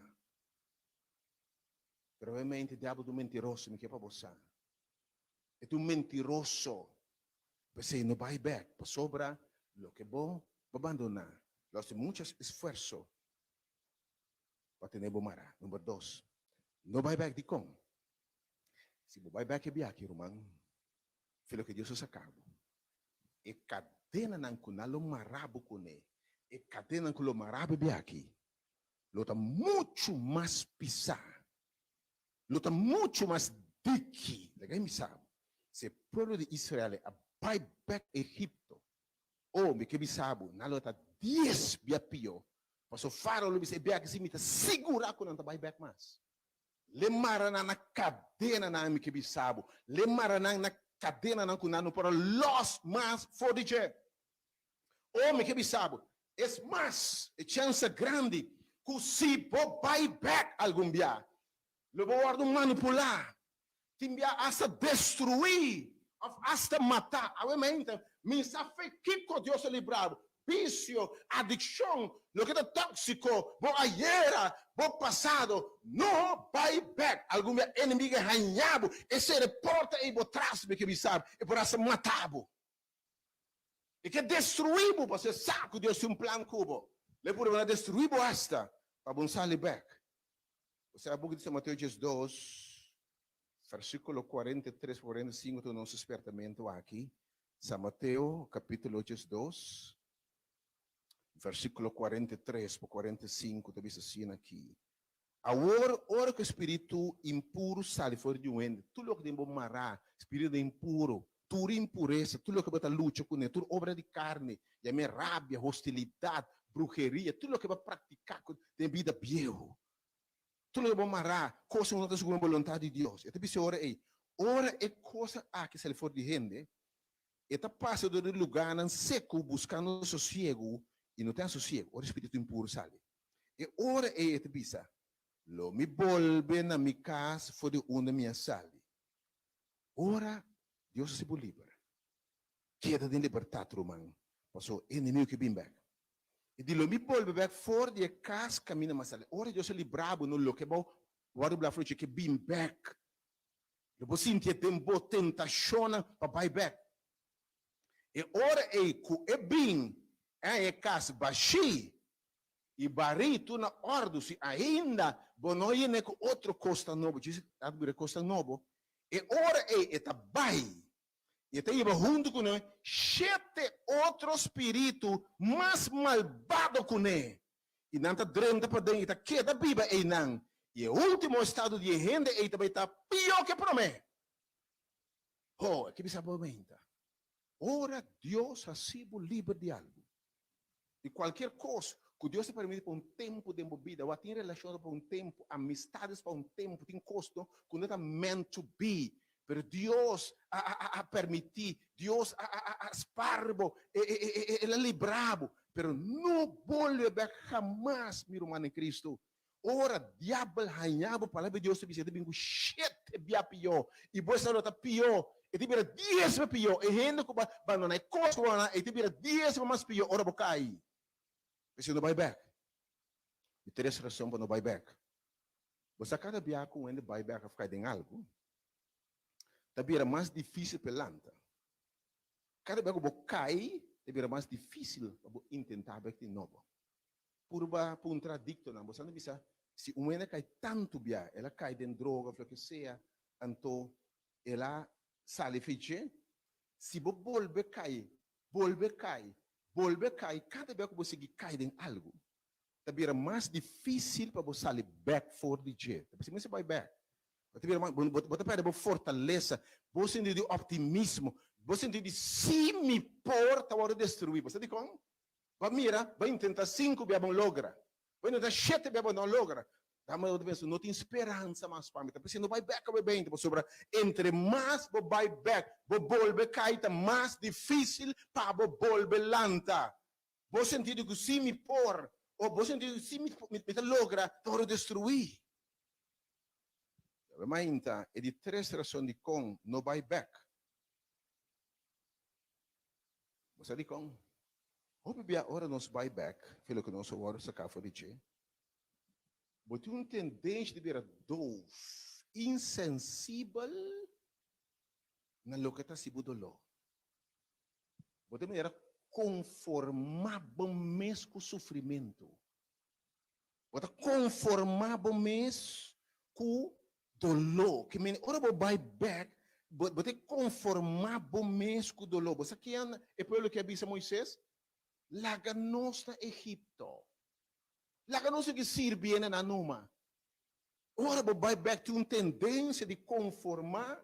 Pero e mente diabel ta un mentiroso, mi ke pa bo sa. E ta un mentiroso. P'esei no bai bèk, pasobra loke bo bo bandoná lo hasi muchu esfuerso pa tene bo mará. Number dos, no bai bèk. Dikon? Si bo bai bèk e biaha, ruman, fi loke Dios a saka bo, e kadenanan ku nan lo mará bo kuné, e kadenanan ku lo mará bo e biaha aki, lo ta muchu mas pisá, lo ta muchu mas diki. Laga mi sa bo, si e pueblo di Israel a bai bèk Egipto, o mi ke bisa bo, nan lo ta dies bia pió, pasobra Fárao lo bisa e biaha si mi ta sigurá ku nan ta bai bèk mas. L'e mara nan na kadenanan, mi ke bisa bo, l'e mara nan na kadenanan ku nan no por a lòs mas for di dje. O mi ke bisa bo, es mas, e chansa grandi ku si bo bai bek algun bia, lo bo wòrdu manipulá, tin bia asta destruí òf asta matá. Awe mainta mi sa fe kiko Dios a libra bo, bisio, adikshon, loke ta tóksiko, bo ayera, bo pasado. No bai bek. Algun bia enemigu a haña bo, e sera e porta ei bo tras, mi ke bisa bo, e por asta mata bo. E ke destruí bo pasobra e sa ku Dios tin un plan ku bo. Lo e puru a destruí bo asta pa bo no sali bèk. Osea buki di San Mateo 12, versíkulo 43 pa 45 ta nos spertamentu aki. San Mateo kapítulo 12, versíkulo 43 pa 45 ta bisa asina aki, Awor, ora ku e spiritu impuru sali for di un hende, tur loke den bo mará, spiritunan impuru, tur impuresa, tur loke bo ta lucha kuné, tur obra di karni, yam'é rabia, hostilidat, bruheria, tur loke bo a praktiká ku den bida bieu, tur loke bo mará, kosnan ku no ta segun e boluntat di Dios. E ta bisa e ora ei, ora e kosnan aki sali for di hende, e ta pasa dor di lugánan seku buskando sosiegu i no tin sosiegu, ora e spiritu impuru sali. E ora ei e ta bisa, Lo mi bolbe na mi kas for di unda mi a sali. Ora Dios hasi bo liber, keda den libertat, ruman. Paso e enemigu ke bin bek. E di, Lo mi bolbe bek for di e kas kaminda mi a sali. Ora Dios a libra bo, no loke bo wòrdu bla for dje ke bin bek. Lo bo sinti den bo tentashonnan pa bai bek. E ora ei ku e bin e haña e kas bashí i barí tur na òrdu, si ainda bo no yene ku otro kosnan nobo, djis a bira kosnan nobo, e ora ei e ta bai i e ta hiba huntu kuné shete otro spiritu mas malbado kuné, i nan ta drenta paden i ta keda biba einan, i e último estado di e hende ei ta bai ta pió ku e promé. Ho, e ke bisa bo menta. Ora Dios hasi bo liber di algu, di kualkier kos ku Dios ta permiti pa un tempu den bo bida, wak tin relashonnan pa un tempu, amistades pa un tempu, tin kosnan ku no ta meant to be, pero Dios a a a permiti, Dios a a a spar bo, e e e e el a libra bo, pero no bolbe bek hamas, mi ruman den Cristo. Ora diabel haña bo, palabra di Dios ta bisa, e ta bin ku shete bia pió, i bo esnan lo ta pió, e ta bira dies bia pió. E hende ku bandoná e kos ku bandoná, e ta bira dies bia mas pió ora bo kai. P'esei no bai bèk. Di tres rason pa no bai bèk. Bo sa kada bia ku un hende bai bèk òf kai den algu, ta bira mas difísil pa e lanta. Kada bia ku bo kai, ta bira mas difísil pa bo intentá bèk di nobo. Purba puntra adictonan. Bo sa no bisa, si un hende cay tantu bia, el a cay den droga of loke sea, anto el a sali fei dje. Si bo bolbe cay, bolbe cay, bolbe cay, cada bia cu bo sigui cay den algu, ta bira mas dificil pa bo sali bek for di dje. Ta bisa mester bay bek. Bo ta bira mas, bo ta perde bo fortalesa, bo sentido di optimismo, bo sentido di si mi por ta worde destrui. Bo sa dicon? Bo a mira, bo a intenta sinku bia bo logra. Bo a intenta shete bia bo no logra. Dama bo ta pensa, no tin speransa mas pa mi. Ta p'esei no bai bek awe beinti, pasobra entre mas bo bai bek, bo bolbe kai, ta mas difisil pa bo bolbe lanta. Bo sinti di ku si mi por, o bo sinti di ku si mi ta logra, ta wòrdu destruí. Awe mainta e di tres rason dikon no bai bek. Bo sa dikon? Hopi bia ora nos bai bek fi loke nos a wòrdu saká for di dje, bo tin un tendensha di bira doof, insensibel na loke ta hasi bo doló. Bo ta manera konformá bo mes ku sufrimentu. Bo ta konformá bo mes ku doló. Ke mene ora bo bai bèk, bo bo ta konformá bo mes ku doló. Bo sa kian e pueblo ke a bisa Moises? Laga nos na Egipto. Laga nos sigui sirbi hende nan numa. Ora bo bai bèk tin un tendensia di konformá,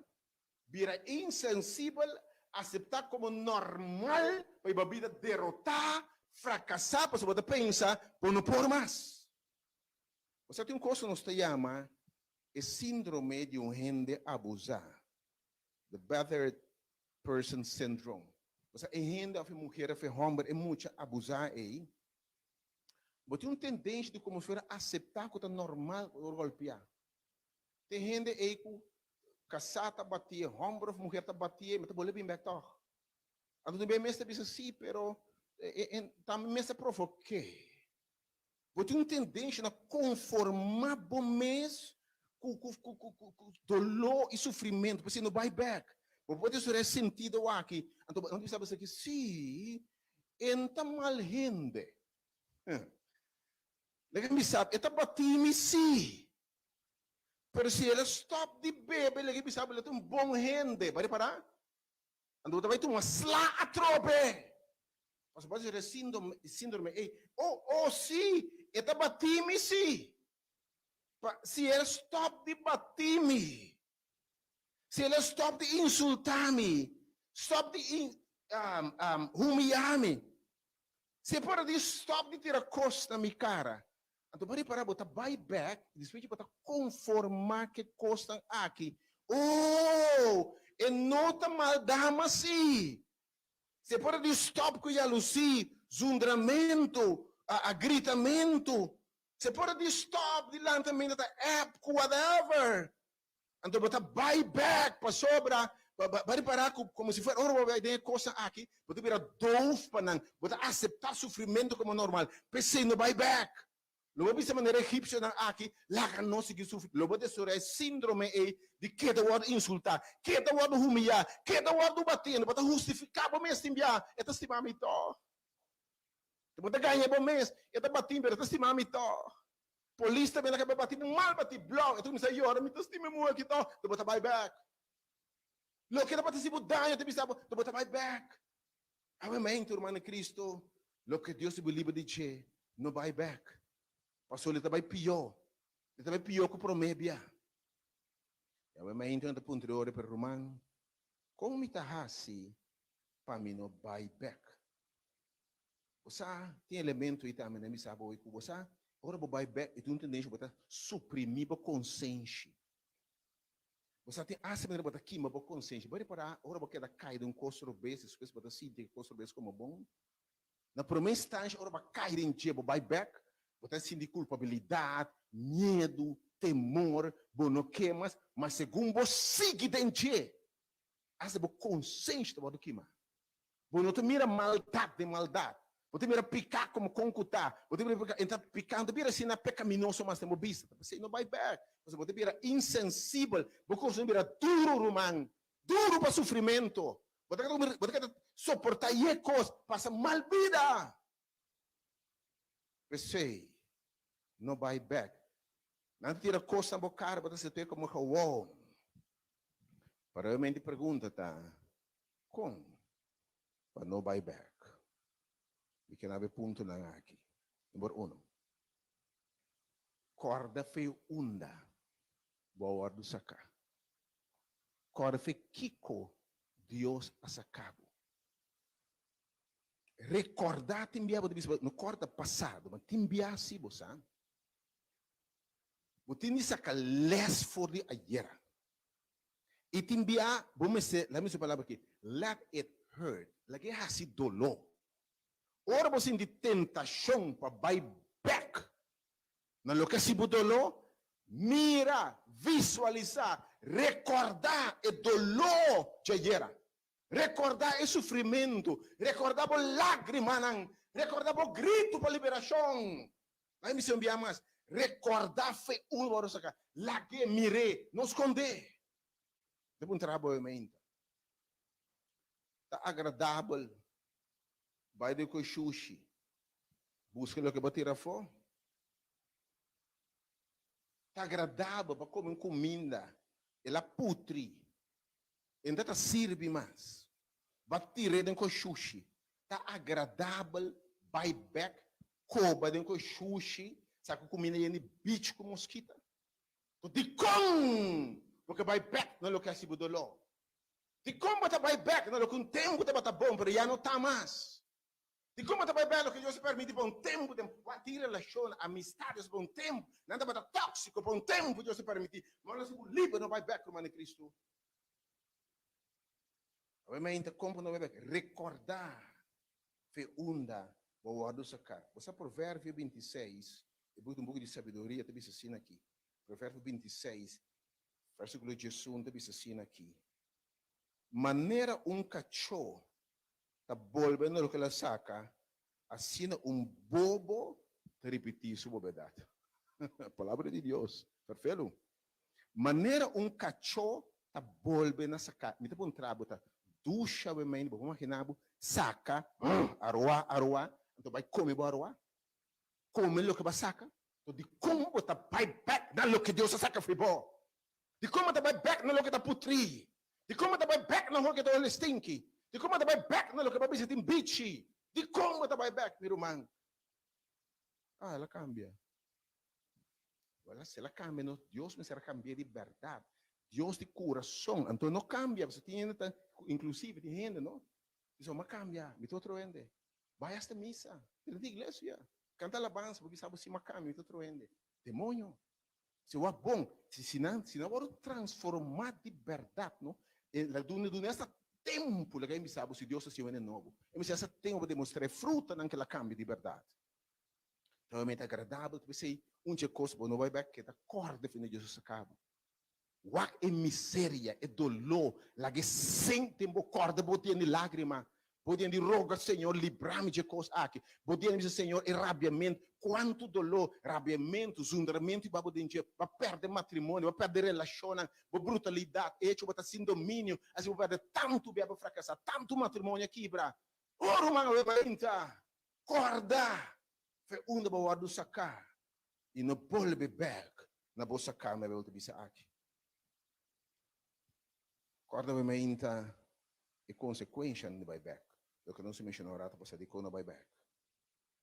bira insensibel, aseptá komo normal pa bo bida derotá, frakasá, pasobra bo ta pensa bo no por mas. Bo sa tin un kos ku nos ta yama e síndrome di un hende abusá, the battered person syndrome. Bo sa e hende òf e muher òf e hòmber, e mucha abusá ei, bo tin un tendensia di komo si fuera aseptá ku ta normal ku por gòlpiá. Tin hende ei ku kasá ta batié, hòmber òf muher ta batié, mi ta bolbe bin bèk tòg. Anto tin bes mes ta bisa sí, pero ta mi mes ta provok'é. Bo tin un tendensia na konformá bo mes ku ku doló i sufrimentu, p'esei no bai bèk. Bo por tin su resentido aki, anto bo ta bisa bo esaki, sí, e no ta mal hende. Laga mi bisa, e ta batí mi sí, pero si el a stòp di bebe, laga mi bisa bo, el ta un bon hende. Bo a repará? Anto bo ta bai tuma sla atrobe. Pasobra bo ta sindrome, sindrome ei. Oh, oh, sí, e ta batí mi sí. Pa, si el stòp di batí mi, si el a stòp di insultá mi, stòp di in, um, um, humiyá mi, si e por a di stòp di tira kos na mi kara, Anto bo ripará bo ta bai bèk i despues bo ta konformá ku e kosnan aki. Oh! E no ta mal dama sí. Si e por a di stòp ku yalusí, zundramentu, a gritamentu. Si e por a di stòp di lanta menda ta app ku whatever. Anto bo ta bai bèk pasobra. Bo a ripará ku komo si fuera ora bo bai den e kosnan aki, bo ta bira doof pa nan, bo ta aseptá sufrimentu komo normal. P'esei no bai bèk. Lo bo bisa manera egipsionan aki, Laga nos sigui sufri. Lo bo desaroyá e síndrome ei di keda wòrdu insultá, keda wòrdu humiyá, keda wòrdu batí. Bo ta hustifiká bo mes tin biaha, E ta stima mi tòg. Bo ta gaña bo mes, E ta batí mi, pero e ta stima mi tòg. Polis ta bini bo bati bo mal bati blou, e ta kuminsá yora, mi ta stima e muhé aki tòg, ta bo ta bai bèk. Loke ta bati si bo daño ta bisa bo, ta bo ta bai bèk. Awe ruman di Cristo, loke Dios ta liber di dje, no bai bèk. Pasobra li ta bai pió, li ta bai pió ku promé bia. I awe mainta nan ta puntra e ora, pero ruman, kon mi ta hasi pa mi no bai bèk? Bo sa, tin elemento ei tambe nan bisa bo ku bo sa, ora bo bai bèk e tin un tendensia bo ta suprimí bo konsenshi. Bo sa tin asta manera bo ta kima bo konsenshi. Bo repará ora bo keda kai den un kos robes despues bo ta sinti e kos robes komo bon? Na promé instansha ora bo a kai den dje bo bai bèk, bo ta sinti kulpabilidat, miedu, temor, bo no ke mas, ma segun bo sigui den dje, asta bo konsenshi ta wòrdu kima. Bo no ta mira maldat den maldat. Bo ta mira piká komo kon ku ta. Bo ta mira piká, entra piká no ta bira asina pekaminoso mas den bo bista. Ta p'esei no bai bèk. Pasobra bo ta bira insensibel. Bo kurason ta bira duru, ruman. Duru pa sufrimentu. Bo ta keda, bo ta keda soportá ye kos, pasa mal bida. P'esei, no bai bèk. Nan ta tira kos na bo kara, bo ta sentí komo gewon. Pero e pregunta ta, Kon pa no bai bek? Mi ke naba e puntonan aki. Number uno, kòrda fe unda bo a wòrdu saká. Kòrda fe kiko Dios a saka bo. Rekòrdá tin bia bo ta bisa, no kòrda pasado, ma tin bia si bo sa. Bo tin di saka lès for di ayera. I tin bia bo mester, laat mi usa e palabra aki, let it hurt, laga e hasi doló. Ora bo sinti tentashon pa bai bèk na loke a hasi bo doló, mira, visualisá, rekòrdá e doló dje ayera. Rekòrdá e sufrimentu, rekòrdá bo lágrimanan, rekòrdá bo gritu pa liberashon. Laga mi bisa un bia mas, rekòrdá fe unu bo a saka, lag'é, mir'é, no skond'é. Ta puntra bo meinta, Ta agradabel bai den ku e shushi buska loke bo a tira afó? Ta agradabel pa kome un kuminda el a putri, e no ta sirbi mas? Bo a tir'é den ku e shushi. Ta agradabel bai bek koba den ku e shushi sa ku kuminda yen di bich ku moskita? To dikon bo ke bai bek na loke a hasi bo doló? Dikon bo ta bai bek na loke un tempu tabata bon pero ya no ta mas? Dikon bo ta bai bek loke Dios a permiti pa un tempu den tin relashon, amistades pa un tempu nan tabata tóksiko pa un tempu Dios a permiti, ma ora si bo liber no bai bek ruman di Kristu. Awe mainta kon bo no bai bek? Rekordá fe unda bo wòrdu saká. Bo sa Proverbio 26, e buki ta un buki di sabiduria, ta bisa asina aki. Proverbio 26, versíkulo 11 ta bisa asina aki, Manera un kachó ta bolbe na loke el a saka, asina un bobo ta ripití su bobedat. Palabra di Dios, ferfelu. Manera un kachó ta bolbe na saka. Mi ta puntra bo ta dusha bo mente, bo por magina bo saka aroa aroa, anto bai kome bo aroa? Kome loke bo a saka? Anto dikon bo ta bai bèk na loke Dios a saka for bo? Dikon bo ta bai bèk na loke ta putrí? Dikon bo ta bai bèk na hoke ta hole stinki? Dikon bo ta bai bèk na loke bo a bisa tin bichi? Dikon bo ta bai bèk, mi ruman? Ah, el a kambia. Wèl, si el a kambia, nos Dios mester a kambi'é di bèrdat. Dios di kurason. Anto no kambia, pasobra tin hende ta, inklusive tin hende, no? Bisa, mi a kambia, mi ta otro hende. Bai hasta misa, drenta iglesia, kanta alabansa, bo bisa bo si mi a kambia, mi ta otro hende. Demoño. Si wak bon, si si nan si nan wòrdu transformá di bèrdat, no, e la duna duna esta tempu laga e bisa bo si Dios ta hasi un hende nobo. E mester esta tempu pa demostrá e frutanan ke el a kambia di bèrdat. Ta obviamente agradabel, ta p'esei un dje kos bo no bai bèk keda kòrda fin di Dios a saka bo. Wak e miseria, e doló, laga e sink den bo kòrda bo den di lágrima, bo den di roga, Señor, libra mi dje kos aki. Bo den di bisa, Señor, e rabiamentu, kuantu doló, rabiamentu, zundramentu i ba bo den dje, bo a pèrdè matrimonio, bo a pèrdè relashonnan, bo brutalidat, e hecho bo ta sin dominio, asina bo pèrdè tantu bia bo frakasá, tantu matrimonio a kibra. O ruman, awe mainta, kòrda fe unda bo wòrdu saká i no bolbe bèk na bo saká, mi Bijbel ta bisa aki. Kòrda awe mainta e konsekuenshanan di bai bèk, loke nos a menshoná un rato pasá dikon no bai bèk.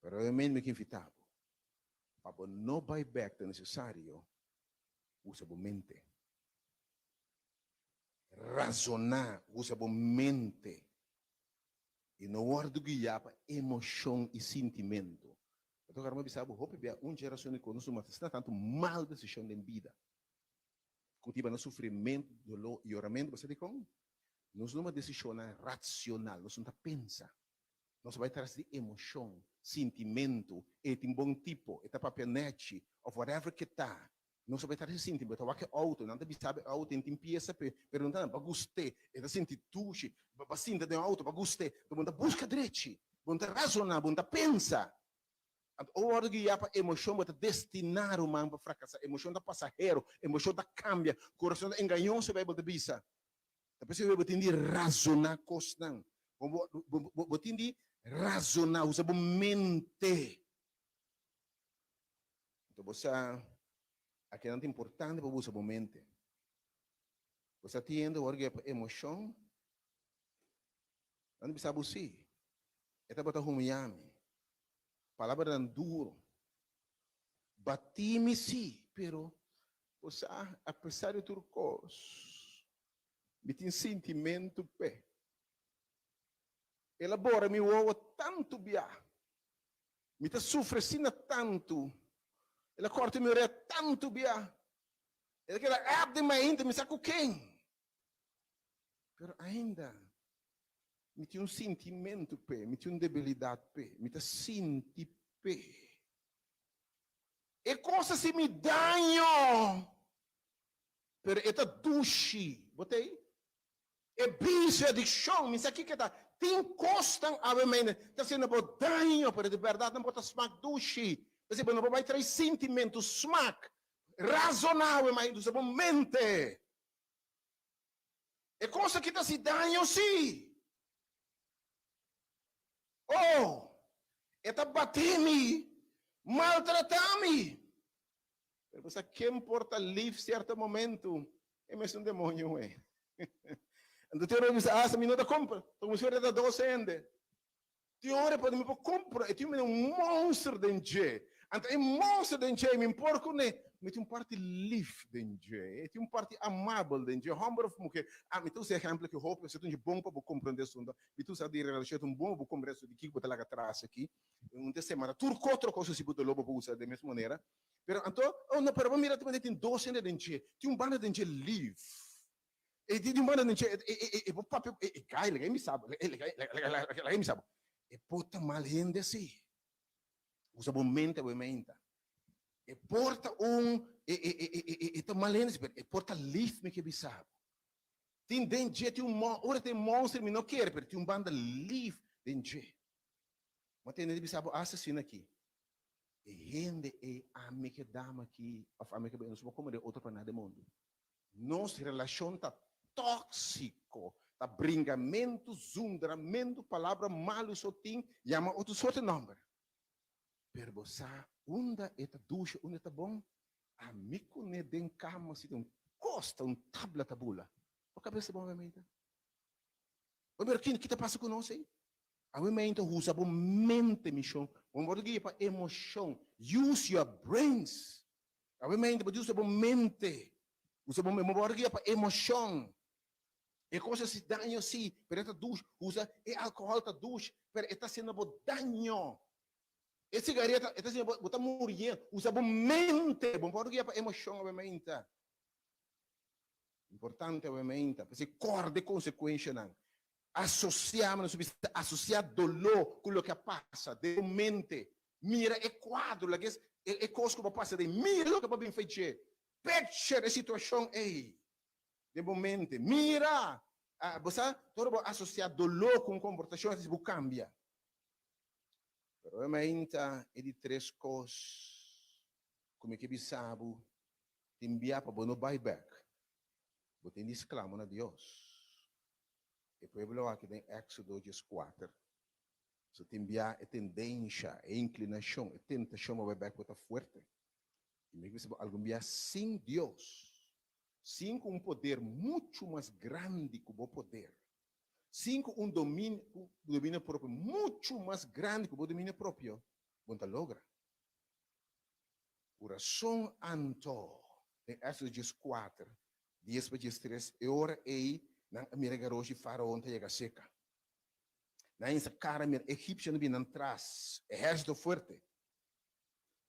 Pero awe mainta mi ke invitá bo, pa bo no bai bèk ta nesesario usa bo mente. Razoná, usa bo mente. I no wòrdu guiá pa emoshon i sintimentu. Pasobra karma bisa bo hopi bia un generacion di konos tuma asina tantu mal desishon den bida ku ta hiba na sufrimentu, doló i yoramentu. Bo sa dikon? Nos no tuma desishonnan rasional, nos no ta pensa. Nos ta bai tras di emoshon, sintimentu, e tin bon tipo, e ta papia nèchi òf whatever ke ta. Nos ta bai tras di sinti, bo ta wak e outo, nan ta bisa bo e outo tin tin piesa p'e, pero no ta nan, bo a gust'é, e ta sinti dushi, bo a sinta den e outo, bo a gust'é, bo no ta buska drechi, bo no ta razoná, bo no ta pensa. Anto ora bo wòrdu guiá pa emoshon, bo ta destiná, ruman, pa frakasá. Emoshon ta pasahero, emoshon ta kambia, kurason ta engañoso, e Beibel ta bisa. Ta p'esei bo tin di razoná kosnan, bo tin di razoná, usa bo mente. Anto bo sa akinan ta importante pa bo usa bo mente. Bo sa tin hende wòrdu guia pa emoshon, nan ta bisa bo si, e tabata humiyá mi, palabranan duro, batí mi si, pero bo sa apesar di tur kos mi tin sintimentu p'e. El a bora mi wowo tantu bia. Mi ta sufri asina tantu. El a kòrta mi orea tantu bia. El a keda èp den mainta, mi sa ku ken. Pero ainda mi tin un sintimentu p'e, mi tin un debilidat p'e, mi ta sinti p'e. E kos a hasi mi daño, pero e ta dushi. Bo ta ei? E bisio, adikshon, mi sa kiko ta. Tin kosnan awe mende ta hasiendo bo daño, pero di bèrdat nan bo ta smak dushi. P'esei bo no por bai trae sintimentu, smak. Razoná awe mai usa bo mente. E kos aki ta hasi daño sí. Oh, e ta bati mi, maltratá mi. Pero bo sa ken por ta lif sierto momento? E mesun demonio hui. Anto tin ora mi bisa, asta mi no ta compra. Ta como si fuera ta dos hende. Tin ora pa mi por compra, e tin un monster den dje. Anto e monster den dje, mi por cune, mi tin un parti lif den dje. E tin un parti amabel den dje, homber of muher. Ah, mi ta usa e ehempel aki hopi, pasobra ta un dje bon pa bo comprende asunto. Mi ta usa di relacion, ta un bon pa bo comprende asunto di kico bo ta laga atras aki. Un ta semana, tur otro cos si bo ta lo bo por usa den mes manera. Pero anto, oh no, pero bo mira ta tin dos hende den dje, tin un banda den dje lief, e tin un banda den dje, e e e bo papia, e e gai, laga mi sa bo, laga laga laga mi sa bo, e por ta mal hende si, usa bo mente bo meinta, e por ta un, e e e e e ta mal hende si, pero e por ta lief mi ke bisa bo, tin den dje tin un mon, ora tin monster mi no kere, pero tin un banda lief den dje, bo a tende di bisa bo asesino aki. E hende ei ami ke dama aki of ami ke nos por come den otro pa nada den mundu. Nos relacion ta toxico, ta bringamento, zundramento, palabra malo so tin, yama otro sorte nomber. Pero bo sa unda e ta dushi, unda e ta bon? Ami cune den cama si ta un cos, ta un tabla ta bula. Bo cabes ta bon awe mainta? Bo mira ki ta pasa cu nos ei? Awe mente usa bo mente mishon. Bo no por guia pa emoshon. Use your brains. Awe mente bo di usa bo mente. Usa bo mente. Bo por guia pa emoshon. E kos a hasi daño si, pero e ta dush. Usa e alkohòl ta dush, pero e ta hasiendo bo daño. E sigaret e ta hasiendo bo, bo ta muriendo. Usa bo mente. Bo no por guia pa emoshon awe mente. Importante awe mente. P'esei kòrda e konsekuenshanan. Asosiá, nos bisa asosiá doló ku loke a pasa den bo mente. Mira e kuadro, laga e kos ku bo a pasa den, mira loke bo a bin fei dje. Picture e situashon ei. Den bo mente, mira! Bo sa, tur bo asosiá doló ku un komportashon, asina bo kambia. Pero e mainta e di tres kos ku mi ke bisa bo, tin bia pa bo no bai bèk. Bo tin di sklama na Dios. E pueblo aki den Éksodo dieskuater, so tin bia e tendensha, e inklinashon, e tentashon pa bai bèk por ta fuerte. I mi ke bisa bo algun bia sin Dios, sin ku un poder muchu mas grandi ku bo poder, sin ku un dominio propio muchu mas grandi ku bo dominio propio, bo no ta logra. Ku rason anto, den Éksodo dieskuater, dies pa diestres, e ora ei nan a mira garoshi Faraon ta yega seka. Nan a hinsa kara mira egipsionan bini nan tras, ehérsito fuerte.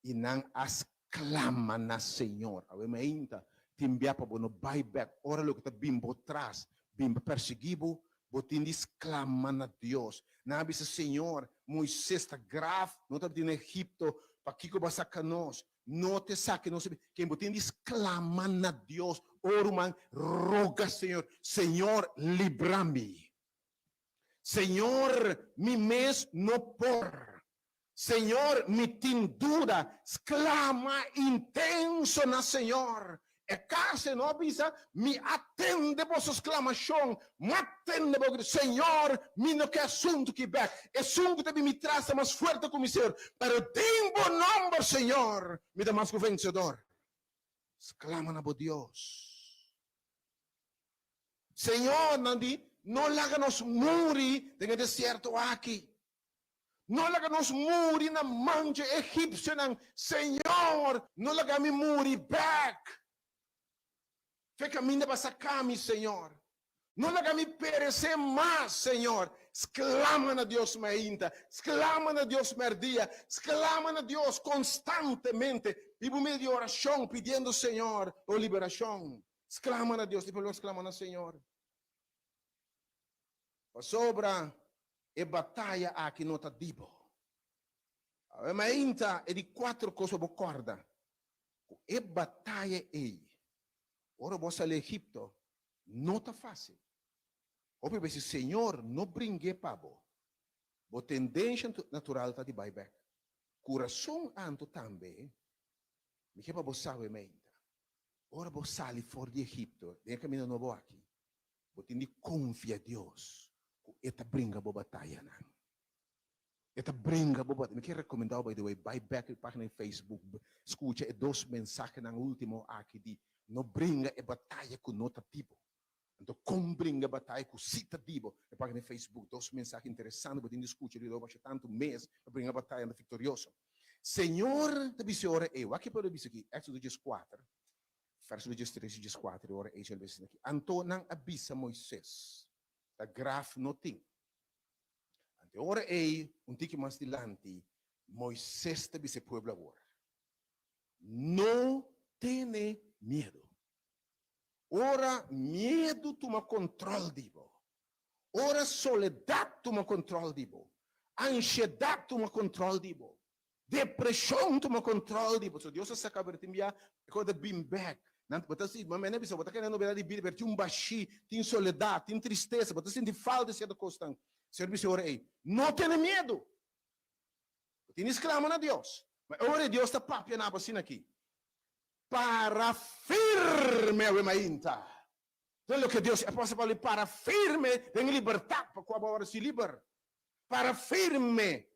I nan a sklama na Señor. Awe mainta tin bia pa bo no bai bek ora loke ta bin bo tras bin pa persiguí bo, bo tin di sklama na Dios. Nan a bisa, Señor, Moises ta graf, no tabatin na Egipto, pakiko bo a saka nos? No te saki nos. Ken bo tin di sklama na Dios, o ruman, roga Señor, Señor, libra mi. Señor, mi mes no por. Señor, mi tin duda. Sklama intenso na Señor. E karse no a bisa, Mi a tende boso sklamashon, mi a tende bo gritu. Señor, mi no ke asuntu ki bek. Esun ku ta bin mi tras ta mas fuerte ku mi, Señor. Pero den bo nomber, Señor, mi ta mas ku vensedor. Sklama na bo Dios. Señor, nan di, no laga nos muri den e desierto aki. No laga nos muri na man dje egipsionan. Señor, no laga mi muri bek. Fe kaminda pa saka mi, Señor. No laga mi peresé mas, Señor. Sklama na Dios mainta, sklama na Dios mèrdia, sklama na Dios konstantemente. Biba un bida di orashon pidiendo Señor bo liberashon. Sklama na Dios, di pueblo sklama na Señor. Pasobra e bataya aki no ta di bo. Awe mainta e di kuater kos pa bo kòrda, ku e bataya ei, ora bo sali Egipto, no ta fásil. Hopi bes si Señor no bring'é pa bo, bo tendensha natural ta di bai bèk. Ku rason anto tambe, mi ke pa bo sa awe mainta, ora bo sali for di Egipto den e kaminda nobo aki, Bo tin di konfia Dios ku E ta bringa bo batayanan. E ta bringa bo bataya. Mi kier rekomendá bo by the way, bai bèk riba página di Facebook, skucha e dos mensahenan último aki di no bringa e bataya ku no ta di bo. Anto kon bringa e bataya ku si ta di bo? E página di Facebook, dos mensahe interesante bo tin di skucha di lobo asha tantu mes pa bringa bataya anda viktorioso. Señor ta bisa e ora ei, wak ke pueblo a bisa aki, Éxodo dieskuater, Verso diestres i dieskuater, e ora ei Señor bisa esaki, Anto nan a bisa Moises, Ta graf no tin. Anto e ora ei, un tiki mas dilanti, Moises ta bisa e pueblo awor, No tene miedu. Ora miedu tuma kontrol di bo, ora soledat tuma kontrol di bo, anshedat tuma kontrol di bo, Depresion tuma control di bo. So Dios a saca bo tin bia e cosa ta bin bek. Nan bo ta si mama bisa bo ta kende novedad di bida pero tin un bashi, tin soledad, tin tristesa, bo ta sinti falta di cierto cosnan. Señor bisa e ora ey, no tene miedo. Bo tin di sclama na Dios. Ma e ora ey Dios ta papia na bo asina aki, Para firme awe mainta. Den loke Dios, e apostel Pablo di para firme den e libertad pa cua bo a worde si liber. Para firme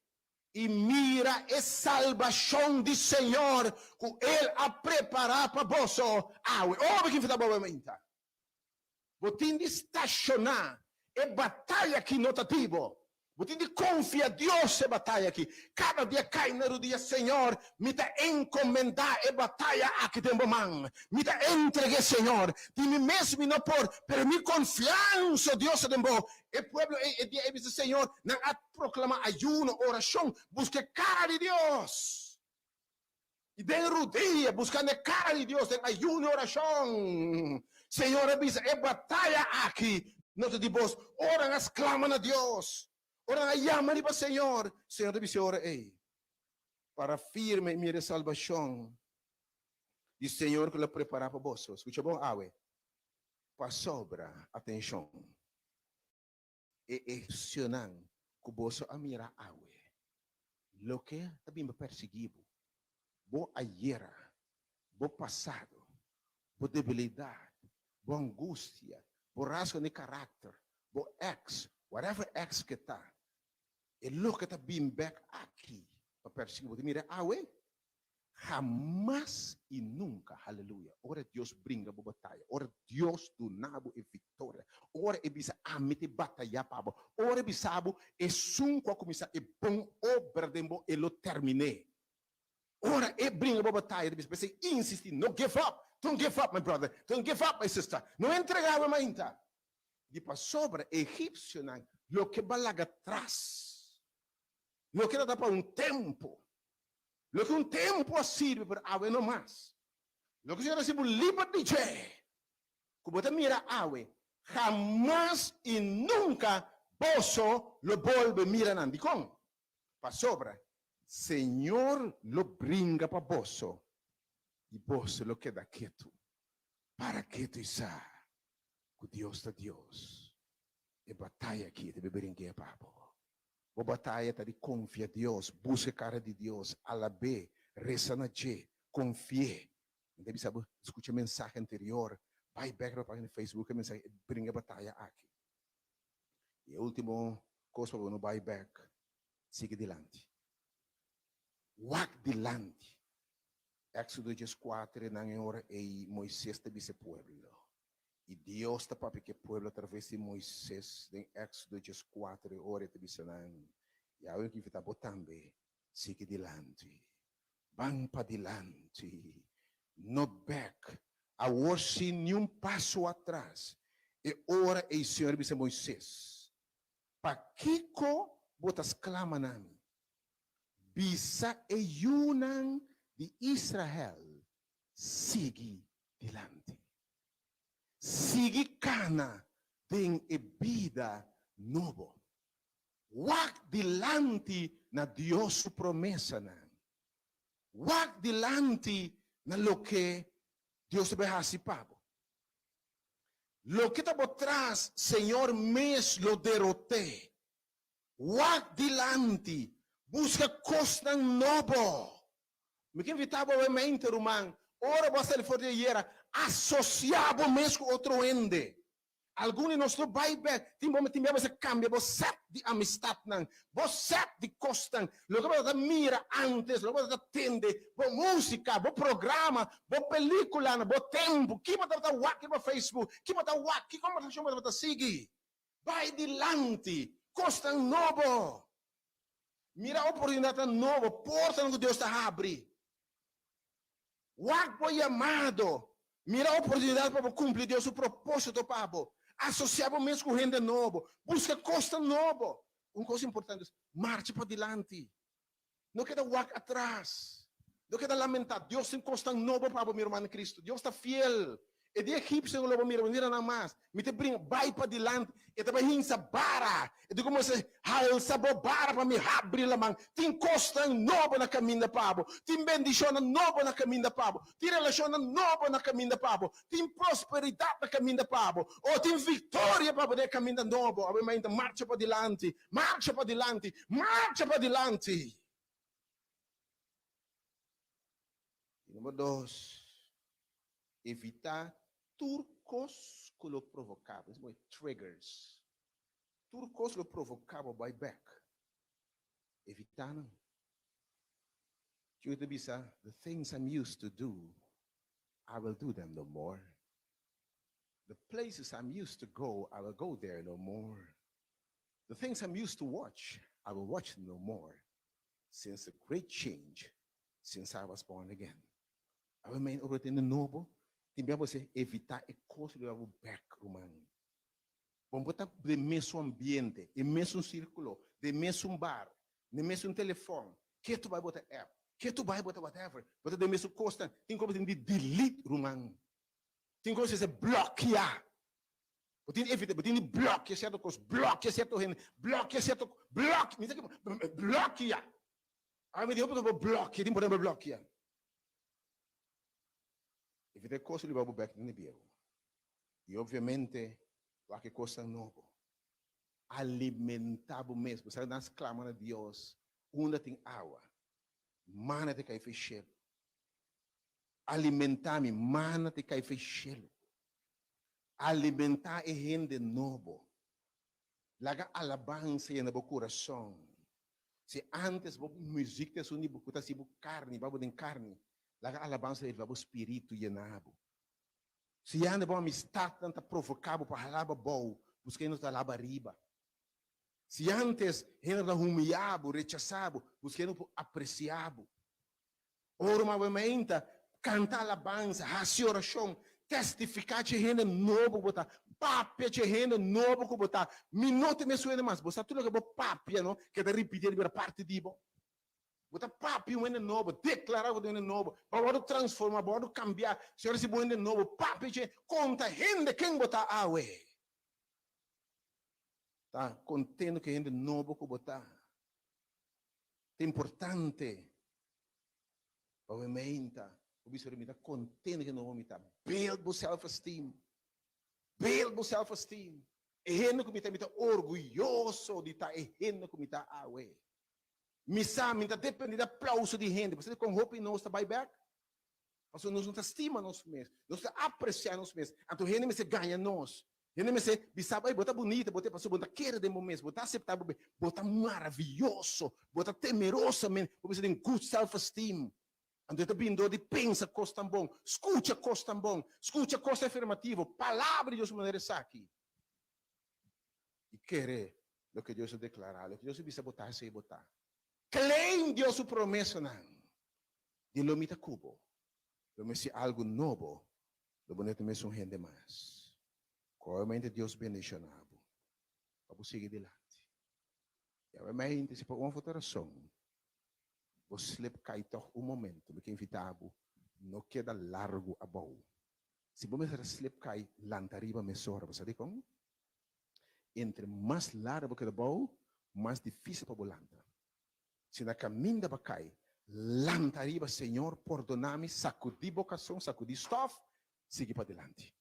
i mira e salbashon di Señor ku El a prepará pa boso awe. Oh, bo kin fita bo mainta. Bo tin di stashoná e bataya aki no ta di bo. Bo tin di konfia Dios e bataya aki. Kada dia kai na rudia, Señor, mi ta enkomendá e bataya aki den bo man. Mi ta entreg'é, Señor. Di mi mes mi no por, pero mi konfiansa, Dios, ta den bo. E pueblo ei e dia ei bisa, Señor, nan a proklamá ayuno, orashon, buska e kara di Dios. I den rudia, buskando e kara di Dios den ayuno i orashon, Señor a bisa, E bataya aki no ta di bos. Ora nan a sklama na Dios, ora nan a yama riba Señor, Señor ta bisa e ora ei, Para firme i mira e salbashon di Señor ku lo a prepará pa boso. Skucha bon awe. Pasobra, atenshon, e egipsionan ku boso a mira awe, loke ta bin pa persiguí bo, bo ayera, bo pasado, bo debilidat, bo angustia, bo rasgo di karakter, bo ex, whatever ex ke ta, e loke ta bin bek aki pa persiguí bo. Ta mira awe? Hamas i nunka, haleluya, ora Dios bringa bo bataya, ora Dios duna bo e viktoria, ora E bisa, Ami ta e bataya pa bo, ora E bisa bo, Esun ku a kuminsá e bon obra den bo, e lo termin'é. Ora E bringa bo bataya, E ta bisa, P'esei insistí, no give up, don't give up, my brother, don't give up, my sister, no entregá bo mainta. Di pasobra e egipsionan loke bo a laga tras, loke ta ta pa un tempu, Loke un tempu a sirbi pero awe no mas. Loke Señor a hasi bo liber di dje, ku bo ta mira awe, hamas i nunka boso lo bolbe mira nan. Dikon? Pasobra Señor lo bringa pa boso i boso lo keda ketu. Para ketu i sa ku Dios ta Dios. E bataya aki ta bringa pa bo. Bo bataya ta di konfia Dios, buska e kara di Dios, alab'é, resa na dje, konfi'é. Mi ta bisa bo, skucha e mensahe anterior, bai bèk riba página di Facebook e mensahe e bringa e bataya aki. I e último kos pa bo no bai bèk, sigui dilanti. Wak dilanti. Éxodo dieskuater e nan e ora ei Moises ta bisa e pueblo, I Dios ta papia ku e pueblo atraves di Moises den Éxodo dieskuater e ora e ta bisa nan, Yahweh a invitá bo tambe, sigui dilanti, ban padilanti, no bèk, awor sin niun paso atras. E ora ei Señor a bisa Moises, Pakiko bo ta sklama na mi? Bisa e yunan di Israel sigui dilanti. Sigui kana den e bida nobo. Wak dilanti na Dios su promesanan. Wak dilanti na loke Dios ta bai hasi pa bo. Loke ta bo tras, Señor mes lo derot'é. Wak dilanti, buska kosnan nobo. Mi ke invitá bo awe mente, ruman, ora bo a sali for di ayera, asosiá bo mes ku otro hende. Algun di nos lo bai bek, tin bo tin bia bo mester kambia bo sèt di amistatnan, bo sèt di kosnan, loke bo tabata mira ántes, loke bo tabata tende, bo músika, bo programa, bo pelíkulanan, bo tempu, ki bo tabata wak riba Facebook, ki bo ta wak, ki kombersashon bo tabata sigui. Bai dilanti, kosnan nobo. Mira oportunidatnan nobo, portanan ku Dios ta habri. Wak bo yamado. Mira oportunidat pa bo kumpli Dios su propósito pa bo. Asosiá bo mes ku hende nobo. Buska kosnan nobo. Un kos importante es, marcha padilanti. No keda wak atras. No keda lamentá. Dios tin kosnan nobo pa bo, mi ruman den Kristu. Dios ta fiel. E di egipsionan lo bo mira, bo no mira nan mas. Mi ta bringa, bai padilanti. E ta bai hinsa bara. E di ku Moisés, Halsa bo bara pa mi habri laman. Tin kosnan nobo na kaminda pa bo. Tin bendishonnan nobo na kaminda pa bo. Tin relashonnan nobo na kaminda pa bo. Tin prosperidat na kaminda pa bo. O tin viktoria pa bo den e kaminda nobo. Awe mainta marcha padilanti. Marcha padilanti. Marcha padilanti. I number dos, evitá tur kos ku lo provoká bo, esei triggers, tur kos lo provoká bo bai bèk, evitá nan. Kiko ta bisa, The things I'm used to do, I will do them no more. The places I'm used to go, I will go there no more. The things I'm used to watch, I will watch them no more. Since the great change since I was born again. Awe men ora tende nobo, tin bia bo se evita e kos lo bo bek, ruman. Bon bo ta den mesun ambiente, e mesun sirkulo, den mesun bar, den mesun telefon, ke tu bai bo ta app, ke tu bai bo ta whatever, bo ta den mesun kosnan, tin kos bo tin di delete, ruman. Tin kos bo tin blòkia. Bo tin di evita, bo tin di blòkia sierto kos, blòkia sierto hende, blòkia sierto, blòkia, mi sa ke blòkia. Ami di hopi bo blòkia, tin por bo blòkia. Evita e kos ku liba bo bèk den e bieu. I obviamente wak e kosnan nobo. Alimentá bo mes. Bo sa nan sklama na Dios unda tin awa, mana ta kai for shelu. Alimentá mi, mana ta kai for shelu. Alimentá e hende nobo. Laga alabansa yena bo kurason. Si ántes bo muzik ta esun di bo ku ta hasi bo karni, ba bo den karni, laga alabansa elevá bo spiritu, yena bo. Si yanda bo amistatnan ta provoká bo pa hala bo abou, buska hende ku ta hala bo ariba. Si ántes hende ta humiliá bo, rechasá bo, buska hende ku por apresiá bo. Ora bo a meinta, kanta alabansa, hasi orashon, testifiká dje hende nobo ku bo ta, papia dje hende nobo ku bo ta. Mi no ta mesun hende mas. Bo sa tur loke bo papia no keda ripití ta bira parti di bo. Bo ta papia un hende nobo, deklará ku bo ta un hende nobo, bo a wòrdu transformá, bo a wòrdu kambiá. Señor a hasi bo un hende nobo, papia dje, konta hende ken bo ta awe. Ta kontento ku e hende nobo ku bo ta. Ta importante pa bo meinta, bo bisa mi ta kontento ku e nobo mi ta. Build bo self esteem. Build bo self esteem. E hende ku mi ta, mi ta orguyoso di ta e hende ku mi ta awe. Mi sa mi ta depende di aplauso di hende. Bo sa dikon hopi nos ta bai bek? Pasobra nos no ta stima nos mes, nos no ta apresiá nos mes. Anto hende mester gaña nos. Hende mester bisa bo, ey, bo ta bunita, bo ta, pasobra bo no ta kere den bo mes, bo ta aseptá bo mes. Bo ta maravioso, bo ta temerosamente, bo mester tin good self esteem. Anto e ta bini dor di pensa kos tan bon, skucha kos tan bon, skucha kos afirmativo, palabra di Dios manera esaki. I kere loke Dios a deklará, loke Dios a bisa bo ta, esei bo ta. Claim Dios su promesanan di lo mi ta ku bo, lo mi hasi algu nobo, lo bo no ta mesun hende mas. Probablemente Dios bendishoná bo pa bo sigui dilanti. I awemente si pa un of otro rason bo slip kai tòg un momento, mi ke invitá bo no keda largu abou. Si bo mester a slip kai, lanta riba mesora. Bo sa dikon? Entre mas largu bo keda abou, mas difísil pa bo lanta. Si na kaminda bo kai, lanta riba, Señor, pordona mi, sakudí bo kason, sakudí stòf, sigui padilanti.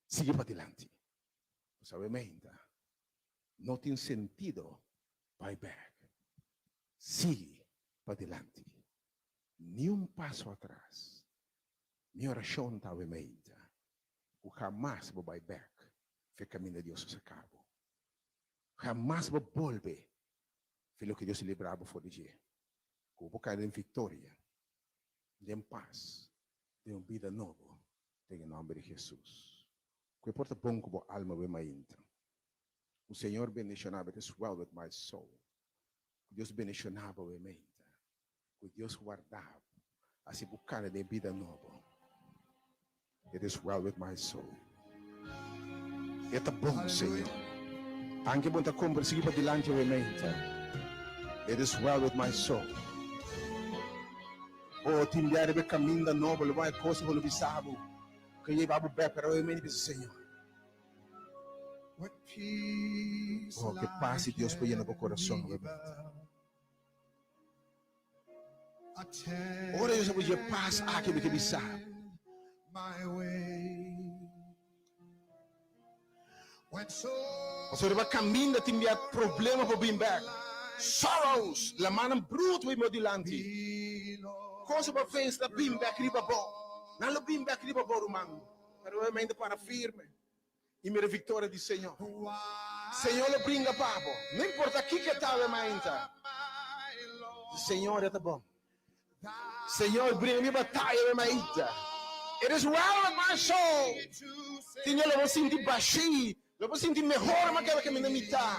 Sigui padilanti. Bo sabe meinta, no tin sentido bai bèk. Sigui padilanti. Ni un paso atras. Mi orashon ta awe meinta ku hamas bo bai bèk fe kaminda Dios a saka bo. Hamas bo bolbe fe loke Dios a libra bo for di dje. Ku bo por kai den viktoria, den pas, den un bida nobo den e nòmber di Hesus. Ku e por ta bon ku bo alma awe mainta. Ku Señor bendishoná bo, it is well with my soul. Ku Dios bendishoná bo awe mainta. Ku Dios warda bo, hasi bo kana den bida nobo. It is well with my soul. E ta bon, Señor. Anke bo ta kumpra sigui padilanti awe mainta. It is well with my soul. Oh, tin bia riba e kaminda nobo, lo bo haña kos ku lo bisa bo, ku yeba bo bek, pero awe mainta bisa, Señor. Oh, ke pas di Dios por yena bo kurason awe mainta. Ora Dios a dje pas aki mi ke bisa. Pasobra riba kaminda tin bia problema por bin bek. Sorrows, lamannan brutu bo dilanti. Cosa bo vense ta bin bek riba bo. Nan lo bin bek riba bo, ruman. Pero obviamente para firme. I mira victoria di Señor. Señor lo bringa pa bo. No importa kiko ta awe mainta. Señor e ta bon. Señor bringa mi bataya awe mainta. It is well with my soul. Señor lo bo sinti bashi. Lo bo sinti mehor ma keda kaminda mi ta.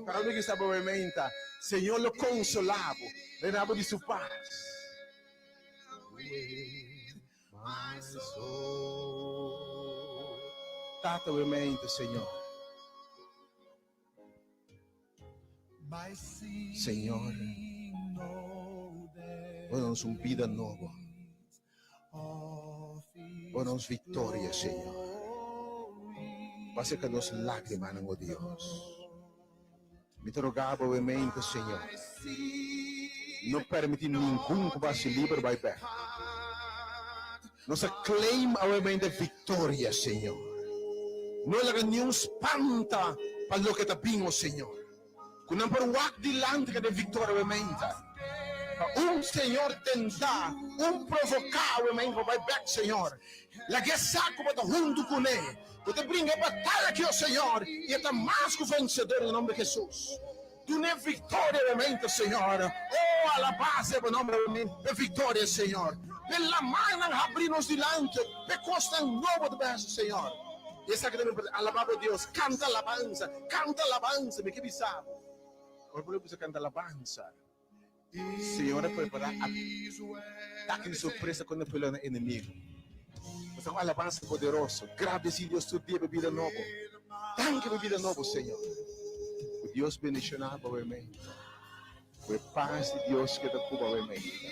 Pero mi kisa bo awe mainta. Señor lo consola bo. Rena bo di su paz. With My soul. Tata we mente, Señor. Señor, bo nos un bida nobo. Bo nos victoria, Señor. Bo seca nos lágrimanan, oh Dios. Mi ta roga bo we mente, Señor. No permiti ningun ku bo hasi liber bai bek. Nos a claim awe mente victoria, Señor. No laga niun spanta pa loke ta bin, o Señor. Ku nan por wak dilanti ka den viktoria we meinta. Pa un Señor tentá, un provoká we meinta pa bai bèk, Señor. Laga e sa ku bo ta huntu kuné. Bo ta bringa e bataya aki, o Señor, i e ta mas ku vensedor den nomber di Hesus. Dun'é viktoria we meinta, Señor. O alabá sea bo nomber we meinta p'e viktoria, Señor. P'e lamannan habrí nos dilanti, p'e kosnan nobo ta bai hasi, Señor. I esaki ta mi importante, alabá bo Dios, kanta alabansa, kanta alabansa. Mi ke bisa bo, ora bo bisa kanta alabansa, Señor a prepará atake di sorpresa kontra pueblonan enemigo. Bo ta un alabansa poderoso. Gradesí Dios tur dia pa bida nobo. Danki pa bida nobo, Señor. Ku Dios bendishoná bo awe-meinta. Ku e pas di Dios keda ku bo awe-meinta.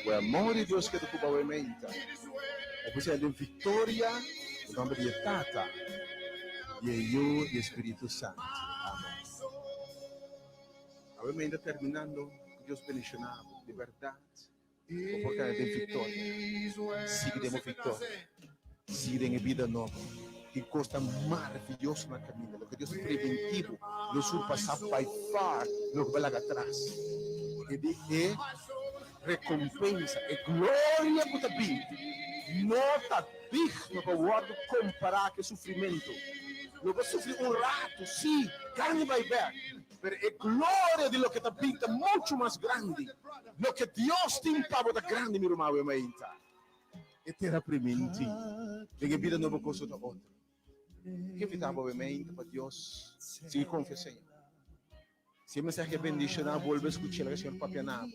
Ku e amor di Dios keda ku bo awe-meinta. Bo por sea den viktoria den nomber di e Tata, di e Yu i e Spiritu Santu. Amen. Awe meinta terminando, ku Dios bendishoná bo di bèrdat. Bo por keda den viktoria. Sigui den bo viktoria. Sigui den e bida nobo. Tin kosnan maravioso na kaminda. Loke Dios preventí bo lo surpasá by far loke bo a laga atras. E di e rekompensa, e gloria ku ta bin no ta digno pa wòrdu kompará ku e sufrimentu. Lo bo sufri un ratu, sí, gana bai bèk. Pero e gloria di loke ta bin ta muchu mas grandi. Loke Dios tin pa bo ta grandi, mi ruman Wemainta. E tera priminti den e bida nobo koso ta otro. Ke invita bo Wemainta pa Dios sigui konfia Señor. Si e mensahe a bendiciona bo, bolbe scuch'e laga Señor papia na bo.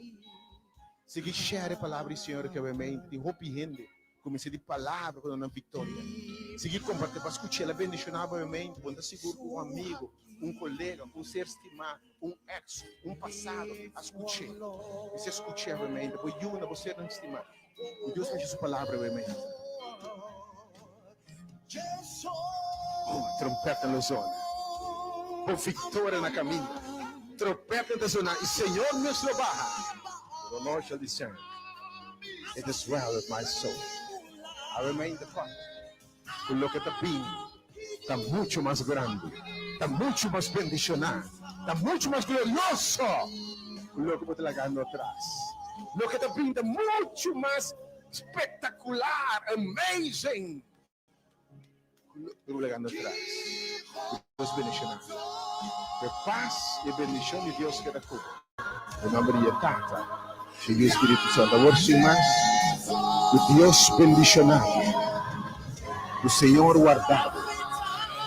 Sigui share e palabra di Señor ke Wemainta tin hopi hende Ku mester di palabra ku duna nan viktoria. Sigui kompartí pa skuch'é. El a bendishoná bo mente. Bo no ta sigur ku un amigu, un kolega, un ser stimá, un eks, un pasado a skuch'é. Mester skuch'é bo mente. Bo yuda bo sernan stimá. Ku Dios mishi su palabra bo mente. Oh, trompètnan lo zona. Bo viktoria na kaminda. Trompètnan ta zona i Señor mes lo baha. The Lord shall descend. It is well with my soul. Awe mainta kòrda ku loke ta bini ta muchu mas grandi, ta muchu mas bendishoná, ta muchu mas glorioso ku loke bo ta lagando atras. Loke ta bini ta muchu mas spektakular, amazing, Ku lo lagando atras. Dios bendishoná bo. Ku e pas i e bendishon di Dios keda ku bo. Den nomber di e Tata, i di e Spiritu Santu. Awor sin mas, ku Dios bendishoná bo. Ku Señor warda bo.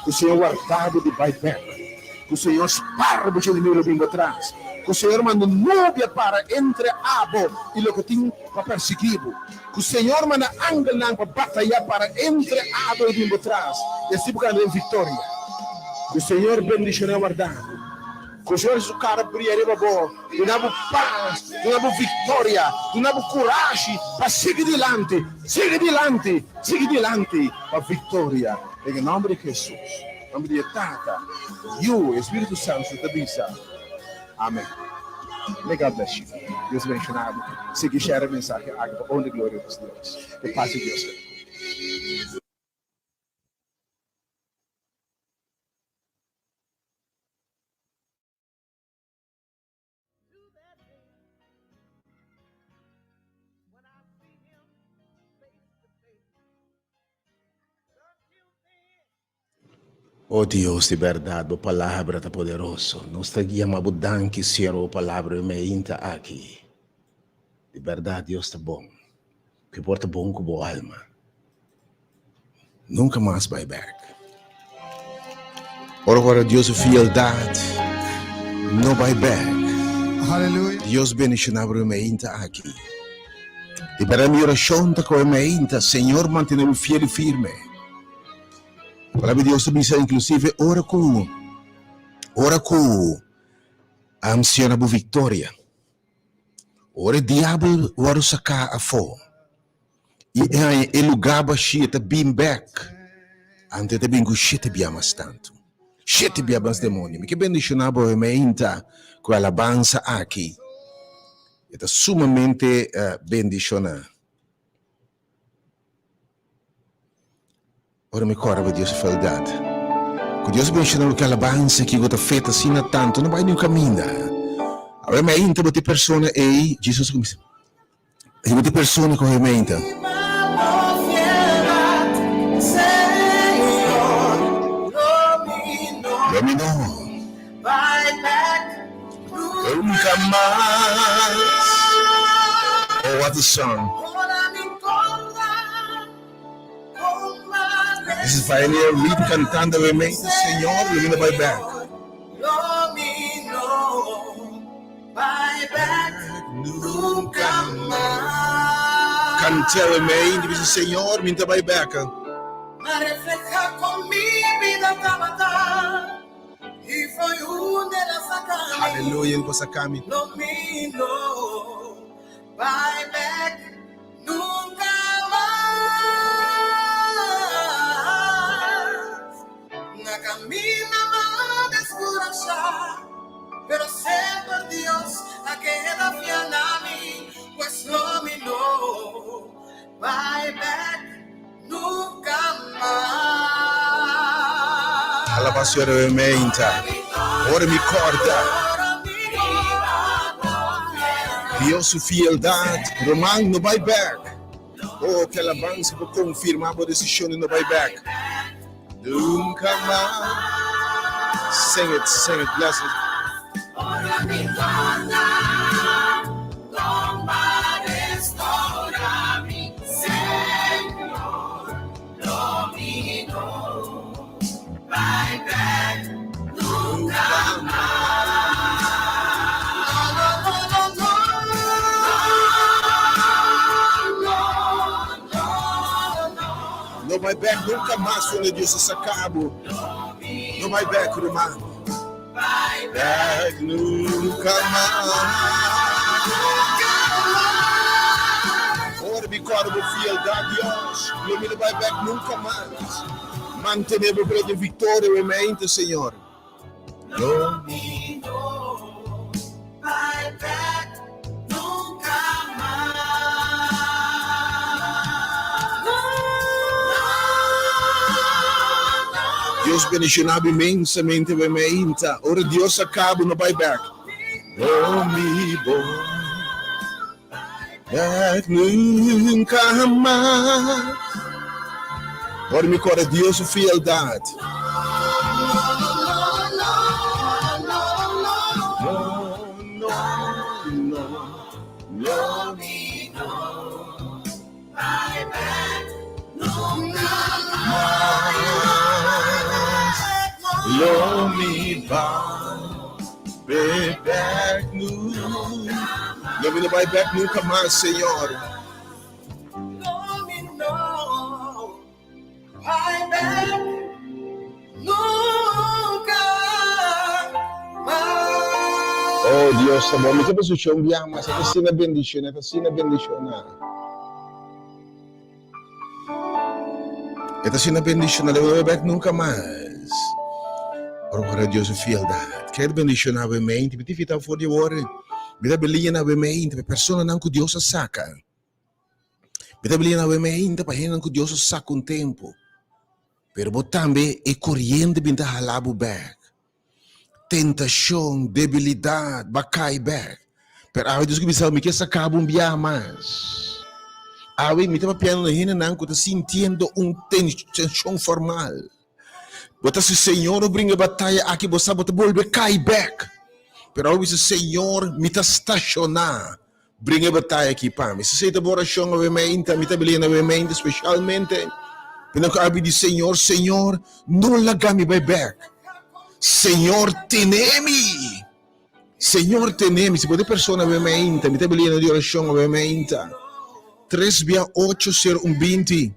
Ku Señor warda bo di bai bek. Ku Señor spar bo dje enemigo lo bin bo tras. Ku Señor manda un nubia para entre abo i loke tin pa persiguí bo. Ku Señor manda angelnan pa batayá para entre abo i bin bo tras, i así bo gana den viktoria. Ku Señor bendishoná wardá bo. Ku Señor hasi su kara bria riba bo, duna bo pas, duna bo viktoria, duna bo kurashi pa sigui dilanti, sigui dilanti, sigui dilanti pa viktoria. Den e nòmber di Hesus, nòmber di e Tata, Yu i e Spiritu Santu ta bisa. Amen. May God bless you. Dios bendiciona bo. Sigui share e mensahe aki pa honra y gloria di nos Dios. E paz di Dios keda cu bo. O Dios di berdad, bo palabra ta poderoso. Nos ta yama bo danki, Señor, bo palabra e meinta aki. Di berdad, Dios ta bon. Ku por ta bon ku bo alma. Nunka mas bai bek. Ora ku ora Dios su fieldad, no bai bek. Aleluya. Dios bendiciona bo e meinta aki. Di berdad mi oracion ta ku e meinta, Señor mantene bo fiel i firme. Palabra di Dios ta bisa inclusive ora cu ora cu anciona bo victoria, ora e diabel wòrdu saká afó i e haña e lugá bashí e ta bin bèk, anto e ta bin ku shete bia mas tantu, shete bia mas demonio. Mi ke bendishoná bo hemeinta ku e alabansa aki, e ta sumamente bendishoná. Ora mi kòrda pa Dios su feldat. Ku Dios benshoná bo ku alabansa ki bo ta feta asina tantu, no bai niun kaminda. Awe mi a inta bo te persona ei, Jesus a kuminsá. Riba di persona ku hermenta. Lo mi no. Nunca mas. Oh, what a song. This is Pioneer Reed cantando hermenta. Señor, lo mi no bai back. Kant'e mei di bisa Señor mi ta bai bek. Haleluya el por saka mi. Pero semper Dios a keda fiel na mi, pues lo mi no bai bek nunca mas. Alaba Señor awe meinta. Ora mi corda Dios su fieldad. Roman, no bai bek. Oh, ke alabansa por confirma bo decision di no bai bek. Nunca mas. Sing it, sing it, bless it. Ora mi corda, con va restaura mi Señor, lo mi no bai bek nunca mas. No, no, no, no, no, no, no, no. No bai bek nunca mas unda Dios a saca bo. No bai bek ruman. Bek nunca mas. Ora mi corda bo fieldad Dios, lo mi no bai bek nunca mas. Mantene bo bred den victoria we mente Señor. Lo mi no bai bek nunca mas. Dios bendiciona bo inmensamente we meinta. Ora Dios saca bo no bai bek. Lo mi bo bek nunca mas. Ora mi corda Dios su fieldad. No, no, no, mas. Lo mi bai bek nunca. Lo mi no bai bek nunca mas, Señor. Lo mi no bai bek nunca mas. Oh Dios ta bon. Mi ta posicion biaha mas. E ta asina bendiciona, e ta asina bendiciona. E ta asina bendiciona. Lo mi no bai bek nunca mas. Ora ora Dios su fieldad. Ker bendiciona bo mente. Mi ta invita bo for di awor. Mi ta believe na bo mente. Pa personanan cu Dios a saca. Mi ta believe na bo mente pa hendenan cu Dios a saca un tempo. Pero bo tambe e coriente bin ta hala bo bek. Tentacion, debilidad, bo a cay bek. Pero awe Dios ke bisa bo, mi ke saca bo un biaha mas. Awe mi ta papiando na hendenan cu ta sintiendo un tension formal. Bo ta si Señor no bringa e bataya aki bo sa bo ta bolbe kai bek. Pero awe bisa Señor mi ta stashoná bringa e bataya aki pa mi. Si esei ta bo orashon awe meinta mi ta believe awe meinta spesialmente p'e ku abi di Señor Señor no laga mi bai bek. Señor tene mi. Señor tene mi. Si bo ta e persona awe meinta mi ta believe di orashon awe meinta. Tres bia ocho sero un binti.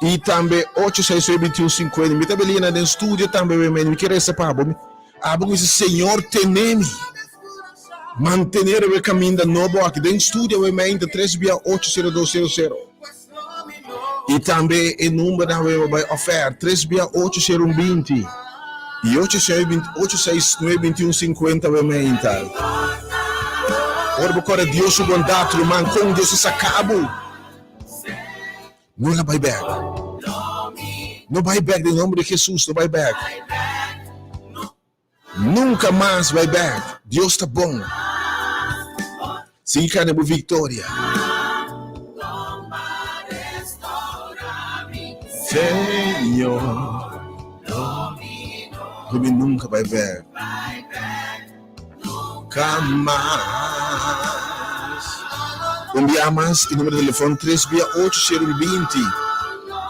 I tambe ocho seis nuebe bintiun sinkuenta. Mi ta beliena den studio tambe we mi ke resa pa bo. Abo ku bisa Señor tene mi. Mantene riba e kaminda nobo aki den studio we meinta tres bia ocho sero dos sero sero. I tambe e numbernan we bai ofer tres bia ocho sero un binti i ocho seis ocho seis nuebe bintiun sinkuenta we meinta. Ora bo kòrda Dios su bondat ruman kon Dios a saka bo. No la bai bek. No bai bèk den nomber di Hesus, no bai bèk. Nunka mas bai bèk. Dios ta bon. Sigui kana bo viktoria. Señor, lo mi nunka bai bèk. Nunka mas. Un bia mas, e numero di telefòn tres bia ocho sero binti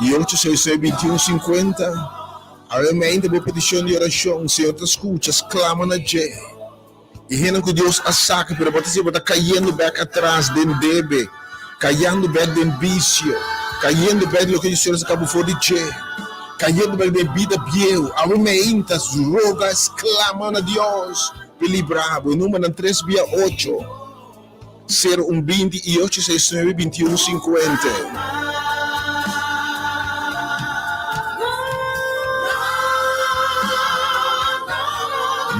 i ocho seis seis bintiun sinkuenta. Awe mente bo petishon di orashon, Señor ta skucha, sklama na dje. E hendenan ku Dios a saka, pero bo ta siña bo ta kayendo bèk atras den debe, kayando bèk den bisio, kayendo bèk den loke Señor a saka bo for di dje, kayendo bèk den bida bieu. Awe meinta roga, sklama na Dios pa e libra bo. E numbernan tres bia ocho, sero un binti i ocho seis nuebe binti un sinkuenta.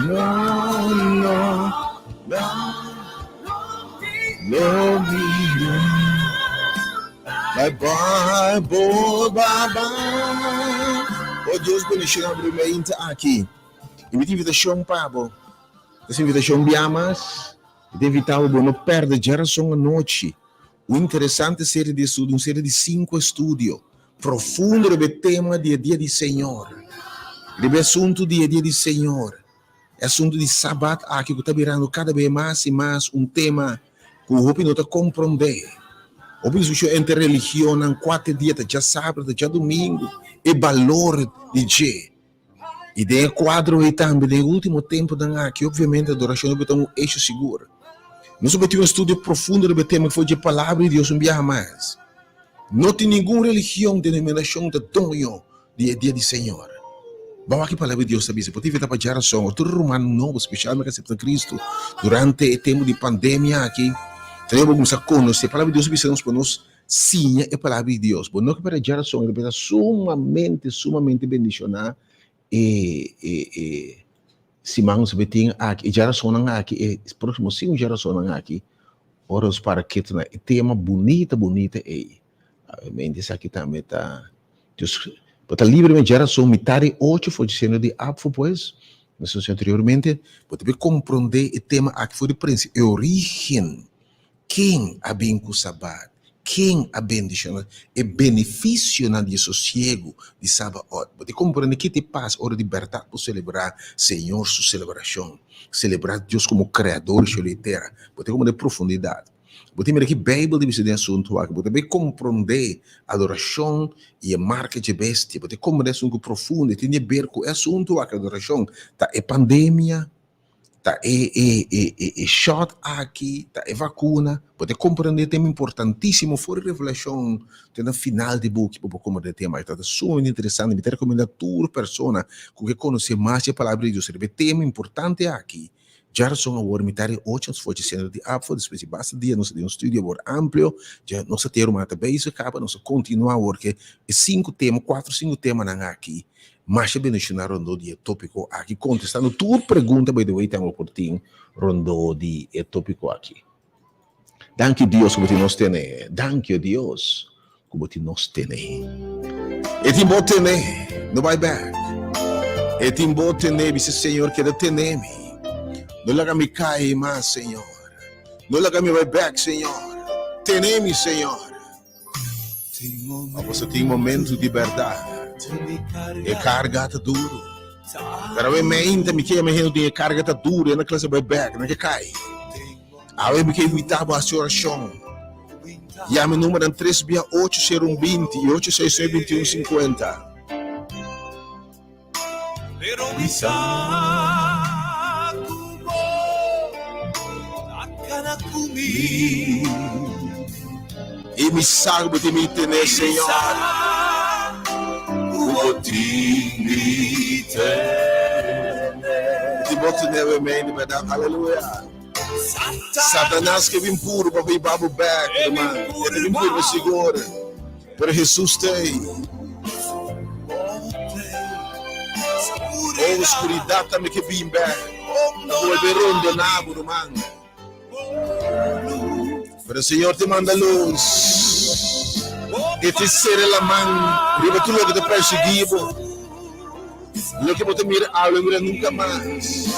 No, no, no, no, no. Bye bye, bo, bye bye. Oh Dios bendiciona bo meinta aki. Y mi invitacion pa bo. Es invitacion bia mas. Mi ta invitá bo bo no pèrdè djarason anochi un interesante serie di estudio, un serie di sinku estudio profundo riba e tema di e dia di Señor, riba e asuntu di e dia di Señor, e asuntu di Sabat aki ku ta birando kada bes mas i mas un tema ku hopi no ta komprondé. Hopi diskushon entre religionnan, kua ta e dia, ta djasabra, ta djadumingu, e balor di dje. I den e kuadro ei tambe, den e último tempunan aki, opviamente adorashon lo ta un eixo sigur. Nos lo tin un estudio profundo riba e tema for dje Palabra di Dios un biaha mas. No tin ningun religion, denominashon ta doño di e dia di Señor. Bo wak e Palabra di Dios ta bisa, bo ta invitá pa djarason otro ruman nobo, spesialmente ku asepta Kristu durante e tempu di pandemia aki, ta bo kuminsá konosé. Palabra di Dios ta bisa nos pa nos Siña e Palabra di Dios. Bo no ke perde djarason, e ta sumamente, sumamente bendishoná e, e, e siman nos tin aki, e djarasonnan aki, e próksimo sinku djarasonnan aki, ora nos para ketu na e tema bunita, bunita ei. Obviamente esaki tambe ta, Dios, bo ta libre men djarason mitad di ocho for di seno di APFO pues, nos a menshona anteriormente, bo ta komprondé e tema aki for di prinsipio, e origen. Ken a bin ku Sabat? Ken a bendishoná? E benefisionan di e sosiegu di Sabaot. Bo ta komprende ki ta e pas ora di bèrdat bo selebrá Señor su selebrashon, selebrá Dios komo Kreador di shelu i tera. Bo ta komprende profundidat. Bo ta mira ki Beibel ta bisa den e asuntu aki. Bo ta bai komprende adorashon i e marka dje bestia. Bo ta komprende asuntu profundo. E tin di aber ku e asuntu aki, adorashon, ta e pandemia. Ta e e e e e shot aki, ta e vakuna, bo ta komprendé e tema importantísimo for di Revelashon te na final di buki bo por komprendé e tema aki. Ta sumamente interesante, mi ta rekomendá tur persona ku ke konosé mas di e Palabra di Dios riba e tema importante aki. Djarason awor mi ta ocho nos for dje sentro di APFO, despues di basta dia nos a den un studio awor amplio, dje nos a tin ruman ta bezig kaba, nos a kontinuá awor ke e sinku tema, kuatro sinku temanan aki. Masha bendiciona rondó di e topico aki, contestando tur pregunta by the way tambe por tin rondó di e topico aki. Danki Dios cu bo tin nos tene, danki Dios cu bo tin nos tene. E tin bo tene, no bai back. E tin bo tene, bisa Señor keda tene mi. No laga mi cai mas Señor. No laga mi bai back Señor. Tene mi Señor. Pasobra tin momento di bèrdat e karga ta duru. Pero awe meinta mi ke yama hende tin e karga ta duru, e na klase bai bèk, nan ke kai. Awe mi ke invitá bo hasi orashon. Yama e numbernan tres bia ocho sero un binti i ocho seis nuebe binti un sinkuenta. Pero mi sa ku bo ta kana ku mi. I mi sa ku bo tin mi tene, Señor. Ku bo tin mi tene. Di bo tene we mei di berdad. Aleluya. Satanas ke bin puru pa hiba bo bek, ruman. E ta bin puru sigur. Pero Hesus ta ei. O oscuridat tambe ke bin bek. Ta bolbe rondona bo, ruman. Pero Señor te manda luz. E ta sera laman riba tur loke ta persiguí bo. Loke bo ta mira awe lo mira nunka mas.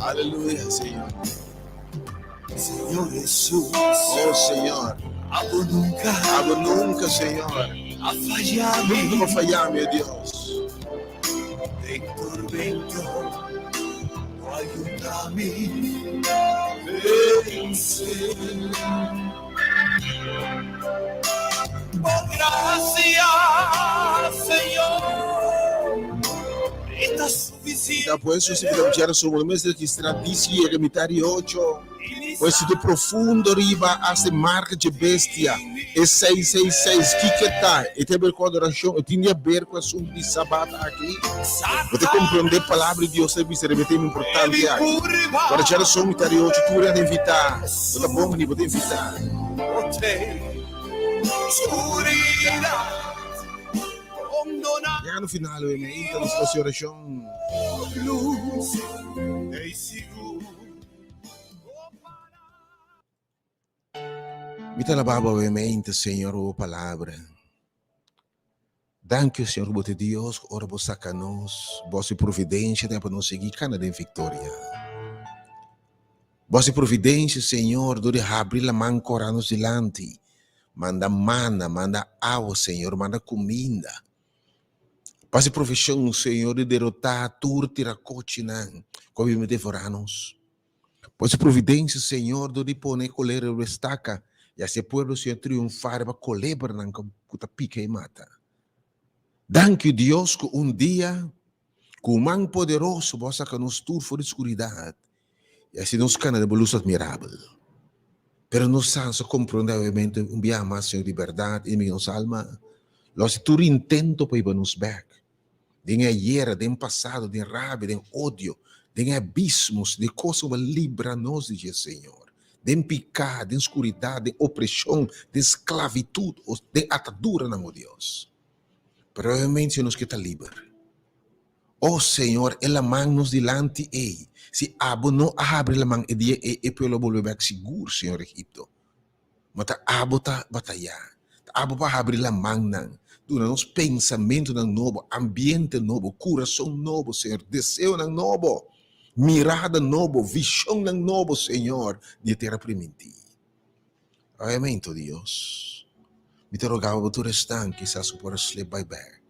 Aleluya, Señor. Oh, Señor. Abo nunka, Señor. Nunka bo faya mi, oh Dios. Ta pues si ta bichara so bo mester registra dis yega mitar di ocho. Pues si ta profundo riba hasta e marca dje bestia, e 666, kiko e ta? E tin haber ku adorashon? E tin di haber ku asuntu di sabat aki? Bo ta komprondé palabra di Dios ta bisa riba e tema importante aki. Ora djara so mitar di ocho tur hende invitá. Bo ta bon bini, bo ta invitá. Yega na final, oe, mi inta nos hasi orashon. Mi ta alabá bo awe mente, Señor, bo palabra. Danki, Señor, ku bo ta Dios, ku ora bo saka nos, bo hasi providensia ta pa nos sigui kana den viktoria. Bo hasi providensia, Señor, dor di habri laman kora nos dilanti, manda mana, manda awa, Señor, manda kuminda. Bo hasi provishon, Señor, di derotá tur tirakochinan ku a bin devorá nos. Bo hasi providensia, Señor, dor di pone e kolebra riba e staka i hasi e pueblo, Señor, triunfá riba kolebranan ku ta pika i mata. Danki, Dios, ku un dia, ku un man poderoso, Bo a saka nos tur for di skuridat i hasi nos kana den Bo lus atmirabel. Pero nos sa sa komprondé obviamente un biaha mas, Señor, di bèrdat, enemigu nos alma lo hasi tur intento pa hiba nos bèk den e ayera, den pasado, den rabia, den odio, den e abismos di kos ku bo a libra nos di dje, Señor, den piká, den skuridat, den opreshon, den sklavitut, den ataduranan, o Dios. Pero obviamente si nos ke ta liber. O Señor, e laman nos dilanti ei. Si abo no a habri laman e dia ei, e pueblo a bolbe bek sigur, Señor, Egipto. Ma ta abo ta batayá. Ta abo pa habri lamannan, duna nos pensamentunan nobo, ambiente nobo, kurason nobo, Señor, deseonan nobo, mirada nobo, vishonnan nobo, Señor, di e tera primintí. Obviamente, Dios, mi ta roga bo tur esnan kisas ku por a slip bai bek.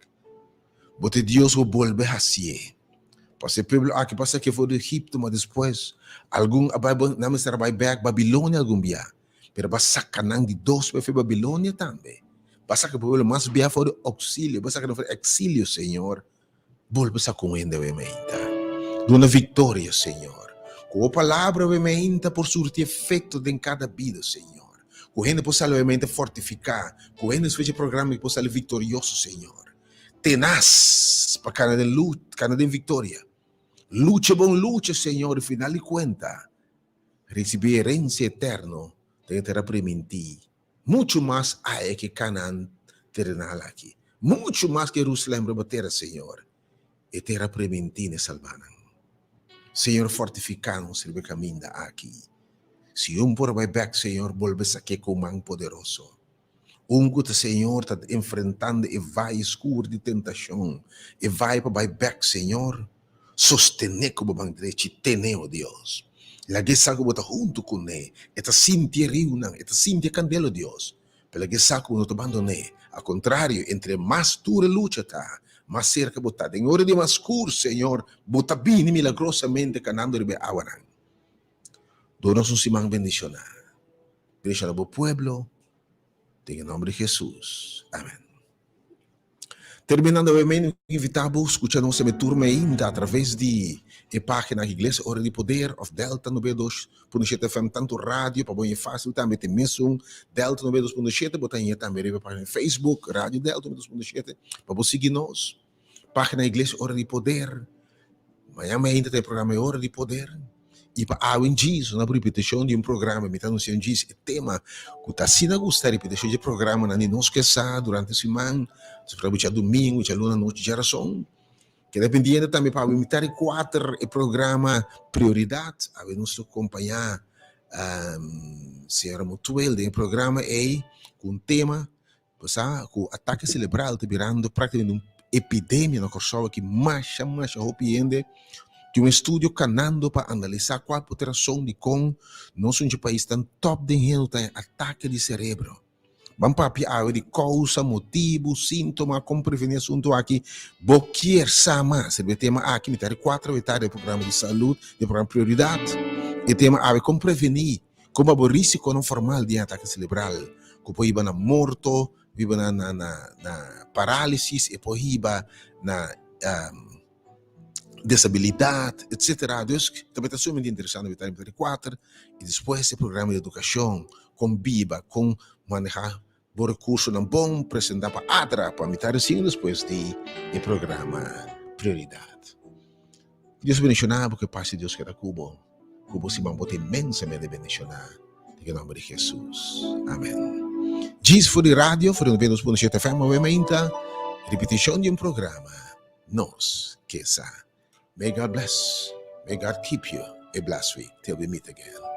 Bo ta e Dios ku bolbe hasié. Pasobra e pueblo aki pasa ke for di Egipto, ma despues algun a bai, nan mester a bai bek Babilonia algun bia. Pero bo a saka nan di dos bes for di Babilonia tambe. Bo a saka e pueblo mas bia for di oksilio, bo a saka nan for di eksilio, Señor. Bolbe sa ku hende awe meinta. Duna viktoria, Señor. Ku bo palabra awe meinta por surti efekto den kada bida, Señor. Ku hende por sali awe meinta fortifiká. Ku hende despues di e programa aki por sali viktorioso, Señor. Tenas pa kana den lu, kana den viktoria. Lucha bon lucha, Señor, i final di kuenta risibí herensia eterno den e tera primintí. Muchu mas ae ke Canaan terenal aki, muchu mas ke Jerusalem riba tera, Señor, e tera primintí n'e salbánan. Señor, fortifiká nos riba e kaminda aki. Si un por a bai bèk, Señor, bolbe sak'é ku un man poderoso. Un ku ta, Señor, ta enfrentando e vaye skur di tentashon, e vaye pa bai bèk, Señor, Sostené ku bo man drechi, tené, o Dios. Lag'é sa ku bo ta huntu kuné. E ta sinti e riunan, e ta sinti e kandel, o Dios. Pero lag'é sa ku bo no ta bandoné. Al kontrario, entre mas duru e lucha ta, mas serka bo ta. Den ora di mas skur, Señor, bo ta bini milagrosamente kanando riba e awanan. Duna nos un siman bendishoná. Bendishoná bo pueblo, den e nomber di Jesus. Amen. Terminando awe mi invita bo scucha nos e tur meinta a traves di e pagina Iglesia Ora di Poder of Delta 92.7 FM tanto radio pa bo haña facil tambe te mesun Delta 92.7 bo ta haña tambe riba pagina Facebook Radio Delta 92.7 pa bo sigui nos pagina Iglesia Ora di Poder mañana meinta ta e programa e Ora di Poder. I pa awe djis una ripitishon di un programa, mi ta anunsia un djis e tema ku ta asina gusta ripitishon di e programanan di nos ke sa durante siman, nos por a bucha dumingu, djaluna anochi, djarason. Keda pendiente tambe pa awe mitar di kuater e programa Prioridad. Awe nos ta kompañá um, señora Mutuel den e programa ei ku un tema bo sa ku atake selebral ta birando práktikamente un epidemia na Kòrsou aki masha masha hopi hende. Tin un estudio kanando pa analisá kual por ta e rason dikon nos un dje pais tan tòp den hende ta atake di serebro. Ban papia awe di kousa, motibu, síntoma, kon prevení asuntu aki. Bo kier sa mas riba e tema aki? Mi ta ri kuater wetá den e programa di salud, den e programa Prioridat. E tema awe, kon prevení, kon pa bo risikonan formal di atake selebral ku por hiba na morto, hiba na na na na parálisis, e por hiba na desabilidat, etcetera. Dus ta bai ta sumamente interesante mi ta bai di kuater i despues e programa di edukashon, kon biba, kon maneha bo rekursonan bon, presenta pa ADRA pa mi ta resibi despues di e programa Prioridat. Dios bendishona bo, ku e pas di Dios keda ku bo, ku bo siman bo ta inmensamente bendishona den e nomber di Jesus. Amen. Djis for di radio, for di 92.7 FM, awe mainta, ripetishon di un programa. Nos ke sa. May God bless, may God keep you a blessed week till we meet again.